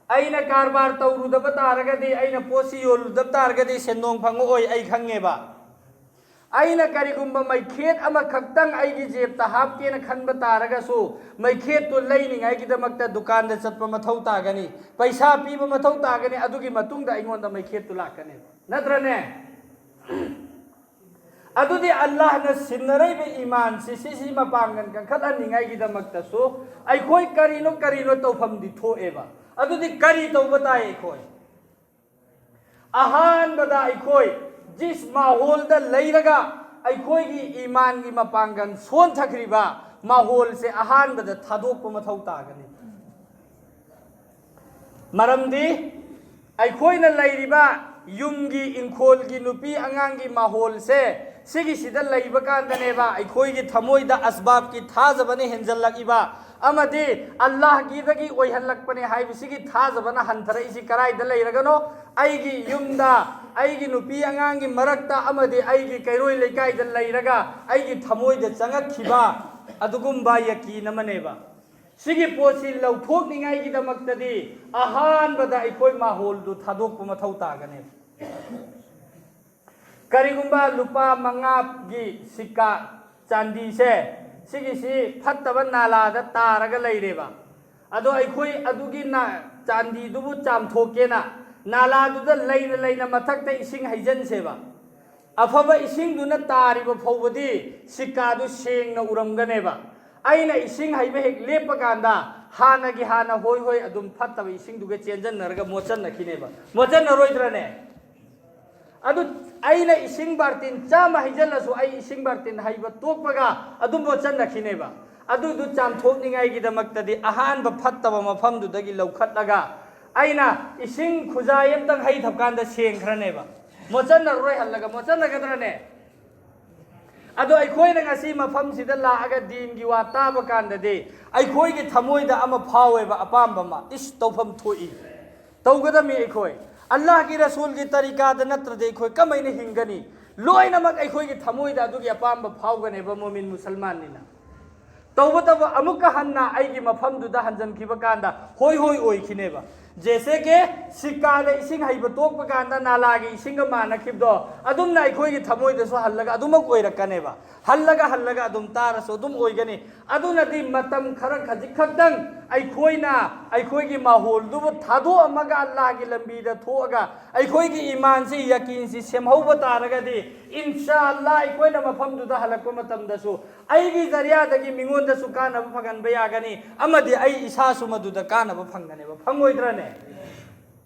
ꯑꯩꯅ ꯀꯔꯕꯥꯔ ꯇꯧꯔꯨꯗꯕ ꯇꯥꯔꯒꯗꯤ, ꯑꯩꯅ ꯄꯣꯠꯁꯤ ꯌꯣꯜꯂꯨꯗꯕ ꯇꯥꯔꯒꯗꯤ ꯁꯦꯟꯗꯣꯡ ꯐꯪꯉꯛꯑꯣꯏ ꯑꯩ ꯈꯪꯉꯦꯕ꯫ ꯑꯩꯅ ꯀꯔꯤꯒꯨꯝꯕ ꯃꯩꯈꯦꯠ ꯑꯃꯈꯛꯇꯪ ꯑꯩꯒꯤ ꯖꯦꯕꯇ ꯍꯥꯞꯀꯦꯅ ꯈꯟꯕ ꯇꯥꯔꯒꯁꯨ, ꯃꯩꯈꯦꯠꯇꯨ ꯂꯩꯅꯤꯡꯉꯥꯏꯒꯤꯗꯃꯛꯇ ꯗꯨꯀꯥꯟꯗ ꯆꯠꯄ ꯃꯊꯧ ꯇꯥꯒꯅꯤ, ꯄꯩꯁꯥ ꯄꯤꯕ ꯃꯊꯧ ꯇꯥꯒꯅꯤ, ꯑꯗꯨꯒꯤ ꯃꯇꯨꯡꯗ ꯑꯩꯉꯣꯟꯗ ꯃꯩꯈꯦꯠꯇꯨ ꯂꯥꯛꯀꯅꯦꯕ, ꯅꯠꯇ꯭ꯔꯅꯦ? ꯑꯗꯨꯗꯤ ꯑꯜꯂꯥꯍꯅ ꯁꯤꯟꯅꯔꯛꯏꯕ ꯏꯃꯥꯟꯁꯤ, ꯁꯤꯁꯤ ꯃꯄꯥꯡꯒꯜ ꯀꯟꯈꯠꯍꯟꯅꯤꯡꯉꯥꯏꯒꯤꯗꯃꯛꯇꯁꯨ ꯑꯩꯈꯣꯏ ꯀꯔꯤꯅꯣ ꯀꯔꯤꯅꯣ ꯇꯧꯐꯝꯗꯤ ꯊꯣꯛꯑꯦꯕ꯫ ꯑꯗꯨꯗꯤ ꯀꯔꯤ ꯇꯧꯕ ꯇꯥꯏ ꯑꯩꯈꯣꯏ? ꯑꯍꯥꯟꯕꯗ ꯑꯩꯈꯣꯏ ꯖꯤꯁ ꯃꯥꯍꯣꯜꯗ ꯂꯩꯔꯒ ꯑꯩꯈꯣꯏꯒꯤ ꯏꯃꯥꯟꯒꯤ ꯃꯄꯥꯡꯒꯜ ꯁꯣꯟꯊꯈ꯭ꯔꯤꯕ ꯃꯥꯍꯣꯜꯁꯦ ꯑꯍꯥꯟꯕꯗ ꯊꯥꯗꯣꯛꯄ ꯃꯊꯧ ꯇꯥꯒꯅꯤ꯫ ꯃꯔꯝꯗꯤ ꯑꯩꯈꯣꯏꯅ ꯂꯩꯔꯤꯕ ꯌꯨꯝꯒꯤ, ꯏꯪꯈꯣꯜꯒꯤ, ꯅꯨꯄꯤ ꯑꯉꯥꯡꯒꯤ ꯃꯥꯍꯣꯜꯁꯦ, ꯁꯤꯒꯤꯁꯤꯗ ꯂꯩꯕ ꯀꯥꯟꯗꯅꯦꯕ ꯑꯩꯈꯣꯏꯒꯤ ꯊꯃꯣꯏꯗ ꯑꯁꯕꯥꯕꯀꯤ ꯊꯥꯖꯕꯅ ꯍꯦꯟꯖꯜꯂꯛꯏꯕ ꯑꯃꯗꯤ ꯑꯜꯂꯥꯍꯒꯤꯗꯒꯤ ꯑꯣꯏꯍꯜꯂꯛꯄꯅꯦ ꯍꯥꯏꯕꯁꯤꯒꯤ ꯊꯥꯖꯕꯅ ꯍꯟꯊꯔꯛꯏꯁꯤ ꯀꯔꯥꯏꯗ ꯂꯩꯔꯒꯅꯣ? ꯑꯩꯒꯤ ꯌꯨꯝꯗ, ꯑꯩꯒꯤ ꯅꯨꯄꯤ ꯑꯉꯥꯡꯒꯤ ꯃꯔꯛꯇ ꯑꯃꯗꯤ ꯑꯩꯒꯤ ꯀꯩꯔꯣꯏ ꯂꯩꯀꯥꯏꯗ ꯂꯩꯔꯒ ꯑꯩꯒꯤ ꯊꯃꯣꯏꯗ ꯆꯪꯉꯛꯈꯤꯕ ꯑꯗꯨꯒꯨꯝꯕ ꯌꯀꯤꯟ ꯑꯃꯅꯦꯕ꯫ ꯁꯤꯒꯤ ꯄꯣꯠꯁꯤ ꯂꯧꯊꯣꯛꯅꯤꯡꯉꯥꯏꯒꯤꯗꯃꯛꯇꯗꯤ ꯑꯍꯥꯟꯕꯗ ꯑꯩꯈꯣꯏ ꯃꯥꯍꯣꯜꯗꯨ ꯊꯥꯗꯣꯛꯄ ꯃꯊꯧ ꯇꯥꯒꯅꯦꯕ꯫ ꯀꯔꯤꯒꯨꯝꯕ ꯂꯨꯄꯥ ꯃꯉꯥꯒꯤ ꯁꯤꯛꯀꯥ, ꯆꯥꯟꯗꯤꯁꯦ, ꯁꯤꯒꯤꯁꯤ ꯐꯠꯇꯕ ꯅꯥꯂꯥꯗ ꯇꯥꯔꯒ ꯂꯩꯔꯦꯕ꯫ ꯑꯗꯣ ꯑꯩꯈꯣꯏ ꯑꯗꯨꯒꯤ ꯅꯥ-, ꯆꯥꯟꯗꯤꯗꯨꯕꯨ ꯆꯥꯝꯊꯣꯛꯀꯦꯅ ꯅꯥꯂꯥꯗꯨꯗ ꯂꯩꯅ ꯂꯩꯅ ꯃꯊꯛꯇ ꯏꯁꯤꯡ ꯍꯩꯖꯤꯟꯁꯦꯕ꯫ ꯑꯐꯕ ꯏꯁꯤꯡꯗꯨꯅ ꯇꯥꯔꯤꯕ ꯐꯥꯎꯕꯗꯤ ꯁꯤꯛꯀꯥꯗꯨ ꯁꯦꯡꯅ ꯎꯔꯝꯒꯅꯦꯕ꯫ ꯑꯩꯅ ꯏꯁꯤꯡ ꯍꯩꯕ ꯍꯦꯛ ꯂꯦꯞꯄ ꯀꯥꯟꯗ ꯍꯥꯟꯅꯒꯤ ꯍꯥꯟꯅ ꯍꯣꯏ ꯍꯣꯏ ꯑꯗꯨꯝ ꯐꯠꯇꯕ ꯏꯁꯤꯡꯗꯨꯒ ꯆꯦꯟꯖꯟꯅꯔꯒ ꯃꯣꯠꯆꯟꯅꯈꯤꯅꯦꯕ꯫ ꯃꯣꯠꯆꯟꯅꯔꯣꯏꯗ꯭ꯔꯅꯦ? ꯑꯗꯨ ꯑꯩꯅ ꯏꯁꯤꯡ ꯕꯥꯔꯇꯤꯟ ꯆꯥꯝꯃ ꯍꯩꯖꯤꯜꯂꯁꯨ ꯑꯩ ꯏꯁꯤꯡ ꯕꯥꯔꯇꯤꯟ ꯍꯩꯕ ꯇꯣꯛꯄꯒ ꯑꯗꯨꯝ ꯃꯣꯠꯆꯟꯅꯈꯤꯅꯦꯕ꯫ ꯑꯗꯨꯗꯨ ꯆꯥꯝꯊꯣꯛꯅꯤꯡꯉꯥꯏꯒꯤꯗꯃꯛꯇꯗꯤ ꯑꯍꯥꯟꯕ ꯐꯠꯇꯕ ꯃꯐꯝꯗꯨꯗꯒꯤ ꯂꯧꯈꯠꯂꯒ ꯑꯩꯅ ꯏꯁꯤꯡ ꯈꯨꯖꯥꯏ ꯑꯝꯇꯪ ꯍꯩꯊꯕ ꯀꯥꯟꯗ ꯁꯦꯡꯈ꯭ꯔꯅꯦꯕ꯫ ꯃꯣꯠꯆꯟꯅꯔꯣꯏ ꯍꯜꯂꯒ, ꯃꯣꯠꯆꯟꯅꯒꯗ꯭ꯔꯅꯦ? ꯑꯗꯣ ꯑꯩꯈꯣꯏꯅ ꯉꯁꯤ ꯃꯐꯝꯁꯤꯗ ꯂꯥꯛꯑꯒ ꯗꯤꯟꯒꯤ ꯋꯥ ꯇꯥꯕ ꯀꯥꯟꯗꯗꯤ ꯑꯩꯈꯣꯏꯒꯤ ꯊꯃꯣꯏꯗ ꯑꯃ ꯐꯥꯎꯋꯦꯕ, ꯑꯄꯥꯝꯕ ꯑꯃ, ꯏꯁ, ꯇꯧꯐꯝ ꯊꯣꯛꯏ, ꯇꯧꯒꯗꯕꯅꯤ ꯑꯩꯈꯣꯏ꯫ ꯑꯜꯂꯥꯍꯒꯤ ꯔꯁꯨꯜꯒꯤ ꯇꯔꯤꯀꯥꯗ ꯅꯠꯇ꯭ꯔꯗꯤ ꯑꯩꯈꯣꯏ ꯀꯃꯥꯏꯅ ꯍꯤꯡꯒꯅꯤ? ꯂꯣꯏꯅꯃꯛ ꯑꯩꯈꯣꯏꯒꯤ ꯊꯃꯣꯏꯗ ꯑꯗꯨꯒꯤ ꯑꯄꯥꯝꯕ ꯐꯥꯎꯒꯅꯦꯕ, ꯃꯣꯃꯤꯟ ꯃꯨꯁꯜꯃꯥꯟꯅꯤꯅ꯫ ꯇꯧꯕꯇꯕꯨ ꯑꯃꯨꯛꯀ ꯍꯟꯅ ꯑꯩꯒꯤ ꯃꯐꯝꯗꯨꯗ ꯍꯟꯖꯟꯈꯤꯕ ꯀꯥꯟꯗ ꯍꯣꯏ ꯍꯣꯏ ꯑꯣꯏꯈꯤꯅꯦꯕ꯫ ꯖꯦꯁꯦ ꯀꯦ ꯁꯤꯛꯀꯥꯗ ꯏꯁꯤꯡ ꯍꯩꯕ ꯇꯣꯛꯄ ꯀꯥꯟꯗ ꯅꯥꯂꯥꯒꯤ ꯏꯁꯤꯡꯒ ꯃꯥꯟꯅꯈꯤꯕꯗꯣ, ꯑꯗꯨꯝꯅ ꯑꯩꯈꯣꯏꯒꯤ ꯊꯃꯣꯏꯗꯁꯨ ꯍꯜꯂꯒ ꯑꯗꯨꯃꯛ ꯑꯣꯏꯔꯛꯀꯅꯦꯕ꯫ ꯍꯜꯂꯒ ꯍꯜꯂꯒ ꯑꯗꯨꯝ ꯇꯥꯔꯁꯨ ꯑꯗꯨꯝ ꯑꯣꯏꯒꯅꯤ꯫ ꯑꯗꯨꯅꯗꯤ ꯃꯇꯝ ꯈꯔ ꯈꯖꯤꯛ ꯈꯛꯇꯪ ꯑꯩꯈꯣꯏꯅ ꯑꯩꯈꯣꯏꯒꯤ ꯃꯥꯍꯣꯜꯗꯨꯕꯨ ꯊꯥꯗꯣꯛꯑꯝꯃꯒ ꯑꯜꯂꯥꯍꯒꯤ ꯂꯝꯕꯤꯗ ꯊꯣꯛꯑꯒ ꯑꯩꯈꯣꯏꯒꯤ ꯏꯃꯥꯟꯁꯤ, ꯌꯀꯤꯟꯁꯤ ꯁꯦꯝꯍꯧꯕ ꯇꯥꯔꯒꯗꯤ, ꯏꯟꯁꯥ ꯑꯜꯂꯥꯍ, ꯑꯩꯈꯣꯏꯅ ꯃꯐꯝꯗꯨꯗ ꯍꯜꯂꯛꯄ ꯃꯇꯝꯗꯁꯨ ꯑꯩꯒꯤ ꯖꯔꯤꯌꯥꯗꯒꯤ ꯃꯤꯉꯣꯟꯗꯁꯨ ꯀꯥꯟꯅꯕ ꯐꯪꯍꯟꯕ ꯌꯥꯒꯅꯤ, ꯑꯃꯗꯤ ꯑꯩ ꯏꯁꯥꯁꯨ ꯃꯗꯨꯗ ꯀꯥꯟꯅꯕ ꯐꯪꯒꯅꯦꯕ꯫ ꯐꯪꯉꯣꯏꯗ꯭ꯔꯅꯦ?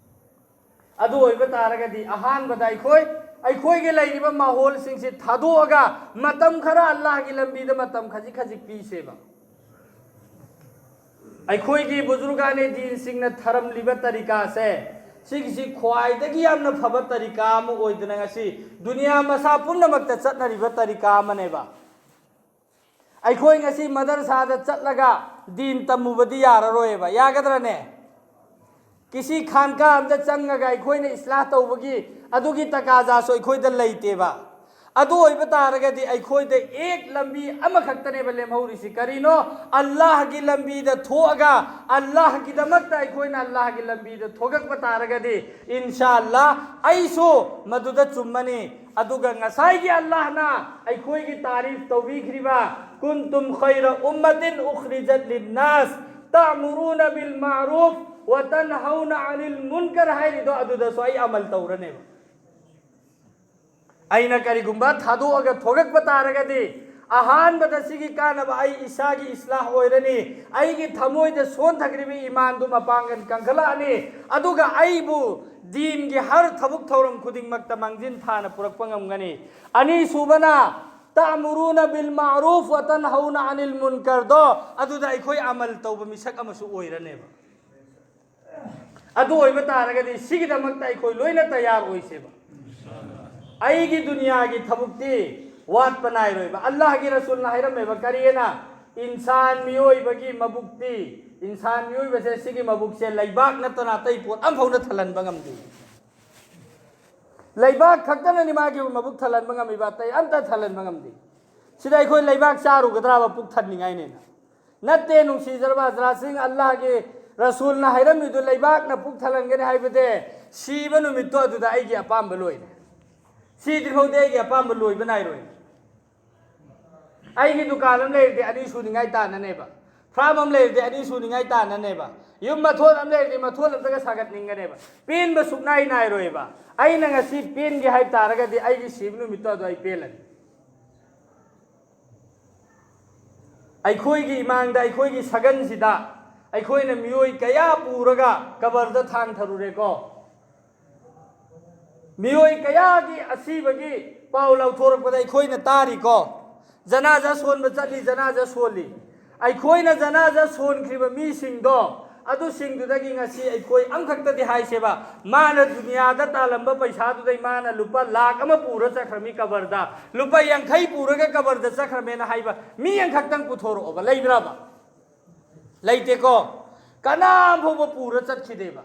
ꯑꯗꯨ ꯑꯣꯏꯕ ꯇꯥꯔꯒꯗꯤ ꯑꯍꯥꯟꯕꯗ ꯑꯩꯈꯣꯏ ꯑꯩꯈꯣꯏꯒꯤ ꯂꯩꯔꯤꯕ ꯃꯥꯍꯣꯜꯁꯤꯡꯁꯤ ꯊꯥꯗꯣꯛꯑꯒ ꯃꯇꯝ ꯈꯔ ꯑꯜꯂꯥꯍꯒꯤ ꯂꯝꯕꯤꯗ ꯃꯇꯝ ꯈꯖꯤꯛ ꯈꯖꯤꯛ ꯄꯤꯁꯦꯕ꯫ ꯑꯩꯈꯣꯏꯒꯤ ꯕꯨꯖꯨꯔꯒꯥꯅꯦ ꯗꯤꯟꯁꯤꯡꯅ ꯊꯔꯝꯂꯤꯕ ꯇꯔꯤꯀꯥꯁꯦ, ꯁꯤꯒꯤꯁꯤ ꯈ꯭ꯋꯥꯏꯗꯒꯤ ꯌꯥꯝꯅ ꯐꯕ ꯇꯔꯤꯀꯥ ꯑꯃ ꯑꯣꯏꯗꯅ ꯉꯁꯤ ꯗꯨꯅꯤꯌꯥ ꯃꯁꯥ ꯄꯨꯝꯅꯃꯛꯇ ꯆꯠꯅꯔꯤꯕ ꯇꯔꯤꯀꯥ ꯑꯃꯅꯦꯕ꯫ ꯑꯩꯈꯣꯏ ꯉꯁꯤ ꯃꯗꯔꯁꯥꯗ ꯆꯠꯂꯒ ꯗꯤꯟ ꯇꯝꯃꯨꯕꯗꯤ ꯌꯥꯔꯔꯣꯏꯕ, ꯌꯥꯒꯗ꯭ꯔꯅꯦ? ꯀꯤꯁꯤ ꯈꯥꯟꯀꯥ ꯑꯝꯗ ꯆꯪꯉꯒ ꯑꯩꯈꯣꯏꯅ ꯏꯁꯂꯥꯍ ꯇꯧꯕꯒꯤ ꯑꯗꯨꯒꯤ ꯇꯀꯥꯖꯥꯁꯨ ꯑꯩꯈꯣꯏꯗ ꯂꯩꯇꯦꯕ꯫ ꯑꯗꯨ ꯑꯣꯏꯕ ꯇꯥꯔꯒꯗꯤ ꯑꯩꯈꯣꯏꯗ ꯑꯦꯛ ꯂꯝꯕꯤ ꯑꯃꯈꯛꯇꯅꯦꯕ ꯂꯦꯝꯍꯧꯔꯤꯁꯤ꯫ ꯀꯔꯤꯅꯣ? ꯑꯜꯂꯥꯍꯒꯤ ꯂꯝꯕꯤꯗ ꯊꯣꯛꯑꯒ ꯑꯜꯂꯥꯍꯒꯤꯗꯃꯛꯇ ꯑꯩꯈꯣꯏꯅ ꯑꯜꯂꯥꯍꯒꯤ ꯂꯝꯕꯤꯗ ꯊꯣꯛꯂꯛꯄ ꯇꯥꯔꯒꯗꯤ, ꯏꯟꯁꯥ ꯑꯜꯂꯥꯍ, ꯑꯩꯁꯨ ꯃꯗꯨꯗ ꯆꯨꯝꯃꯅꯤ꯫ ꯑꯗꯨꯒ ꯉꯁꯥꯏꯒꯤ ꯑꯜꯂꯥꯍꯅ ꯑꯩꯈꯣꯏꯒꯤ ꯇꯥꯔꯤꯐ ꯇꯧꯕꯤꯈ꯭ꯔꯤꯕ, "ꯀꯨꯟꯇꯨꯝ ꯈꯩꯔ ꯎꯝꯃꯇꯤꯟ ꯎꯈ꯭ꯔꯤꯖꯠ ꯂꯤꯟꯅꯥꯁ ꯇꯥꯃꯨꯔꯨꯅ ꯕꯤꯜ ꯃꯥꯔꯨꯐ ꯋ ꯇꯟꯍꯧꯅ ꯑꯅꯤꯜ ꯃꯨꯟꯀꯔ" ꯍꯥꯏꯔꯤꯗꯣ, ꯑꯗꯨꯗꯁꯨ ꯑꯩ ꯑꯃꯜ ꯇꯧꯔꯅꯦꯕ꯫ ꯑꯩꯅ ꯀꯔꯤꯒꯨꯝꯕ ꯊꯥꯗꯣꯛꯑꯒ ꯊꯣꯛꯂꯛꯄ ꯇꯥꯔꯒꯗꯤ, ꯑꯍꯥꯟꯕꯗ ꯁꯤꯒꯤ ꯀꯥꯟꯅꯕ ꯑꯩ ꯏꯁꯥꯒꯤ ꯏꯁꯂꯥꯍ ꯑꯣꯏꯔꯅꯤ, ꯑꯩꯒꯤ ꯊꯃꯣꯏꯗ ꯁꯣꯟꯊꯈ꯭ꯔꯤꯕ ꯏꯃꯥꯟꯗꯨ ꯃꯄꯥꯡꯒꯜ ꯀꯟꯈꯠꯂꯛꯑꯅꯤ, ꯑꯗꯨꯒ ꯑꯩꯕꯨ ꯗꯤꯟꯒꯤ ꯍꯔ ꯊꯕꯛ ꯊꯧꯔꯝ ꯈꯨꯗꯤꯡꯃꯛꯇ ꯃꯥꯡꯖꯤꯟ ꯊꯥꯅ ꯄꯨꯔꯛꯄ ꯉꯝꯒꯅꯤ꯫ ꯑꯅꯤꯁꯨꯕꯅ, "ꯇꯥꯃꯨꯔꯨꯅ ꯕꯤꯜ ꯃꯥꯔꯨꯐ ꯋ ꯇꯟꯍꯧꯅ ꯑꯅꯤꯜ ꯃꯨꯟꯀꯔꯗꯣ", ꯑꯗꯨꯗ ꯑꯩꯈꯣꯏ ꯑꯃꯜ ꯇꯧꯕ ꯃꯤꯁꯛ ꯑꯃꯁꯨ ꯑꯣꯏꯔꯅꯦꯕ꯫ ꯑꯗꯨ ꯑꯣꯏꯕ ꯇꯥꯔꯒꯗꯤ ꯁꯤꯒꯤꯗꯃꯛꯇ ꯑꯩꯈꯣꯏ ꯂꯣꯏꯅ ꯇꯌꯥꯔ ꯑꯣꯏꯁꯦꯕ꯫ ꯑꯩꯒꯤ ꯗꯨꯅꯤꯌꯥꯒꯤ ꯊꯕꯛꯇꯤ ꯋꯥꯠꯄ ꯅꯥꯏꯔꯣꯏꯕ꯫ ꯑꯜꯂꯥꯍꯒꯤ ꯔꯁꯨꯜꯅ ꯍꯥꯏꯔꯝꯃꯦꯕ, ꯀꯔꯤꯑꯅ? "ꯏꯟꯁꯥꯟ ꯃꯤꯑꯣꯏꯕꯒꯤ ꯃꯕꯨꯛꯇꯤ, ꯏꯟꯁꯥꯟ ꯃꯤꯑꯣꯏꯕꯁꯦ, ꯁꯤꯒꯤ ꯃꯕꯨꯛꯁꯦ ꯂꯩꯕꯥꯛ ꯅꯠꯇꯅ ꯑꯇꯩ ꯄꯣꯠ ꯑꯝꯐꯥꯎꯅ ꯊꯜꯍꯟꯕ ꯉꯝꯗꯦ꯫ ꯂꯩꯕꯥꯛ ꯈꯛꯇꯅꯅꯤ ꯃꯥꯒꯤ ꯃꯕꯨꯛ ꯊꯜꯍꯟꯕ ꯉꯝꯃꯤꯕ, ꯑꯇꯩ ꯑꯝꯇ ꯊꯜꯍꯟꯕ ꯉꯝꯗꯦ꯫ ꯁꯤꯗ ꯑꯩꯈꯣꯏ ꯂꯩꯕꯥꯛ ꯆꯥꯔꯨꯒꯗ꯭ꯔꯕ ꯄꯨꯛ ꯊꯟꯅꯤꯡꯉꯥꯏꯅꯦꯅ?" ꯅꯠꯇꯦ, ꯅꯨꯡꯁꯤꯖꯔꯕ ꯍꯖꯔꯥꯠꯁꯤꯡ, ꯑꯜꯂꯥꯍꯒꯤ ꯔꯁꯨꯜꯅ ꯍꯥꯏꯔꯝꯃꯤꯗꯨ ꯂꯩꯕꯥꯛꯅ ꯄꯨꯛ ꯊꯜꯍꯟꯒꯅꯤ ꯍꯥꯏꯕꯗꯤ, ꯁꯤꯕ ꯅꯨꯃꯤꯠꯇꯣ ꯑꯗꯨꯗ ꯑꯩꯒꯤ ꯑꯄꯥꯝꯕ ꯂꯣꯏꯔꯦ꯫ ꯁꯤꯗ꯭ꯔꯤꯐꯥꯎꯗꯤ ꯑꯩꯒꯤ ꯑꯄꯥꯝꯕ ꯂꯣꯏꯕ ꯅꯥꯏꯔꯣꯏ꯫ ꯑꯩꯒꯤ ꯗꯨꯀꯥꯟ ꯑꯃ ꯂꯩꯔꯗꯤ ꯑꯅꯤ ꯁꯨꯅꯤꯡꯉꯥꯏ ꯇꯥꯟꯅꯅꯦꯕ, ꯐꯥꯔꯝ ꯑꯃ ꯂꯩꯔꯗꯤ ꯑꯅꯤ ꯁꯨꯅꯤꯡꯉꯥꯏ ꯇꯥꯟꯅꯅꯦꯕ, ꯌꯨꯝ ꯃꯊꯣꯟ ꯑꯃ ꯂꯩꯔꯗꯤ ꯃꯊꯣꯟ ꯑꯝꯇꯒ ꯁꯥꯒꯠꯅꯤꯡꯒꯅꯦꯕ꯫ ꯄꯦꯟꯕ ꯁꯨꯛꯅꯥꯏ ꯅꯥꯏꯔꯣꯏꯕ꯫ ꯑꯩꯅ ꯉꯁꯤ ꯄꯦꯟꯒꯦ ꯍꯥꯏꯕ ꯇꯥꯔꯒꯗꯤ ꯑꯩꯒꯤ ꯁꯤꯕ ꯅꯨꯃꯤꯠꯇꯣ ꯑꯗꯨ ꯑꯩ ꯄꯦꯜꯂꯅꯤ꯫ ꯑꯩꯈꯣꯏꯒꯤ ꯏꯃꯥꯡꯗ, ꯑꯩꯈꯣꯏꯒꯤ ꯁꯒꯟꯁꯤꯗ ꯑꯩꯈꯣꯏꯅ ꯃꯤꯑꯣꯏ ꯀꯌꯥ ꯄꯨꯔꯒ ꯀꯕꯔꯗ ꯊꯥꯡꯊꯔꯨꯔꯦꯀꯣ꯫ ꯃꯤꯑꯣꯏ ꯀꯌꯥꯒꯤ ꯑꯁꯤꯕꯒꯤ ꯄꯥꯎ ꯂꯧꯊꯣꯔꯛꯄꯗ ꯑꯩꯈꯣꯏꯅ ꯇꯥꯔꯤꯀꯣ꯫ ꯖꯅꯥꯖꯥ ꯁꯣꯟꯕ ꯆꯠꯂꯤ, ꯖꯅꯥꯖꯥ ꯁꯣꯜꯂꯤ꯫ ꯑꯩꯈꯣꯏꯅ ꯖꯅꯥꯖꯥ ꯁꯣꯟꯈ꯭ꯔꯤꯕ ꯃꯤꯁꯤꯡꯗꯣ, ꯑꯗꯨꯁꯤꯡꯗꯨꯗꯒꯤ ꯉꯁꯤ ꯑꯩꯈꯣꯏ ꯑꯃꯈꯛꯇꯗꯤ ꯍꯥꯏꯁꯦꯕ, ꯃꯥꯅ ꯗꯨꯅꯤꯌꯥꯗ ꯇꯥꯜꯂꯝꯕ ꯄꯩꯁꯥꯗꯨꯗꯩ ꯃꯥꯅ ꯂꯨꯄꯥ ꯂꯥꯈ ꯑꯃ ꯄꯨꯔ ꯆꯠꯈ꯭ꯔꯃꯤ ꯀꯕꯔꯗ, ꯂꯨꯄꯥ ꯌꯥꯡꯈꯩ ꯄꯨꯔꯒ ꯀꯕꯔꯗ ꯆꯠꯈ꯭ꯔꯃꯦꯅ ꯍꯥꯏꯕ ꯃꯤ ꯑꯃꯈꯛꯇꯪ ꯄꯨꯊꯣꯔꯛꯑꯣꯕ꯫ ꯂꯩꯕ꯭ꯔꯕ? ꯂꯩꯇꯦꯀꯣ꯫ ꯀꯅꯥꯝ ꯐꯥꯎꯕ ꯄꯨꯔ ꯆꯠꯈꯤꯗꯦꯕ꯫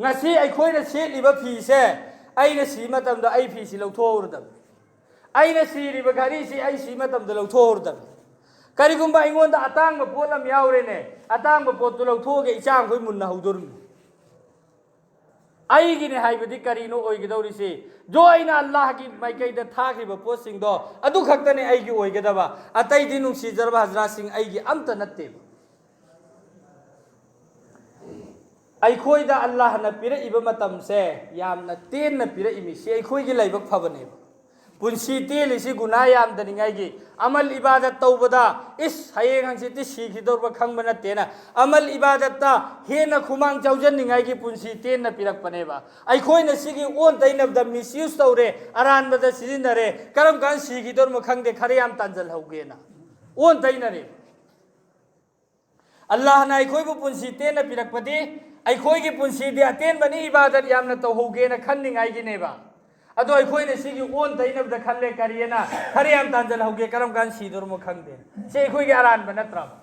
ꯉꯁꯤ ꯑꯩꯈꯣꯏꯅ ꯁꯦꯠꯂꯤꯕ ꯐꯤꯁꯦ, ꯑꯩꯅ ꯁꯤ ꯃꯇꯝꯗ ꯑꯩ ꯐꯤꯁꯤ ꯂꯧꯊꯣꯛꯍꯧꯔꯗꯕꯅꯤ꯫ ꯑꯩꯅ ꯁꯤꯔꯤꯕ ꯘꯔꯤꯁꯤ ꯑꯩ ꯁꯤ ꯃꯇꯝꯗ ꯂꯧꯊꯣꯛꯍꯧꯔꯗꯕꯅꯤ꯫ ꯀꯔꯤꯒꯨꯝꯕ ꯑꯩꯉꯣꯟꯗ ꯑꯇꯥꯡꯕ ꯄꯣꯠ ꯑꯃ ꯌꯥꯎꯔꯦꯅꯦ, ꯑꯇꯥꯡꯕ ꯄꯣꯠꯇꯨ ꯂꯧꯊꯣꯛꯑꯒ ꯏꯆꯥ ꯃꯈꯣꯏ ꯃꯨꯟꯅ ꯍꯧꯗꯣꯔꯤꯕꯅꯤ꯫ ꯑꯩꯒꯤꯅꯦ ꯍꯥꯏꯕꯗꯤ ꯀꯔꯤꯅꯣ ꯑꯣꯏꯒꯗꯧꯔꯤꯁꯤ? ꯖꯣ ꯑꯩꯅ ꯑꯜꯂꯥꯍꯒꯤ ꯃꯥꯏꯀꯩꯗ ꯊꯥꯈꯤꯕ ꯄꯣꯠꯁꯤꯡꯗꯣ ꯑꯗꯨ ꯈꯛꯇꯅꯦ ꯑꯩꯒꯤ ꯑꯣꯏꯒꯗꯕ, ꯑꯇꯩꯗꯤ ꯅꯨꯡꯁꯤꯖꯔꯕ ꯍꯖꯔꯥꯠꯁꯤꯡ ꯑꯩꯒꯤ ꯑꯝꯇ ꯅꯠꯇꯦꯕ꯫ ꯑꯩꯈꯣꯏꯗ ꯑꯜꯂꯥꯍꯅ ꯄꯤꯔꯛꯏꯕ ꯃꯇꯝꯁꯦ ꯌꯥꯝꯅ ꯇꯦꯟꯅ ꯄꯤꯔꯛꯏꯃꯤ꯫ ꯁꯤ ꯑꯩꯈꯣꯏꯒꯤ ꯂꯥꯏꯕꯛ ꯐꯕꯅꯦꯕ꯫ ꯄꯨꯟꯁꯤ ꯇꯦꯜꯂꯤꯁꯤ ꯒꯨꯅꯥ ꯌꯥꯝꯗꯅꯤꯡꯉꯥꯏꯒꯤ, ꯑꯃꯜ ꯏꯕꯥꯗꯠ ꯇꯧꯕꯗ, ꯏꯁ, ꯍꯌꯦꯡ ꯍꯪꯆꯤꯠꯇꯤ ꯁꯤꯈꯤꯗꯧꯔꯕ ꯈꯪꯕ ꯅꯠꯇꯦꯅ, ꯑꯃꯜ ꯏꯕꯥꯗꯠꯇ ꯍꯦꯟꯅ ꯈꯨꯃꯥꯡ ꯆꯥꯎꯖꯟꯅꯤꯡꯉꯥꯏꯒꯤ ꯄꯨꯟꯁꯤ ꯇꯦꯟꯅ ꯄꯤꯔꯛꯄꯅꯦꯕ꯫ ꯑꯩꯈꯣꯏꯅ ꯁꯤꯒꯤ ꯑꯣꯟ ꯇꯩꯅꯕꯗ ꯃꯤꯁꯌꯨꯁ ꯇꯧꯔꯦ, ꯑꯔꯥꯟꯕꯗ ꯁꯤꯖꯤꯟꯅꯔꯦ, ꯀꯔꯝ ꯀꯥꯟꯗ ꯁꯤꯈꯤꯗꯧꯔꯤꯅꯣ ꯈꯪꯗꯦ, ꯈꯔ ꯌꯥꯝ ꯇꯥꯟꯖꯜꯍꯧꯒꯦꯅ ꯑꯣꯟ ꯇꯩꯅꯔꯦ꯫ ꯑꯜꯂꯥꯍꯅ ꯑꯩꯈꯣꯏꯕꯨ ꯄꯨꯟꯁꯤ ꯇꯦꯟꯅ ꯄꯤꯔꯛꯄꯗꯤ, ꯑꯩꯈꯣꯏꯒꯤ ꯄꯨꯟꯁꯤꯗꯤ ꯑꯇꯦꯟꯕꯅꯤ, ꯏꯕꯥꯗꯠ ꯌꯥꯝꯅ ꯇꯧꯍꯧꯒꯦꯅ ꯈꯟꯅꯤꯡꯉꯥꯏꯒꯤꯅꯦꯕ꯫ ꯑꯗꯣ ꯑꯩꯈꯣꯏꯅ ꯁꯤꯒꯤ ꯑꯣꯟ ꯇꯩꯅꯕꯗ ꯈꯜꯂꯦ, ꯀꯔꯤꯑꯅ? ꯈꯔ ꯌꯥꯝ ꯇꯥꯟꯖꯜꯍꯧꯒꯦ, ꯀꯔꯝ ꯀꯥꯟꯗ ꯁꯤꯗꯧꯔꯤꯅꯣ ꯈꯪꯗꯦ꯫ ꯁꯤ ꯑꯩꯈꯣꯏꯒꯤ ꯑꯔꯥꯟꯕ ꯅꯠꯇ꯭ꯔꯕ?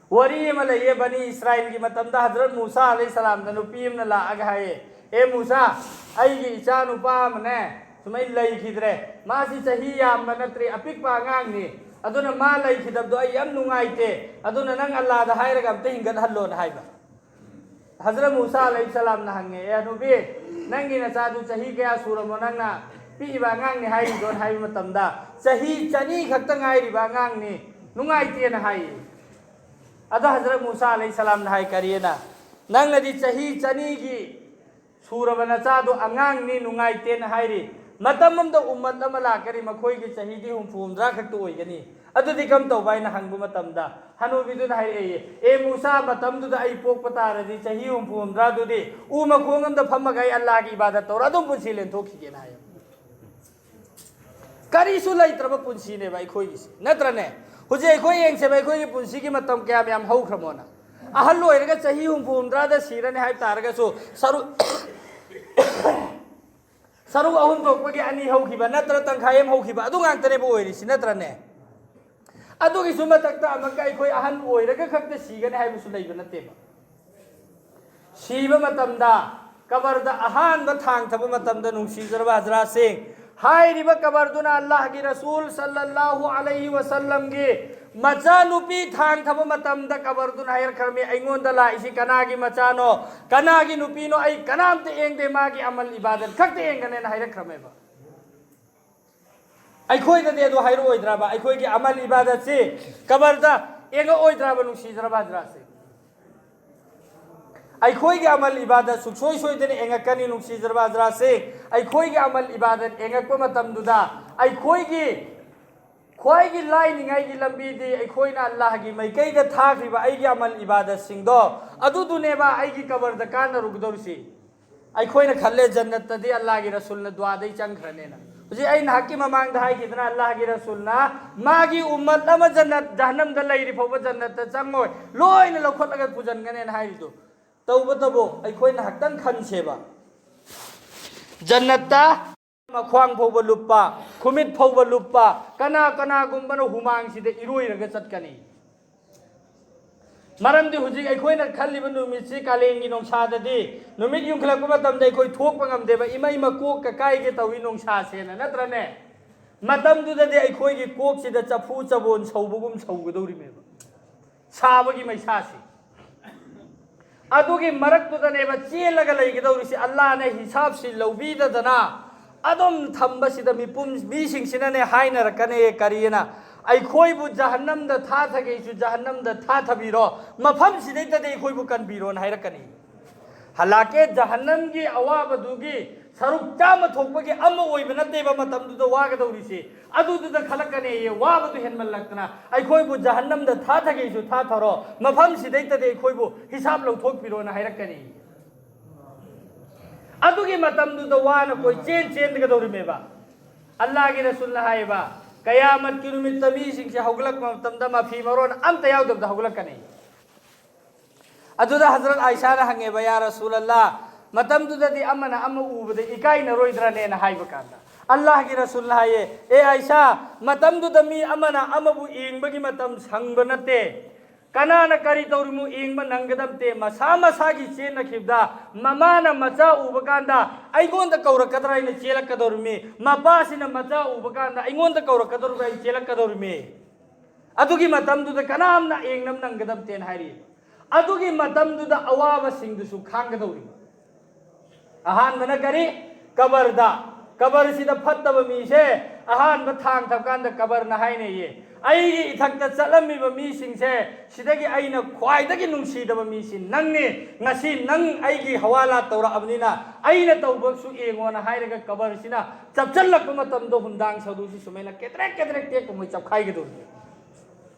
ꯋꯥꯔꯤ ꯑꯃ ꯂꯩꯌꯦ, ꯕꯅꯤ ꯏꯁꯔꯥꯏꯜꯒꯤ ꯃꯇꯝꯗ ꯍꯖꯔꯠ ꯃꯨꯁꯥ ꯑꯂꯩꯍꯤ ꯁꯂꯥꯝꯗ ꯅꯨꯄꯤ ꯑꯃꯅ ꯂꯥꯛꯑꯒ ꯍꯥꯏꯌꯦ, "ꯑꯦ ꯃꯨꯁꯥ, ꯑꯩꯒꯤ ꯏꯆꯥ ꯅꯨꯄꯥ ꯑꯃꯅꯦ ꯁꯨꯃꯥꯏꯅ ꯂꯩꯈꯤꯗ꯭ꯔꯦ, ꯃꯥꯁꯤ ꯆꯍꯤ ꯌꯥꯝꯕ ꯅꯠꯇ꯭ꯔꯤ, ꯑꯄꯤꯛꯄ ꯑꯉꯥꯡꯅꯤ, ꯑꯗꯨꯅ ꯃꯥ ꯂꯩꯈꯤꯗꯕꯗꯣ ꯑꯩ ꯌꯥꯝ ꯅꯨꯡꯉꯥꯏꯇꯦ, ꯑꯗꯨꯅ ꯅꯪ ꯑꯜꯂꯥꯗ ꯍꯥꯏꯔꯒ ꯑꯝꯇ ꯍꯤꯡꯒꯠꯍꯜꯂꯣꯅ" ꯍꯥꯏꯕ꯫ ꯍꯖꯔꯠ ꯃꯨꯁꯥ ꯑꯂꯩꯍꯤ ꯁꯂꯥꯝꯅ ꯍꯪꯉꯦ, "ꯑꯦ ꯅꯨꯄꯤ, ꯅꯪꯒꯤ ꯅꯆꯥꯗꯨ ꯆꯍꯤ ꯀꯌꯥ ꯁꯨꯔꯕꯣ, ꯅꯪꯅ ꯄꯤꯛꯏꯕ ꯑꯉꯥꯡꯅꯤ ꯍꯥꯏꯔꯤꯗꯣꯅ?" ꯍꯥꯏꯕ ꯃꯇꯝꯗ, "ꯆꯍꯤ ꯆꯅꯤ ꯈꯛꯇ ꯉꯥꯏꯔꯤꯕ ꯑꯉꯥꯡꯅꯤ, ꯅꯨꯡꯉꯥꯏꯇꯦꯅ" ꯍꯥꯏꯌꯦ꯫ ꯑꯗꯣ ꯍꯖꯔꯠ ꯃꯨꯁꯥ ꯑꯂꯩꯍꯤ ꯁꯂꯥꯝꯅ ꯍꯥꯏ, ꯀꯔꯤꯑꯅ? "ꯅꯪꯅꯗꯤ ꯆꯍꯤ ꯆꯅꯤꯒꯤ ꯁꯨꯔꯕ ꯅꯆꯥꯗꯣ ꯑꯉꯥꯡꯅꯤ, ꯅꯨꯡꯉꯥꯏꯇꯦꯅ ꯍꯥꯏꯔꯤ꯫ ꯃꯇꯝ ꯑꯃꯗ ꯎꯝꯃꯠ ꯑꯃ ꯂꯥꯛꯀꯅꯤ, ꯃꯈꯣꯏꯒꯤ ꯆꯍꯤꯗꯤ ꯍꯨꯝꯐꯨ ꯍꯨꯝꯗ꯭ꯔꯥ ꯈꯛꯇ ꯑꯣꯏꯒꯅꯤ, ꯑꯗꯨꯗꯤ ꯀꯔꯝ ꯇꯧꯕ ꯍꯥꯏꯅ ꯍꯪꯕ ꯃꯇꯝꯗ, ꯍꯅꯨꯕꯤꯗꯨꯅ ꯍꯥꯏꯔꯛꯑꯦ, "ꯑꯦ ꯃꯨꯁꯥ, ꯃꯇꯝꯗꯨꯗ ꯑꯩ ꯄꯣꯛꯄ ꯇꯥꯔꯗꯤ ꯆꯍꯤ ꯍꯨꯝꯐꯨ ꯍꯨꯝꯗ꯭ꯔꯥꯗꯨꯗꯤ ꯎ ꯃꯈꯣꯡ ꯑꯃꯗ ꯐꯝꯃꯒ ꯑꯩ ꯑꯜꯂꯥꯍꯒꯤ ꯏꯕꯥꯗꯠ ꯇꯧꯔ ꯑꯗꯨꯝ ꯄꯨꯟꯁꯤ ꯂꯦꯟꯊꯣꯛꯈꯤꯒꯦꯅ" ꯍꯥꯏꯌꯦ꯫ ꯀꯔꯤꯁꯨ ꯂꯩꯇ꯭ꯔꯕ ꯄꯨꯟꯁꯤꯅꯦꯕ ꯑꯩꯈꯣꯏꯒꯤꯁꯦ, ꯅꯠꯇ꯭ꯔꯅꯦ? ꯍꯧꯖꯤꯛ ꯑꯩꯈꯣꯏ ꯌꯦꯡꯁꯦꯕ, ꯑꯩꯈꯣꯏꯒꯤ ꯄꯨꯟꯁꯤꯒꯤ ꯃꯇꯝ ꯀꯌꯥꯝ ꯌꯥꯝ ꯍꯧꯈ꯭ꯔꯃꯣꯅ꯫ ꯑꯍꯜ ꯑꯣꯏꯔꯒ ꯆꯍꯤ ꯍꯨꯝꯐꯨ ꯍꯨꯝꯗ꯭ꯔꯥꯗ ꯁꯤꯔꯅꯤ ꯍꯥꯏꯕ ꯇꯥꯔꯒꯁꯨ, ꯁꯔꯨꯛ ꯁꯔꯨꯛ ꯑꯍꯨꯝ ꯊꯣꯛꯄꯒꯤ ꯑꯅꯤ ꯍꯧꯈꯤꯕ ꯅꯠꯇ꯭ꯔ ꯇꯪꯈꯥꯏ ꯑꯃ ꯍꯧꯈꯤꯕ, ꯑꯗꯨ ꯉꯥꯛꯇꯅꯦꯕ ꯑꯣꯏꯔꯤꯁꯤ, ꯅꯠꯇ꯭ꯔꯅꯦ? ꯑꯗꯨꯒꯤꯁꯨ ꯃꯊꯛꯇ ꯑꯃꯨꯛꯀ ꯑꯩꯈꯣꯏ ꯑꯍꯟ ꯑꯣꯏꯔꯒ ꯈꯛꯇ ꯁꯤꯒꯅꯤ ꯍꯥꯏꯕꯁꯨ ꯂꯩꯕ ꯅꯠꯇꯦꯕ꯫ ꯁꯤꯕ ꯃꯇꯝꯗ, ꯀꯕꯔꯗ ꯑꯍꯥꯟꯕ ꯊꯥꯡꯊꯕ ꯃꯇꯝꯗ, ꯅꯨꯡꯁꯤꯖꯔꯕ ꯍꯖꯔꯥꯠꯁꯤꯡ, ꯍꯥꯏꯔꯤꯕ ꯀꯕꯔꯗꯨꯅ ꯑꯜꯂꯥꯍꯒꯤ ꯔꯁꯨꯜ ꯁꯜꯂꯜꯂꯥꯍꯨ ꯑꯂꯩꯍꯤ ꯋꯁꯜꯂꯝꯒꯤ ꯃꯆꯥꯅꯨꯄꯤ ꯊꯥꯡꯊꯕ ꯃꯇꯝꯗ ꯀꯕꯔꯗꯨꯅ ꯍꯥꯏꯔꯛꯈ꯭ꯔꯝꯃꯤ, "ꯑꯩꯉꯣꯟꯗ ꯂꯥꯛꯏꯁꯤ ꯀꯅꯥꯒꯤ ꯃꯆꯥꯅꯣ, ꯀꯅꯥꯒꯤ ꯅꯨꯄꯤꯅꯣ? ꯑꯩ ꯀꯅꯥꯝꯇ ꯌꯦꯡꯗꯦ, ꯃꯥꯒꯤ ꯑꯃꯜ ꯏꯕꯥꯗꯠ ꯈꯛꯇ ꯌꯦꯡꯒꯅꯦꯅ" ꯍꯥꯏꯔꯛꯈ꯭ꯔꯝꯃꯦꯕ꯫ ꯑꯩꯈꯣꯏꯗꯗꯤ ꯑꯗꯨ ꯍꯥꯏꯔꯛꯑꯣꯏꯗ꯭ꯔꯕ? ꯑꯩꯈꯣꯏꯒꯤ ꯑꯃꯜ ꯏꯕꯥꯗꯠꯁꯤ ꯀꯕꯔꯗ ꯌꯦꯡꯉꯛꯑꯣꯏꯗ꯭ꯔꯕ, ꯅꯨꯡꯁꯤꯖꯔꯕ ꯍꯖꯔꯥꯠꯁꯦ? ꯑꯩꯈꯣꯏꯒꯤ ꯑꯃꯜ ꯏꯕꯥꯗꯠ ꯁꯨꯡꯁꯣꯏ ꯁꯣꯏꯗꯅ ꯌꯦꯡꯉꯛꯀꯅꯤ, ꯅꯨꯡꯁꯤꯖꯔꯕ ꯍꯖꯔꯥꯠꯁꯦ꯫ ꯑꯩꯈꯣꯏꯒꯤ ꯑꯃꯜ ꯏꯕꯥꯗꯠ ꯌꯦꯡꯉꯛꯄ ꯃꯇꯝꯗꯨꯗ ꯑꯩꯈꯣꯏꯒꯤ ꯈ꯭ꯋꯥꯏꯒꯤ ꯂꯥꯏꯅꯤꯡꯉꯥꯏꯒꯤ ꯂꯝꯕꯤꯗꯤ ꯑꯩꯈꯣꯏꯅ ꯑꯜꯂꯥꯍꯒꯤ ꯃꯥꯏꯀꯩꯗ ꯊꯥꯈ꯭ꯔꯤꯕ ꯑꯩꯒꯤ ꯑꯃꯜ ꯏꯕꯥꯗꯠꯁꯤꯡꯗꯣ, ꯑꯗꯨꯗꯨꯅꯦꯕ ꯑꯩꯒꯤ ꯀꯕꯔꯗ ꯀꯥꯟꯅꯔꯨꯒꯗꯧꯔꯤꯁꯤ꯫ ꯑꯩꯈꯣꯏꯅ ꯈꯜꯂꯦ ꯖꯟꯅꯠꯇꯗꯤ ꯑꯜꯂꯥꯍꯒꯤ ꯔꯁꯨꯜꯅ ꯗꯨꯋꯥꯗꯩ ꯆꯪꯈ꯭ꯔꯅꯦꯅ꯫ ꯍꯧꯖꯤꯛ ꯑꯩ ꯅꯍꯥꯛꯀꯤ ꯃꯃꯥꯡꯗ ꯍꯥꯏꯈꯤꯗꯅ, ꯑꯜꯂꯥꯍꯒꯤ ꯔꯁꯨꯜꯅ ꯃꯥꯒꯤ ꯎꯝꯃꯠ ꯑꯃ ꯖꯟꯅꯠ, ꯖꯍꯟꯅꯝꯗ ꯂꯩꯔꯤ ꯐꯥꯎꯕ ꯖꯟꯅꯠꯇ ꯆꯪꯉꯣꯏ, ꯂꯣꯏꯅ ꯂꯧꯈꯠꯂꯒ ꯄꯨꯁꯤꯟꯒꯅꯦꯅ ꯍꯥꯏꯔꯤꯗꯣ꯫ ꯇꯧꯕꯇꯕꯨ ꯑꯩꯈꯣꯏꯅ ꯉꯥꯏꯍꯥꯛꯇꯪ ꯈꯟꯁꯦꯕ, ꯖꯟꯅꯠꯇ ꯃꯈ꯭ꯋꯥꯡ ꯐꯥꯎꯕ ꯂꯨꯞꯄ, ꯈꯨꯃꯤꯠ ꯐꯥꯎꯕ ꯂꯨꯞꯄ ꯀꯅꯥ ꯀꯅꯥꯒꯨꯝꯕꯅ ꯍꯨꯃꯥꯡꯁꯤꯗ ꯏꯔꯣꯏꯔꯒ ꯆꯠꯀꯅꯤ? ꯃꯔꯝꯗꯤ ꯍꯧꯖꯤꯛ ꯑꯩꯈꯣꯏꯅ ꯈꯜꯂꯤꯕ ꯅꯨꯃꯤꯠꯁꯤ ꯀꯥꯂꯦꯟꯒꯤ ꯅꯨꯡꯁꯥꯗꯗꯤ, ꯅꯨꯃꯤꯠ ꯌꯨꯡꯈꯠꯂꯛꯄ ꯃꯇꯝꯗ ꯑꯩꯈꯣꯏ ꯊꯣꯛꯄ ꯉꯝꯗꯦꯕ, ꯏꯃꯩ ꯃꯀꯣꯛꯀ ꯀꯥꯏꯒꯦ ꯇꯧꯏ ꯅꯨꯡꯁꯥꯁꯦꯅ, ꯅꯠꯇ꯭ꯔꯅꯦ? ꯃꯇꯝꯗꯨꯗꯗꯤ ꯑꯩꯈꯣꯏꯒꯤ ꯀꯣꯛꯁꯤꯗ ꯆꯐꯨ ꯆꯕꯣꯟ ꯁꯧꯕꯒꯨꯝ ꯁꯧꯒꯗꯧꯔꯤꯃꯦꯕ, ꯁꯥꯕꯒꯤ ꯃꯩꯁꯥꯁꯤ꯫ ꯑꯗꯨꯒꯤ ꯃꯔꯛꯇꯨꯗꯅꯦꯕ ꯆꯦꯜꯂꯒ ꯂꯩꯒꯗꯧꯔꯤꯁꯤ꯫ ꯑꯜꯂꯥꯅ ꯍꯤꯁꯥꯕꯁꯤ ꯂꯧꯕꯤꯗꯗꯅ ꯑꯗꯨꯝ ꯊꯝꯕꯁꯤꯗ ꯃꯤꯄꯨꯝ, ꯃꯤꯁꯤꯡꯁꯤꯅꯅꯦ ꯍꯥꯏꯅꯔꯛꯀꯅꯤ, ꯀꯔꯤꯅ? "ꯑꯩꯈꯣꯏꯕꯨ ꯖꯍꯟꯅꯝꯗ ꯊꯥꯊꯒꯦꯁꯨ ꯖꯍꯟꯅꯝꯗ ꯊꯥꯊꯕꯤꯔꯣ, ꯃꯐꯝꯁꯤꯗꯩꯗꯗꯤ ꯑꯩꯈꯣꯏꯕꯨ ꯀꯟꯕꯤꯔꯣꯅ" ꯍꯥꯏꯔꯛꯀꯅꯤ꯫ ꯍꯂꯥꯀꯦ ꯖꯍꯟꯅꯝꯒꯤ ꯑꯋꯥꯕꯗꯨꯒꯤ ꯁꯔꯨꯛ ꯆꯥꯝꯃ ꯊꯣꯛꯄꯒꯤ ꯑꯃ ꯑꯣꯏꯕ ꯅꯠꯇꯦꯕ ꯃꯇꯝꯗꯨꯗ ꯋꯥꯒꯗꯧꯔꯤꯁꯤ꯫ ꯑꯗꯨꯗꯨꯗ ꯈꯜꯂꯛꯀꯅꯦꯌꯦ, ꯋꯥꯕꯗꯨ ꯍꯦꯟꯃꯜꯂꯛꯇꯅ ꯑꯩꯈꯣꯏꯕꯨ ꯖꯍꯟꯅꯝꯗ ꯊꯥꯊꯒꯦꯁꯨ ꯊꯥꯊꯔꯣ, ꯃꯐꯝꯁꯤꯗꯩꯇꯗꯤ ꯑꯩꯈꯣꯏꯕꯨ ꯍꯤꯁꯥꯞ ꯂꯧꯊꯣꯛꯄꯤꯔꯣꯅ ꯍꯥꯏꯔꯛꯀꯅꯤ꯫ ꯑꯗꯨꯒꯤ ꯃꯇꯝꯗꯨꯗ ꯋꯥꯅ ꯀꯣꯏ ꯆꯦꯟ ꯆꯦꯟꯒꯗꯧꯔꯤꯃꯦꯕ꯫ ꯑꯜꯂꯥꯍꯒꯤ ꯔꯁꯨꯜꯅ ꯍꯥꯏꯌꯦꯕ, ꯀꯌꯥꯃꯠꯀꯤ ꯅꯨꯃꯤꯠꯇ ꯃꯤꯁꯤꯡꯁꯦ ꯍꯧꯒꯠꯂꯛꯄ ꯃꯇꯝꯗ ꯃꯐꯤ ꯃꯔꯣꯟ ꯑꯝꯇ ꯌꯥꯎꯗꯕꯗ ꯍꯧꯒꯠꯂꯛꯀꯅꯤ꯫ ꯑꯗꯨꯗ ꯍꯖꯔꯠ ꯑꯥꯏꯁꯥꯅ ꯍꯪꯉꯦꯕ, "ꯌꯥ ꯔꯁꯨꯂꯜꯂꯥ, ꯃꯇꯝꯗꯨꯗꯗꯤ ꯑꯃꯅ ꯑꯃ ꯎꯕꯗ ꯏꯀꯥꯏꯅꯔꯣꯏꯗ꯭ꯔꯅꯦꯅ?" ꯍꯥꯏꯕ ꯀꯥꯟꯗ ꯑꯜꯂꯥꯍꯒꯤ ꯔꯁꯨꯜꯅ ꯍꯥꯏꯌꯦ, "ꯑꯦ ꯑꯥꯏꯁꯥ, ꯃꯇꯝꯗꯨꯗ ꯃꯤ ꯑꯃꯅ ꯑꯃꯕꯨ ꯌꯦꯡꯕꯒꯤ ꯃꯇꯝ ꯁꯪꯕ ꯅꯠꯇꯦ꯫ ꯀꯅꯥꯅ ꯀꯔꯤ ꯇꯧꯔꯤꯃꯣ ꯌꯦꯡꯕ ꯅꯪꯒꯗꯕ ꯅꯠꯇꯦ꯫ ꯃꯁꯥ ꯃꯁꯥꯒꯤ ꯆꯦꯟꯅꯈꯤꯕꯗ ꯃꯃꯥꯅ ꯃꯆꯥ ꯎꯕ ꯀꯥꯟꯗ ꯑꯩꯉꯣꯟꯗ ꯀꯧꯔꯛꯀꯗ꯭ꯔꯥ ꯍꯥꯏꯅ ꯆꯦꯜꯂꯛꯀꯗꯧꯔꯤꯃꯤ, ꯃꯄꯥꯁꯤꯅ ꯃꯆꯥ ꯎꯕ ꯀꯥꯟꯗ ꯑꯩꯉꯣꯟꯗ ꯀꯧꯔꯛꯀꯗꯧꯔꯤꯕ꯭ꯔꯥ ꯍꯥꯏꯅ ꯆꯦꯜꯂꯛꯀꯗꯧꯔꯤꯃꯤ꯫ ꯑꯗꯨꯒꯤ ꯃꯇꯝꯗꯨꯗ ꯀꯅꯥꯝꯅ ꯌꯦꯡꯅꯕ ꯅꯪꯒꯗꯕ ꯅꯠꯇꯦꯅ" ꯍꯥꯏꯔꯤ꯫ ꯑꯗꯨꯒꯤ ꯃꯇꯝꯗꯨꯗ ꯑꯋꯥꯕꯁꯤꯡꯗꯨꯁꯨ ꯈꯥꯡꯒꯗꯧꯔꯤꯕ꯫ ꯑꯍꯥꯟꯕꯅ ꯀꯔꯤ? ꯀꯕꯔꯗ꯫ ꯀꯕꯔꯁꯤꯗ ꯐꯠꯇꯕ ꯃꯤꯁꯦ ꯑꯍꯥꯟꯕ ꯊꯥꯡ ꯊꯝꯀꯥꯟꯗ ꯀꯕꯔꯅ ꯍꯥꯏꯅꯩꯌꯦ, "ꯑꯩꯒꯤ ꯏꯊꯛꯇ ꯆꯠꯂꯝꯃꯤꯕ ꯃꯤꯁꯤꯡꯁꯦ ꯁꯤꯗꯒꯤ ꯑꯩꯅ ꯈ꯭ꯋꯥꯏꯗꯒꯤ ꯅꯨꯡꯁꯤꯗꯕ ꯃꯤꯁꯤ ꯅꯪꯅꯤ꯫ ꯉꯁꯤ ꯅꯪ ꯑꯩꯒꯤ ꯍꯋꯥꯂꯥ ꯇꯧꯔꯛꯑꯕꯅꯤꯅ ꯑꯩꯅ ꯇꯧꯕꯁꯨ ꯌꯦꯡꯉꯣꯅ" ꯍꯥꯏꯔꯒ ꯀꯕꯔꯁꯤꯅ ꯆꯞꯁꯤꯜꯂꯛꯄ ꯃꯇꯝꯗ ꯍꯨꯟꯗꯥꯡ ꯁꯔꯨꯁꯤ ꯁꯨꯃꯥꯏꯅ ꯀꯦꯗ꯭ꯔꯦꯛ ꯀꯦꯗ꯭ꯔꯦꯛ ꯇꯦꯛꯄ ꯃꯣꯏ ꯆꯞꯈꯥꯏꯒꯗꯧꯔꯤꯅꯤ꯫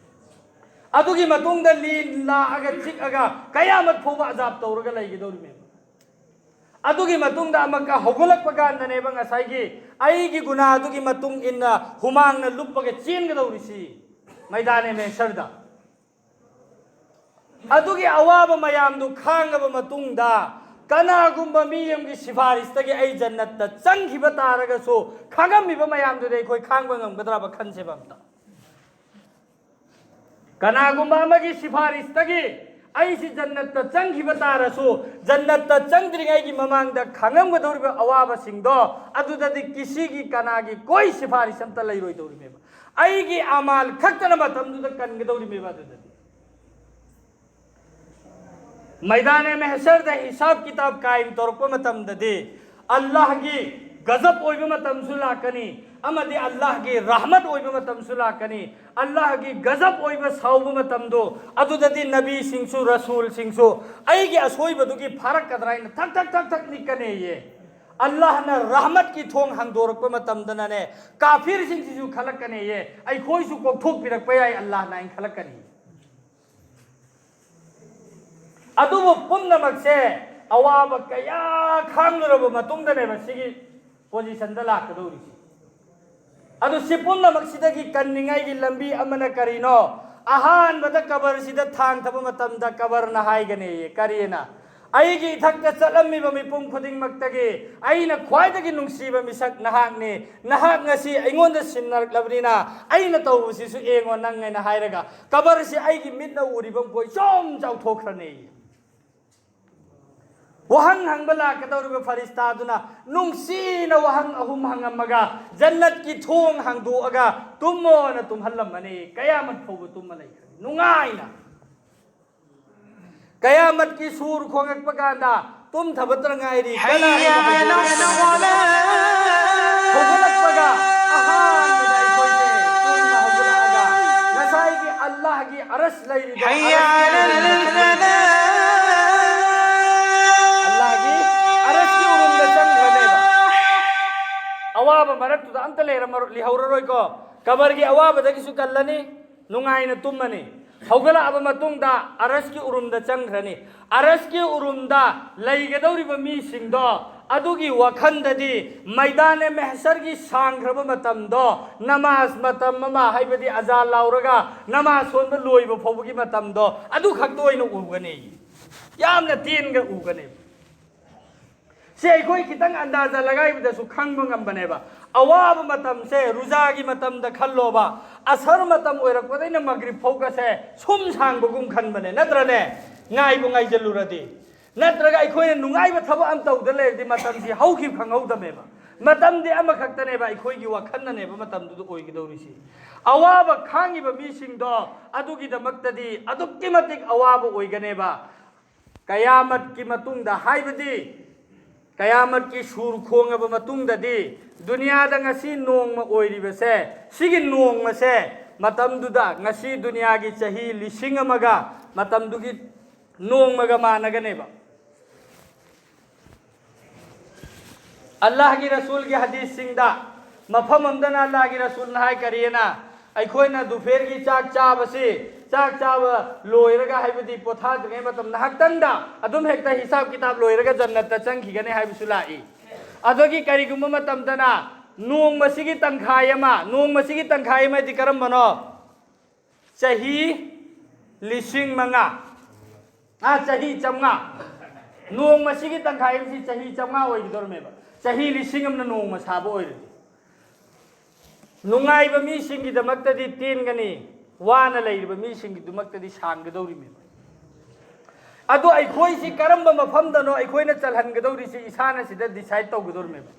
ꯑꯗꯨꯒꯤ ꯃꯇꯨꯡꯗ ꯂꯤꯟ ꯂꯥꯛꯑꯒ ꯆꯤꯛꯑꯒ ꯀꯌꯥꯃꯠ ꯐꯥꯎꯕ ꯑꯖꯥꯕ ꯇꯧꯔꯒ ꯂꯩꯒꯗꯧꯔꯤꯃꯦꯕ꯫ ꯑꯗꯨꯒꯤ ꯃꯇꯨꯡꯗ ꯑꯃꯨꯛꯀ ꯍꯧꯒꯠꯂꯛꯄ ꯀꯥꯟꯗꯅꯦꯕ ꯉꯁꯥꯏꯒꯤ ꯑꯩꯒꯤ ꯒꯨꯅꯥ ꯑꯗꯨꯒꯤ ꯃꯇꯨꯡ ꯏꯟꯅ ꯍꯨꯃꯥꯡꯅ ꯂꯨꯞꯄꯒ ꯆꯦꯟꯒꯗꯧꯔꯤꯁꯤ ꯃꯩꯗꯥꯅꯦ ꯃꯦꯁꯔꯗ꯫ ꯑꯗꯨꯒꯤ ꯑꯋꯥꯕ ꯃꯌꯥꯝꯗꯨ ꯈꯥꯡꯉꯕ ꯃꯇꯨꯡꯗ ꯀꯅꯥꯒꯨꯝꯕ ꯃꯤ ꯑꯃꯒꯤ ꯁꯤꯐꯥꯔꯤꯁꯇꯒꯤ ꯑꯩ ꯖꯟꯅꯠꯇ ꯆꯪꯈꯤꯕ ꯇꯥꯔꯒꯁꯨ ꯈꯥꯡꯉꯝꯃꯤꯕ ꯃꯌꯥꯝꯗꯨꯗꯤ ꯑꯩꯈꯣꯏ ꯈꯥꯡꯕ ꯉꯝꯒꯗ꯭ꯔꯕ? ꯈꯟꯁꯦꯕ ꯑꯝꯇ꯫ ꯀꯅꯥꯒꯨꯝꯕ ꯑꯃꯒꯤ ꯁꯤꯐꯥꯔꯤꯁꯇꯒꯤ ꯑꯩꯁꯤ ꯖꯟꯅꯠꯇ ꯆꯪꯈꯤꯕ ꯇꯥꯔꯁꯨ, ꯖꯟꯅꯠꯇ ꯆꯪꯗ꯭ꯔꯤꯉꯩꯒꯤ ꯃꯃꯥꯡꯗ ꯈꯪꯉꯝꯒꯗꯧꯔꯤꯕ ꯑꯋꯥꯕꯁꯤꯡꯗꯣ, ꯑꯗꯨꯗꯗꯤ ꯀꯤꯁꯤꯒꯤ ꯀꯅꯥꯒꯤ ꯀꯣꯏ ꯁꯤꯐꯥꯔꯤꯁ ꯑꯝꯇ ꯂꯩꯔꯣꯏꯗꯧꯔꯤꯃꯦꯕ꯫ ꯑꯩꯒꯤ ꯑꯃꯥꯜ ꯈꯛꯇꯅ ꯃꯇꯝꯗꯨꯗ ꯀꯟꯒꯗꯧꯔꯤꯃꯦꯕ꯫ ꯑꯗꯨꯗꯗꯤ ꯃꯩꯗꯥꯅꯦ ꯃꯦꯍꯁꯔꯗ ꯍꯤꯁꯥꯕ ꯀꯤꯇꯥꯕ ꯀꯥꯏꯝ ꯇꯧꯔꯛꯄ ꯃꯇꯝꯗꯗꯤ ꯑꯜꯂꯥꯍꯒꯤ ꯒꯖꯕ ꯑꯣꯏꯕ ꯃꯇꯝꯁꯨ ꯂꯥꯛꯀꯅꯤ, ꯑꯃꯗꯤ ꯑꯜꯂꯥꯍꯒꯤ ꯔꯍꯃꯠ ꯑꯣꯏꯕ ꯃꯇꯝꯁꯨ ꯂꯥꯛꯀꯅꯤ꯫ ꯑꯜꯂꯥꯍꯒꯤ ꯒꯖꯕ ꯑꯣꯏꯕ ꯁꯥꯎꯕ ꯃꯇꯝꯗꯣ, ꯑꯗꯨꯗꯗꯤ ꯅꯕꯤꯁꯤꯡꯁꯨ ꯔꯁꯨꯜꯁꯤꯡꯁꯨ ꯑꯩꯒꯤ ꯑꯁꯣꯏꯕꯗꯨꯒꯤ ꯐꯥꯔꯛꯀꯗ꯭ꯔꯥ ꯍꯥꯏꯅ ꯊꯛ ꯊꯛ ꯊꯛ ꯊꯛ ꯅꯤꯛꯀꯅꯦꯌꯦ꯫ ꯑꯜꯂꯥꯍꯅ ꯔꯍꯃꯠꯀꯤ ꯊꯣꯡ ꯍꯥꯡꯗꯣꯔꯛꯄ ꯃꯇꯝꯗꯅꯅꯦ, ꯀꯥꯐꯤꯔꯁꯤꯡꯁꯤꯁꯨ ꯈꯜꯂꯛꯀꯅꯤꯌꯦ, ꯑꯩꯈꯣꯏꯁꯨ ꯀꯣꯛꯊꯣꯛꯄꯤꯔꯛꯄ ꯌꯥꯏ ꯑꯜꯂꯥꯍꯅ ꯍꯥꯏꯅ ꯈꯜꯂꯛꯀꯅꯤ꯫ ꯑꯗꯨꯕꯨ ꯄꯨꯝꯅꯃꯛꯁꯦ ꯑꯋꯥꯕ ꯀꯌꯥ ꯈꯥꯡꯂꯨꯔꯕ ꯃꯇꯨꯡꯗꯅꯦꯕ ꯁꯤꯒꯤ ꯄꯣꯖꯤꯁꯟꯗ ꯂꯥꯛꯀꯗꯧꯔꯤꯁꯦ꯫ ꯑꯗꯨ ꯁꯤ ꯄꯨꯝꯅꯃꯛꯁꯤꯗꯒꯤ ꯀꯟꯅꯤꯡꯉꯥꯏꯒꯤ ꯂꯝꯕꯤ ꯑꯃꯅ ꯀꯔꯤꯅꯣ? ꯑꯍꯥꯟꯕꯗ ꯀꯕꯔꯁꯤꯗ ꯊꯥꯡꯊꯕ ꯃꯇꯝꯗ ꯀꯕꯔꯅ ꯍꯥꯏꯒꯅꯤ, ꯀꯔꯤꯅ? ꯑꯩꯒꯤ ꯏꯊꯛꯇ ꯆꯠꯂꯝꯃꯤꯕ ꯃꯤꯄꯨꯝ ꯈꯨꯗꯤꯡꯃꯛꯇꯒꯤ ꯑꯩꯅ ꯈ꯭ꯋꯥꯏꯗꯒꯤ ꯅꯨꯡꯁꯤꯕ ꯃꯤꯁꯛ ꯅꯍꯥꯛꯅꯤ꯫ ꯅꯍꯥꯛ ꯉꯁꯤ ꯑꯩꯉꯣꯟꯗ ꯁꯤꯟꯅꯔꯛꯂꯕꯅꯤꯅ ꯑꯩꯅ ꯇꯧꯕꯁꯤꯁꯨ ꯌꯦꯡꯉꯣ ꯅꯪ ꯍꯥꯏꯅ ꯍꯥꯏꯔꯒ ꯀꯕꯔꯁꯤ ꯑꯩꯒꯤ ꯃꯤꯠꯅ ꯎꯔꯤꯕ ꯃꯈꯣꯏ ꯁꯨꯝ ꯆꯥꯎꯊꯣꯛꯈ꯭ꯔꯅꯤ꯫ ꯋꯥꯍꯪ ꯍꯪꯕ ꯂꯥꯛꯀꯗꯧꯔꯤꯕ ꯐꯔꯤꯁꯇꯥꯗꯨꯅ ꯅꯨꯡꯁꯤꯅ ꯋꯥꯍꯪ ꯑꯍꯨꯝ ꯍꯪꯉꯝꯃꯒ ꯖꯟꯅꯠꯀꯤ ꯊꯣꯡ ꯍꯥꯡꯗꯣꯛꯑꯒ ꯇꯨꯝꯃꯣꯅ ꯇꯨꯝꯍꯜꯂꯝꯃꯅꯤ꯫ ꯀꯌꯥꯃꯠ ꯐꯥꯎꯕ ꯇꯨꯝꯃ ꯂꯩꯈ꯭ꯔꯅꯤ ꯅꯨꯡꯉꯥꯏꯅ꯫ ꯀꯌꯥꯃꯠꯀꯤ ꯁꯨꯔ ꯈꯣꯡꯉꯛꯄ ꯀꯥꯟꯗ ꯇꯨꯝꯊꯕꯇ ꯉꯥꯏꯔꯤ꯫ ꯀꯅꯥꯅꯣ ꯍꯧꯒꯠꯂꯛꯄꯒ ꯑꯍꯥꯟꯕꯗ ꯑꯩꯈꯣꯏꯁꯦ ꯇꯨꯝꯅ ꯍꯧꯒꯠꯂꯛꯑꯒ ꯉꯁꯥꯏꯒꯤ ꯑꯜꯂꯥꯍꯒꯤ ꯑꯔꯁ ꯂꯩꯔꯤꯕ ꯑꯜꯂꯥꯍꯒꯤ ꯑꯔꯁꯀꯤ ꯎꯔꯨꯝꯗ ꯆꯪꯈ꯭ꯔꯅꯦꯕ꯫ ꯑꯋꯥꯕ ꯃꯔꯛꯇꯨꯗ ꯑꯝꯇ ꯂꯩꯔꯝꯃꯔꯣꯏ, ꯂꯩꯍꯧꯔꯔꯣꯏꯀꯣ꯫ ꯀꯕꯔꯒꯤ ꯑꯋꯥꯕꯗꯒꯤꯁꯨ ꯀꯜꯂꯅꯤ, ꯅꯨꯡꯉꯥꯏꯅ ꯇꯨꯝꯃꯅꯤ꯫ ꯍꯧꯒꯠꯂꯛꯑꯕ ꯃꯇꯨꯡꯗ ꯑꯔꯁꯀꯤ ꯎꯔꯨꯝꯗ ꯆꯪꯈ꯭ꯔꯅꯤ꯫ ꯑꯔꯁꯀꯤ ꯎꯔꯨꯝꯗ ꯂꯩꯒꯗꯧꯔꯤꯕ ꯃꯤꯁꯤꯡꯗꯣ ꯑꯗꯨꯒꯤ ꯋꯥꯈꯜꯗꯗꯤ ꯃꯩꯗꯥꯅꯦ ꯃꯦꯍꯁꯔꯒꯤ ꯁꯥꯡꯈ꯭ꯔꯕ ꯃꯇꯝꯗꯣ, ꯅꯃꯥꯖ ꯃꯇꯝ ꯑꯃ, ꯍꯥꯏꯕꯗꯤ ꯑꯖꯥꯟ ꯂꯥꯎꯔꯒ ꯅꯃꯥꯖ ꯁꯣꯟꯕ ꯂꯣꯏꯕ ꯐꯥꯎꯕꯒꯤ ꯃꯇꯝꯗꯣ, ꯑꯗꯨ ꯈꯛꯇ ꯑꯣꯏꯅ ꯎꯒꯅꯤ꯫ ꯌꯥꯝꯅ ꯇꯦꯟꯒ ꯎꯒꯅꯤ꯫ ꯁꯤ ꯑꯩꯈꯣꯏ ꯈꯤꯇꯪ ꯑꯟꯗꯥꯖ ꯂꯒꯥꯏꯕꯗꯁꯨ ꯈꯪꯕ ꯉꯝꯕꯅꯦꯕ꯫ ꯑꯋꯥꯕ ꯃꯇꯝꯁꯦ ꯔꯨꯖꯥꯒꯤ ꯃꯇꯝꯗ ꯈꯜꯂꯣꯕ, ꯑꯁꯔ ꯃꯇꯝ ꯑꯣꯏꯔꯛꯄꯗꯩꯅ ꯃꯒ꯭ꯔꯤꯕ ꯐꯥꯎꯒꯁꯦ ꯁꯨꯝ ꯁꯥꯡꯕꯒꯨꯝ ꯈꯟꯕꯅꯦ, ꯅꯠꯇ꯭ꯔꯅꯦ? ꯉꯥꯏꯕꯨ ꯉꯥꯏꯖꯜꯂꯨꯔꯗꯤ, ꯅꯠꯇ꯭ꯔꯒ ꯑꯩꯈꯣꯏꯅ ꯅꯨꯡꯉꯥꯏꯕ ꯊꯕꯛ ꯑꯃ ꯇꯧꯗ ꯂꯩꯔꯗꯤ ꯃꯇꯝꯁꯤ ꯍꯧꯈꯤꯕ ꯈꯪꯍꯧꯗꯕꯅꯦꯕ꯫ ꯃꯇꯝꯗꯤ ꯑꯃꯈꯛꯇꯅꯦꯕ, ꯑꯩꯈꯣꯏꯒꯤ ꯋꯥꯈꯜꯅꯅꯦꯕ ꯃꯇꯝꯗꯨꯗ ꯑꯣꯏꯒꯗꯧꯔꯤꯁꯤ꯫ ꯑꯋꯥꯕ ꯈꯥꯡꯉꯤꯕ ꯃꯤꯁꯤꯡꯗꯣ ꯑꯗꯨꯒꯤꯗꯃꯛꯇꯗꯤ ꯑꯗꯨꯛꯀꯤ ꯃꯇꯤꯛ ꯑꯋꯥꯕ ꯑꯣꯏꯒꯅꯦꯕ꯫ ꯀꯌꯥꯃꯠꯀꯤ ꯃꯇꯨꯡꯗ, ꯍꯥꯏꯕꯗꯤ ꯀꯌꯥꯃꯠꯀꯤ ꯁꯨꯔ ꯈꯣꯡꯉꯕ ꯃꯇꯨꯡꯗꯗꯤ, ꯗꯨꯅꯤꯌꯥꯗ ꯉꯁꯤ ꯅꯣꯡꯃ ꯑꯣꯏꯔꯤꯕꯁꯦ, ꯁꯤꯒꯤ ꯅꯣꯡꯃꯁꯦ ꯃꯇꯝꯗꯨꯗ ꯉꯁꯤ ꯗꯨꯅꯤꯌꯥꯒꯤ ꯆꯍꯤ ꯂꯤꯁꯤꯡ ꯑꯃꯒ ꯃꯇꯝꯗꯨꯒꯤ ꯅꯣꯡꯃꯒ ꯃꯥꯟꯅꯒꯅꯦꯕ꯫ ꯑꯜꯂꯥꯍꯒꯤ ꯔꯁꯨꯜꯒꯤ ꯍꯗꯤꯁꯁꯤꯡꯗ ꯃꯐꯝ ꯑꯃꯗꯅ ꯑꯜꯂꯥꯍꯒꯤ ꯔꯁꯨꯜꯅ ꯍꯥꯏ ꯀꯔꯤꯅ, ꯑꯩꯈꯣꯏꯅ ꯗꯨꯐꯦꯔꯒꯤ ꯆꯥꯛ ꯆꯥꯕꯁꯤ, ꯆꯥꯛ ꯆꯥꯕ ꯂꯣꯏꯔꯒ, ꯍꯥꯏꯕꯗꯤ ꯄꯣꯊꯥꯗ꯭ꯔꯤꯉꯩ ꯃꯇꯝ, ꯉꯥꯏꯍꯥꯛꯇꯪꯗ ꯑꯗꯨꯝ ꯍꯦꯛꯇ ꯍꯤꯁꯥꯕ ꯀꯤꯇꯥꯕ ꯂꯣꯏꯔꯒ ꯖꯟꯅꯠꯇ ꯆꯪꯈꯤꯒꯅꯤ ꯍꯥꯏꯕꯁꯨ ꯂꯥꯛꯏ꯫ ꯑꯗꯒꯤ ꯀꯔꯤꯒꯨꯝꯕ ꯃꯇꯝꯗꯅ ꯅꯣꯡꯃꯁꯤꯒꯤ ꯇꯪꯈꯥꯏ ꯑꯃ, ꯅꯣꯡꯃꯁꯤꯒꯤ ꯇꯪꯈꯥꯏ ꯑꯃꯗꯤ ꯀꯔꯝꯕꯅꯣ? ꯆꯍꯤ ꯂꯤꯁꯤꯡ ꯃꯉꯥ꯫ ꯑꯥ, ꯆꯍꯤ ꯆꯥꯝꯃꯉꯥ꯫ ꯅꯣꯡꯃꯁꯤꯒꯤ ꯇꯪꯈꯥꯏ ꯑꯃꯁꯤ ꯆꯍꯤ ꯆꯥꯝꯃꯉꯥ ꯑꯣꯏꯒꯗꯧꯔꯝꯃꯦꯕ꯫ ꯆꯍꯤ ꯂꯤꯁꯤꯡ ꯑꯃꯅ ꯅꯣꯡꯃ ꯁꯥꯕ ꯑꯣꯏꯔꯗꯤ꯫ ꯅꯨꯡꯉꯥꯏꯕ ꯃꯤꯁꯤꯡꯒꯤꯗꯃꯛꯇꯗꯤ ꯇꯦꯟꯒꯅꯤ, ꯋꯥꯅ ꯂꯩꯔꯤꯕ ꯃꯤꯁꯤꯡꯒꯤꯗꯃꯛꯇꯗꯤ ꯁꯥꯡꯒꯗꯧꯔꯤꯕꯅꯦꯕ꯫ ꯑꯗꯣ ꯑꯩꯈꯣꯏꯁꯤ ꯀꯔꯝꯕ ꯃꯐꯝꯗꯅꯣ ꯑꯩꯈꯣꯏꯅ ꯆꯜꯍꯟꯒꯗꯧꯔꯤꯁꯤ, ꯏꯁꯥꯅ ꯁꯤꯗ decide ꯇꯧꯒꯗꯧꯔꯤꯕꯅꯦꯕ꯫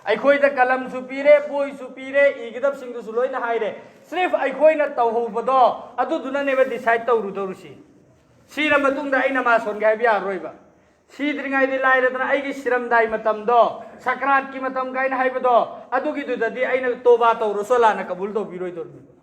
ꯑꯩꯈꯣꯏꯗ ꯀꯂꯝꯁꯨ ꯄꯤꯔꯦ, ꯕꯣꯏꯁꯨ ꯄꯤꯔꯦ, ꯏꯒꯗꯕꯁꯤꯡꯗꯨꯁꯨ ꯂꯣꯏꯅ ꯍꯥꯏꯔꯦ꯫ ꯁ꯭ꯔꯤꯐ ꯑꯩꯈꯣꯏꯅ ꯇꯧꯍꯧꯕꯗꯣ, ꯑꯗꯨꯗꯨꯅꯅꯦꯕ decide ꯇꯧꯔꯨꯗꯧꯔꯤꯁꯤ꯫ ꯁꯤꯔ ꯃꯇꯨꯡꯗ ꯑꯩ ꯅꯃꯥꯖ ꯁꯣꯟꯒꯦ ꯍꯥꯏꯕ ꯌꯥꯔꯔꯣꯏꯕ꯫ ꯁꯤꯗ꯭ꯔꯤꯉꯩꯗꯤ ꯂꯥꯏꯔꯗꯅ, ꯑꯩꯒꯤ ꯁꯤꯔꯝꯗꯥꯏ ꯃꯇꯝꯗꯣ, ꯁꯀ꯭ꯔꯥꯠꯀꯤ ꯃꯇꯝ ꯀꯥꯏꯅ ꯍꯥꯏꯕꯗꯣ, ꯑꯗꯨꯒꯤꯗꯨꯗꯗꯤ ꯑꯩꯅ ꯇꯣꯕꯥ ꯇꯧꯔꯁꯨ ꯑꯜꯂꯥꯅ ꯀꯕꯨꯜ ꯇꯧꯕꯤꯔꯣꯏꯗꯧꯔꯤꯕ꯫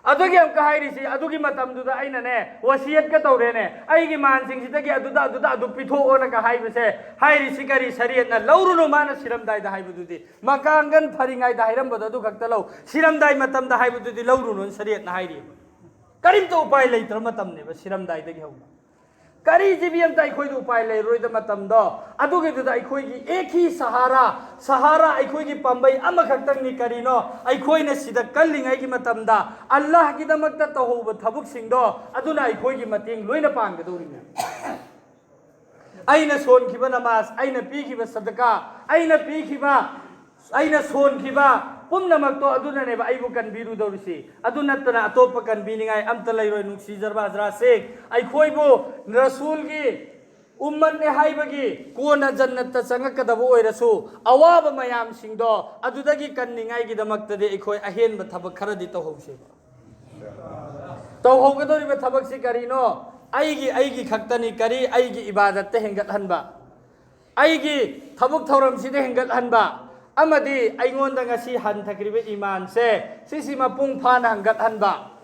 ꯑꯗꯨꯒꯤ ꯑꯃꯨꯛꯀ ꯍꯥꯏꯔꯤꯁꯤ, ꯑꯗꯨꯒꯤ ꯃꯇꯝꯗꯨꯗ ꯑꯩꯅꯅꯦ, ꯋꯁꯤꯌꯠꯀ ꯇꯧꯔꯦꯅꯦ, ꯑꯩꯒꯤ ꯃꯥꯟꯁꯤꯡꯁꯤꯗꯒꯤ ꯑꯗꯨꯗ, ꯑꯗꯨꯗ, ꯑꯗꯨ ꯄꯤꯊꯣꯛꯑꯣꯅꯒ ꯍꯥꯏꯕꯁꯦ, ꯍꯥꯏꯔꯤꯁꯤ ꯀꯔꯤ? ꯁꯔꯤꯌꯠꯅ ꯂꯧꯔꯨꯅꯨ, ꯃꯥꯅ ꯁꯤꯔꯝꯗꯥꯏꯗ ꯍꯥꯏꯕꯗꯨꯗꯤ꯫ ꯃꯀꯥꯡꯒꯟ ꯐꯔꯤꯉꯩꯗ ꯍꯥꯏꯔꯝꯕꯗꯣ ꯑꯗꯨ ꯈꯛꯇ ꯂꯧ, ꯁꯤꯔꯝꯗꯥꯏ ꯃꯇꯝꯗ ꯍꯥꯏꯕꯗꯨꯗꯤ ꯂꯧꯔꯨꯅꯨ, ꯁꯔꯤꯌꯠꯅ ꯍꯥꯏꯔꯤꯕ꯫ ꯀꯔꯤꯝꯇ ꯎꯄꯥꯏ ꯂꯩꯇ꯭ꯔ ꯃꯇꯝꯅꯦꯕ ꯁꯤꯔꯝꯗꯥꯏꯗꯒꯤ ꯍꯧꯅ꯫ ꯀꯔꯤ ꯖꯤꯕꯤ ꯑꯝꯇ ꯑꯩꯈꯣꯏꯗ ꯎꯄꯥꯏ ꯂꯩꯔꯣꯏꯗ ꯃꯇꯝꯗꯣ, ꯑꯗꯨꯒꯤꯗꯨꯗ ꯑꯩꯈꯣꯏꯒꯤ ꯑꯦꯛ ꯍꯤ ꯁꯍꯥꯔꯥ, ꯁꯍꯥꯔꯥ ꯑꯩꯈꯣꯏꯒꯤ ꯄꯥꯝꯕꯩ ꯑꯃꯈꯛꯇꯪꯅꯤ꯫ ꯀꯔꯤꯅꯣ? ꯑꯩꯈꯣꯏꯅ ꯁꯤꯗ ꯀꯜꯂꯤꯉꯩꯒꯤ ꯃꯇꯝꯗ ꯑꯜꯂꯥꯍꯒꯤꯗꯃꯛꯇ ꯇꯧꯍꯧꯕ ꯊꯕꯛꯁꯤꯡꯗꯣ, ꯑꯗꯨꯅ ꯑꯩꯈꯣꯏꯒꯤ ꯃꯇꯦꯡ ꯂꯣꯏꯅ ꯄꯥꯡꯒꯗꯧꯔꯤꯅꯦ꯫ ꯑꯩꯅ ꯁꯣꯟꯈꯤꯕ ꯅꯃꯥꯖ, ꯑꯩꯅ ꯄꯤꯈꯤꯕ ꯁꯗꯀꯥ, ꯑꯩꯅ ꯄꯤꯈꯤꯕ, ꯑꯩꯅ ꯁꯣꯟꯈꯤꯕ ꯄꯨꯝꯅꯃꯛꯇꯣ ꯑꯗꯨꯅꯅꯦꯕ ꯑꯩꯕꯨ ꯀꯟꯕꯤꯔꯨꯗꯧꯔꯤꯁꯤ꯫ ꯑꯗꯨ ꯅꯠꯇꯅ ꯑꯇꯣꯞꯄ ꯀꯟꯕꯤꯅꯤꯡꯉꯥꯏ ꯑꯝꯇ ꯂꯩꯔꯣꯏ꯫ ꯅꯨꯡꯁꯤꯖꯔꯕ ꯍꯖꯔꯥꯠꯁꯤꯡ, ꯑꯩꯈꯣꯏꯕꯨ ꯔꯁꯨꯜꯒꯤ ꯎꯝꯃꯠꯅꯦ ꯍꯥꯏꯕꯒꯤ ꯀꯣꯟꯅ ꯖꯟꯅꯠꯇ ꯆꯪꯉꯛꯀꯗꯕ ꯑꯣꯏꯔꯁꯨ, ꯑꯋꯥꯕ ꯃꯌꯥꯝꯁꯤꯡꯗꯣ ꯑꯗꯨꯗꯒꯤ ꯀꯟꯅꯤꯡꯉꯥꯏꯒꯤꯗꯃꯛꯇꯗꯤ ꯑꯩꯈꯣꯏ ꯑꯍꯦꯟꯕ ꯊꯕꯛ ꯈꯔꯗꯤ ꯇꯧꯍꯧꯁꯦꯕ꯫ ꯇꯧꯍꯧꯒꯗꯧꯔꯤꯕ ꯊꯕꯛꯁꯤ ꯀꯔꯤꯅꯣ? ꯑꯩꯒꯤ, ꯑꯩꯒꯤ ꯈꯛꯇꯅꯤ꯫ ꯀꯔꯤ? ꯑꯩꯒꯤ ꯏꯕꯥꯗꯠꯇ ꯍꯦꯟꯒꯠꯍꯟꯕ, ꯑꯩꯒꯤ ꯊꯕꯛ ꯊꯧꯔꯝꯁꯤꯗ ꯍꯦꯟꯒꯠꯍꯟꯕ, ꯑꯃꯗꯤ ꯑꯩꯉꯣꯟꯗ ꯉꯁꯤ ꯍꯟꯊꯈ꯭ꯔꯤꯕ ꯏꯃꯥꯟꯁꯦ, ꯁꯤꯁꯤ ꯃꯄꯨꯡ ꯐꯥꯅ ꯍꯟꯒꯠꯍꯟꯕ꯫